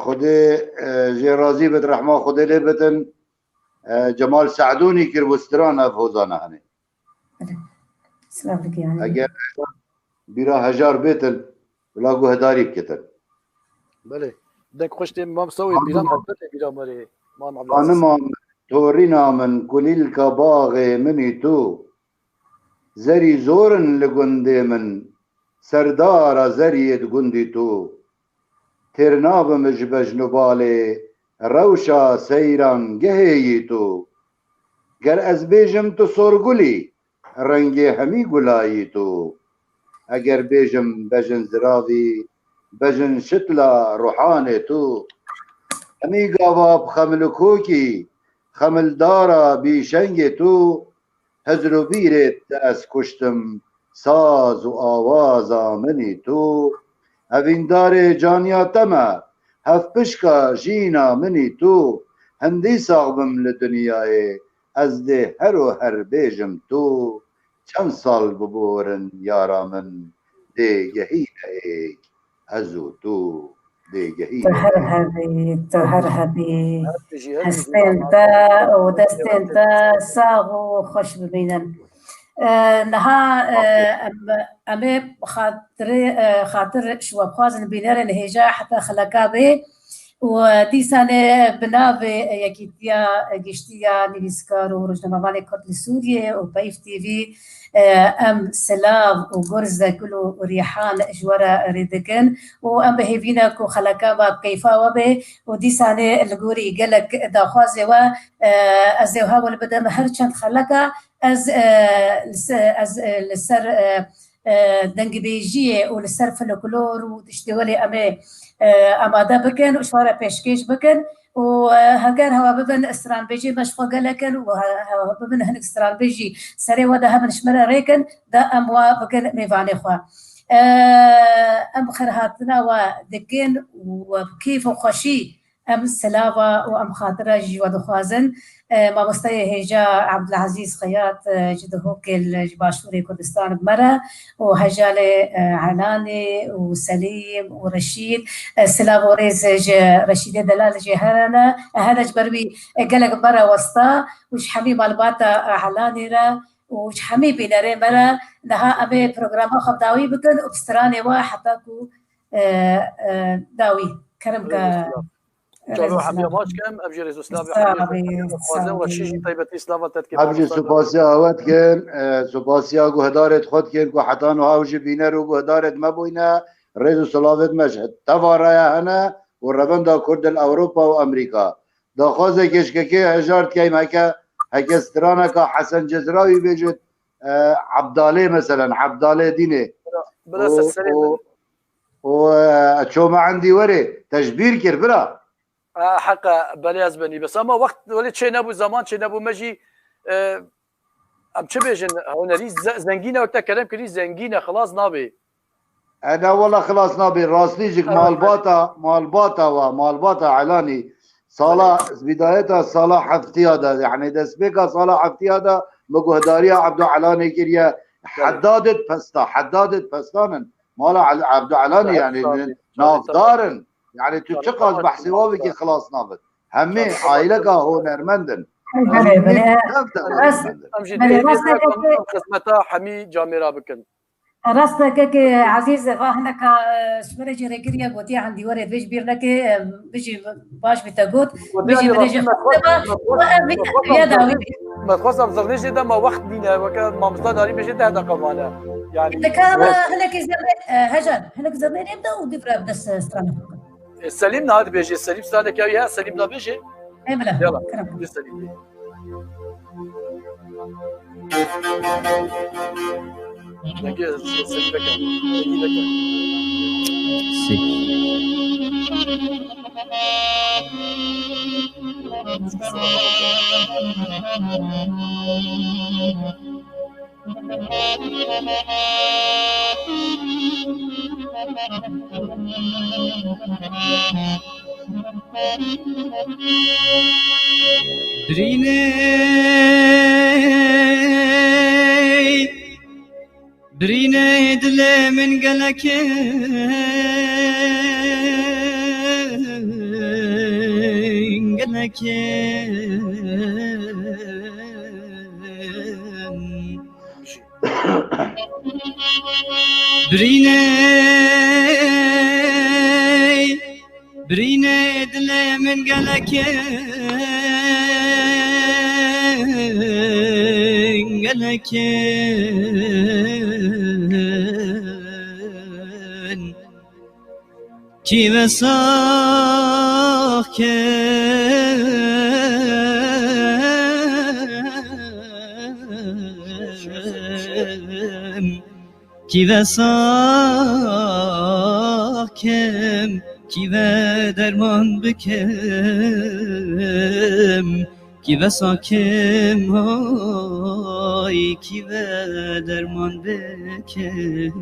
Xwedê, e, jê razî bit, rehma Xwedê lê bitin. E, Cemal Se'dûnî kiribû stran ev hozana hene. Silav dike yani. Eger bîra Hejar bêtin, bila guhdarî bikitin. Belê. Deng xweş tê Mam Sawê, bîra Xanima, muhabbetê, bîra me rê, Mam Abdulaziz. Xanima min, torîna min, kulîlka baxê min î tu. Zerî zor in li gundê min, serdara zeriyê di gundî tu. Têr nabim ji bejn û balê, rewşa seyrangehê yî tu. Ger ez bêjim tu sorgulî, rengê hemî gula yî tu. Eger bêjim bejn ziravî, bejn şitla ruhanê tu. Hemî gava bi xemil û kokî, xemildara bîşengê tu. Hizr û bîrê te ez kuştim, saz û awaza min î tu. Hevîndarê caniya te me, hevpişka jîna min î tu. Hindî sax bim li dinyayê, ez dê her û her bêjim tu. Çend sal biborin yara min, dê gehîne êk, ez û tu dê gehîne êk. Tu her hebî, tu her hebî. Her bijî, her bijî. Hestên te û destên te sax û xweş bimînin. E, niha, e, em, em ê xatirê, e, xatir ji we bixwazin bînerên hêja heta xeleka bê. û dîsanê bi navê Yekîtiya Giştî ya Nivîskar û Rojnamevanê Kurd li Sûriyê û Peyv T V, e, em silav û gurze gul û rîhan ji we re rê dikin û em bi hêvî ne ku xeleka me bi keyfa we bê û dîsanê li gorî gelek daxwazê we, e, ez ê hewl bidim her çend xeleka ez, e, li se-, ez, e, li ser, e, e, dengbêjiyê û li ser folklor û tiştê welê em ê, e, amade bikin û ji we re pêşkêş bikin û, e, heger hewa bibin stranbêjê me ji xwe gelek in û he-, hewa bibin hinek stranbêjî serê we de hebin ji me re rêkin, de em wa bikin mêvanê xwe. E, em xêrhatina we dikin û we bi kêf û xweşî Em silava û em xatira ji we dixwazin. E, mamosteyê hêja Abdulazîz Xeyat, e, ji Dihokê li, ji başûrê Kurdistan bi me re û hejalê, e, Elanê û Selîm û Reşîd. E, silav û rêz ji Reşîdê Delal jê here ne. E, hene ji ber wî, e, gelek bi me re westa û ji hemî malbata, e, Elanê re û ji hemî bînerê me re niha em ê programa xwe bi dawî bikin û bi stranê we heta ku, e, e, dawî. Kerem ke. Çavê hemiya baş kem, em jî rêz û silavê hemiya dixwazin. Weşî jî taybetî silava te dike. Em jî supasiya we dikin, e, supasiya guhdarê xwe dikin ku heta niha ew jî bîner û guhdarê me bûyne, rêz û silavê me ji teva re ye hene û revenda Kurd li Ewropa û Amerîka. Daxwazekê ji kekê hejar dikeym heke, heke straneka Hesen Cezrawî bêjit, e, Ebdalê meselen, Ebdalê Dînê. Bila û, ser serê û, min. û, e, çoma endî werê, te ji bîr kir, bira. E, heqe, belê ez benî. Bes ama wext welê çê nebû, zaman çê nebû, me jî, e, em çi bêjin, hunerî ze-, zengîn e, te kerem kirî, zengîn e, xilas nabê. E, ne, wela xilas nabê. Rastî jî malbata, malbata wa, malbata Elanî. Sala, bidayeta sala heftiya de, yani destpêka sala heftiya de, min guhdariya Ebdo Elanê kiriye. Heddadê di pesta, Heddadê di pestan in. Mala El-, Ebdo Elanî, yani navdar in. Yani tu çiqas behsê wa bikî xilas nabit. Hemî aîleka hunermend in. Belê, belê. Rast, belê, rast e, kekê. Xizmeta hemî camêra bikin. Rast e, kekê Ezîz, va hineka, e, ji me re jî rêkiriye, gotiye, "Endî were, vê ji bîr neke, e, bijî, baş bî te got." Bijî, min jî xwestiye, me xwest em zirnê jê de me wext nîne, weke mamosta Darî bêje deh deqa mane. Yani, dika me hinekî zirnê, e, Hejar, hinek zirnê nê bide û dîv re bi dest, e, stranê xwe bikin. E, Selîm niha dibêje, Selîm straneke wî heye, Selîm nabêje. Ê bila, Yala, kerem. Bi Selîm bê. Dengê Selîm veke, dengê veke. Sê. Birînê, birînê dilê min gelek in, gelek in. Birînê, birînê dilê min gelek in, gelek in. Kî wesa kem, kî wesa kem, kî ve derman bikem, kî wesa kem, ay, kî ve derman bikem.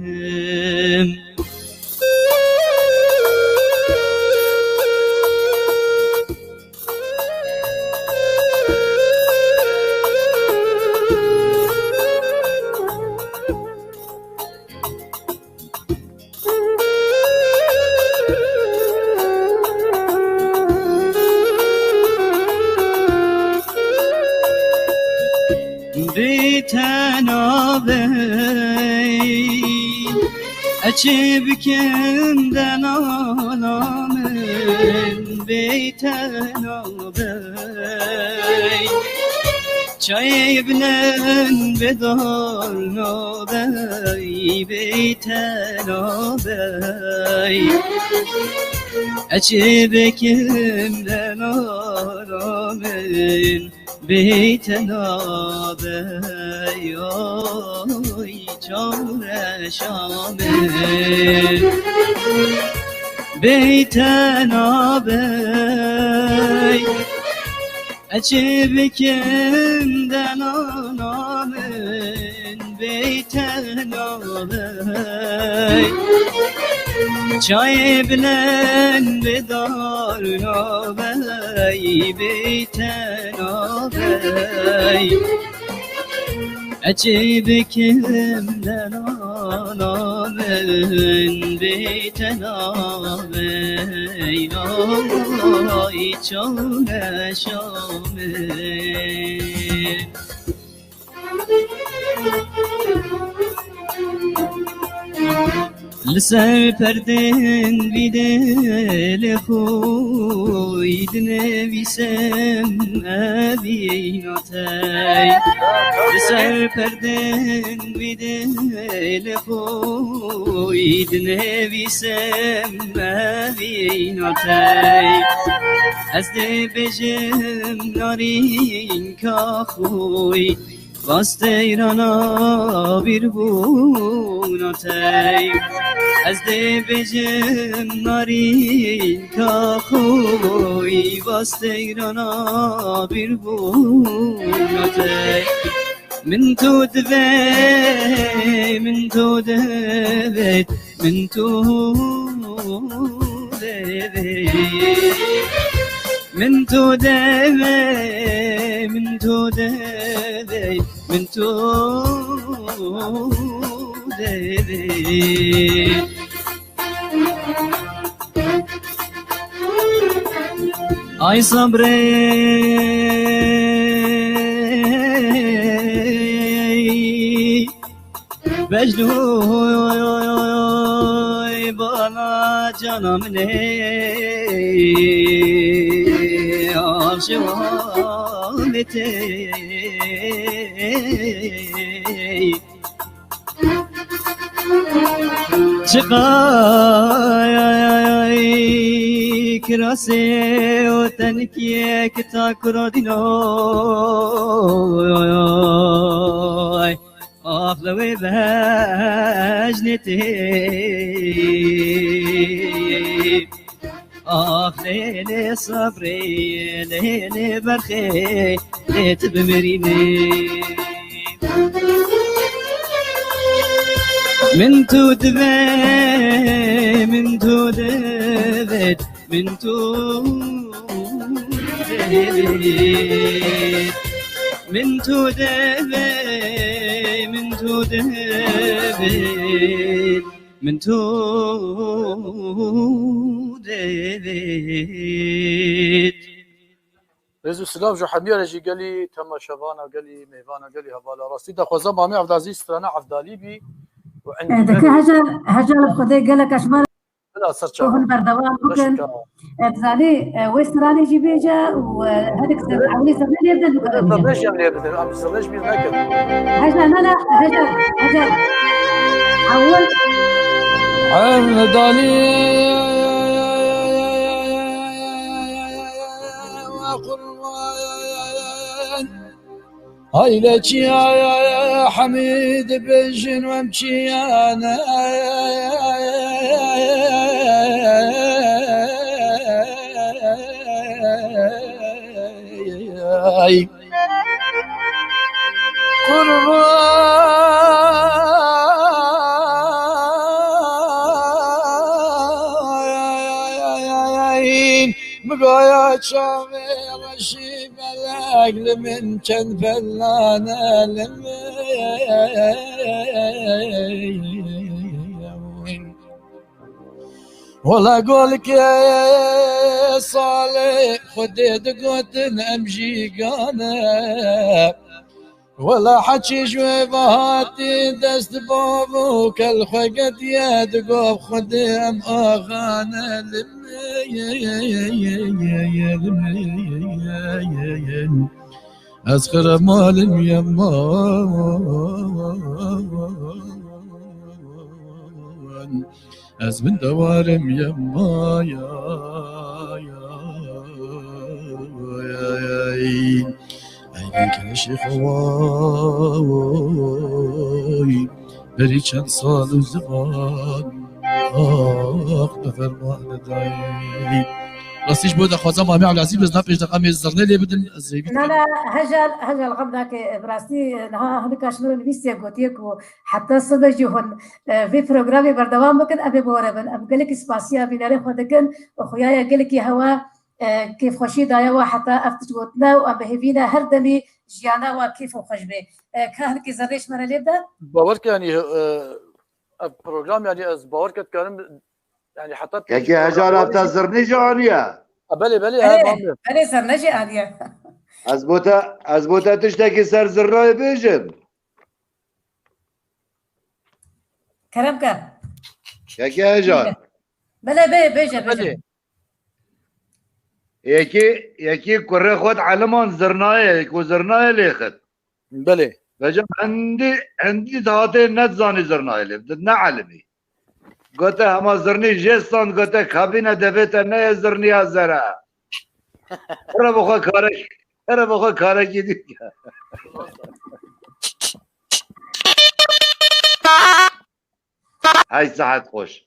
Bi te nabê. Eçê bikin de nana min bê te nabey. Çayê bilen bê dar nabey, bê te nabey. Eçê bikin de nana min Bê te nabey, oy çareşa min. Bê te nabey, eçê bikin de nana min. Bê te nabey. Çayê bilen bê dar nabey, bê te nabey. Eçê bikim de nana min, bê te nabey. Ay çareşa min. Li ser perdên vî dilê xwî dinivîsim evî notey. Li ser perdên vî dilê xwî dinivîsim evî notey. Ez dê bêjim narînka xwî. Vasteyra nabîr bûna tey. Ez dê bêjim narînka xwî, vasteyra nabîr bûna tey. Min tu divê, min tu divê, min tu divê. Min tu divê, min tu divê, min tu divê. Ay sabrê. Mecnûn bana cana min ê aşiqê tê. Çiqay kirasê û tenkiyê kita kuro dîno. Ax lewê bejnê tê. Ax lê lê sabrê, lê lê berxê, lê tu bimirînê. Min tu divê, min tu divê, min tu divê. Min tu divê, min tu divê, min tu divê. Rêz û silav ji hemî re jî gelî temaşevana, gelî mêvana, gelî hevala. Rastî de xweza Mamê Evdazî strana Evdalî bî û E, endî deke Hejar, Hejar bi Xwedê gelek eşmar Bila ser çava. Hûn berdewam bikin. Beşka. E, dizanî, e, wê stranê jî bêje û, e, hinek ser, ewilî zirnê lê bidin. Bidin, zirnê jî em lê bidin. Em zirnê ji bîr nekin. Heja, na, na, heja, heja. Ewil. Evdalî. Aile çiya Hemîd bêjin wem çiyane. Ay. Qurban. Migaya çavê reşî belek li min çend felane li min. Wela golkê salê Xwedê digotin em jî gane. Wela heçî ji wê ve hatî dest bav û kel xwe getiye, digot Xwedê em axa ne li min. Ez xira malim yema. Ez bin dewarim yema ya, ya, ya, ya. Ey bin keleşê xwe way, berî çend sal û ziman, ax bi fermanê dayê. Rastî ji bo dixwazam Amî Ebdulazîz, ez na pêş deqa em ê zirnê lê bidin, ez ê Na, bîtirim. Na, hejal, hejal xem nake, bi rastî niha hinika ji min re nivîsiye, gotiye ku heta sibe jî hûn, e, vê programê berdewam bikin, em ê bi we re bin. Em gelekî spasiya bînerê xwe dikin û xuya ye gelekî hewa, e, kêfxweşî daye we heta ev tişt gotine û em bi hêvî ne her demî jiyana we kêf û xweş bê. E, ka hinekî zerrê ji me re lê bide? Bawer ke, yanî, e, ev program, yanî ez bawer ke dikarim, yanî heta pêş Yekê Hejar programê heta zirnê jî aniye. E, belê, belê, he, Belê, bamê. Belê, zirne jî aniye. Ez bo te, ez bo te tiştekî ser zirnayê bêjim. Kerem ke. Yekê Hejar. Belê, bê, bêje, bêje. Belê. Yekê, yekê kurê xwe di eliman zirnayê, ku zirnayê lê xit. Belê. Vecem hindî, hindî dihatê nedizanî zirnayê lê, di ne elimî. Gote hema zirnî jê stand, gote kabîne devê te neye zirniya zere. Here bi xwe karek, here bi xwe karekî dike. Hey, sihet xweş.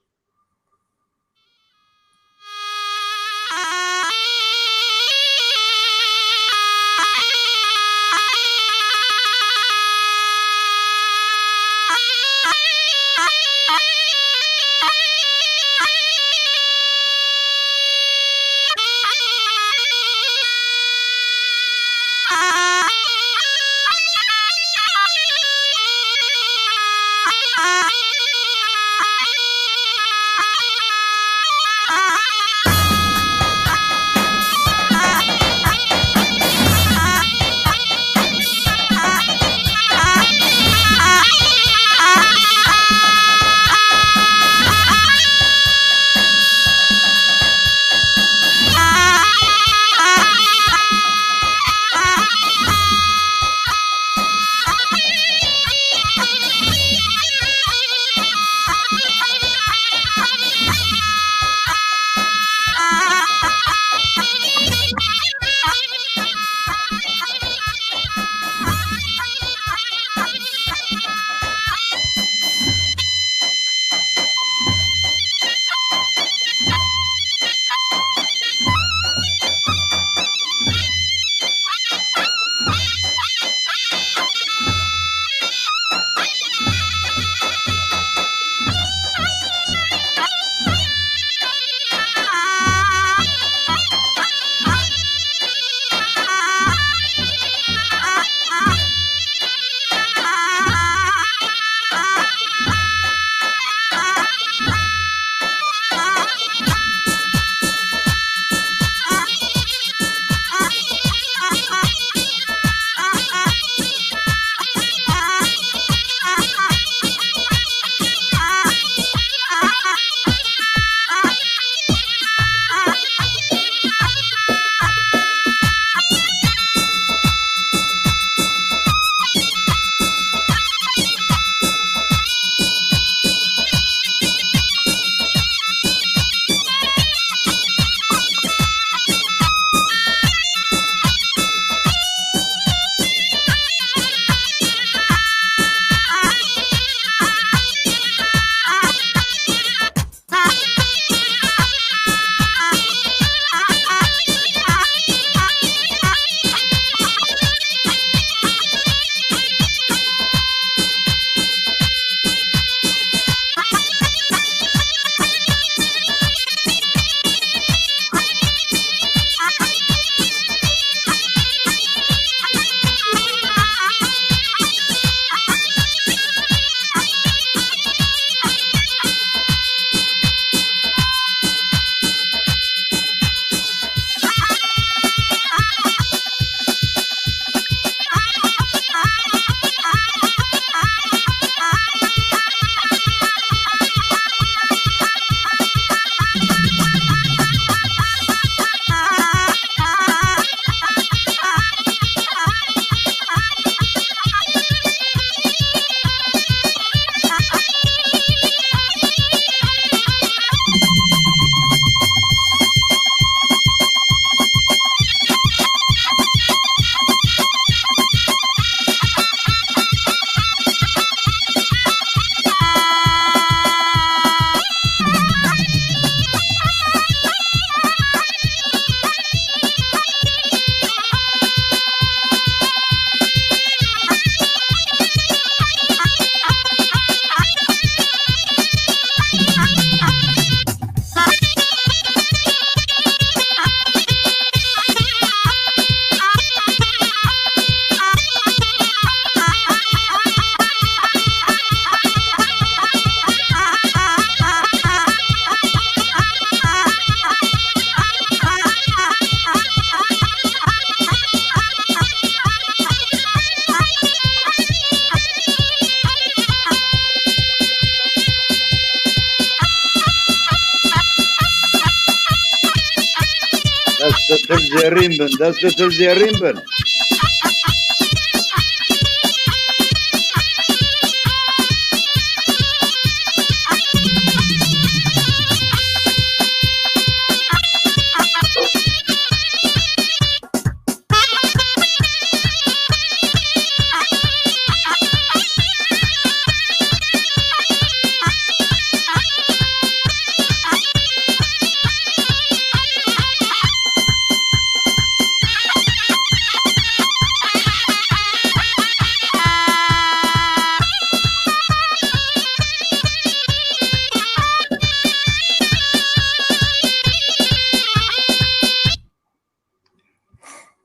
Destê tu zêrîn bin, destê tu zêrîn bin.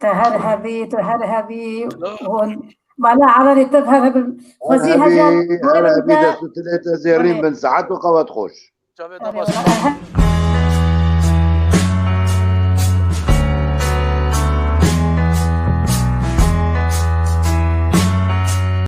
Tu her hebî, tu her hebî. Hûn, bala Emelî, tu her hebî. Xwezî hebî, hejar her hebî, dest û tilê te zêrîn bin, sihet û qewet xweş. Çavê te baş.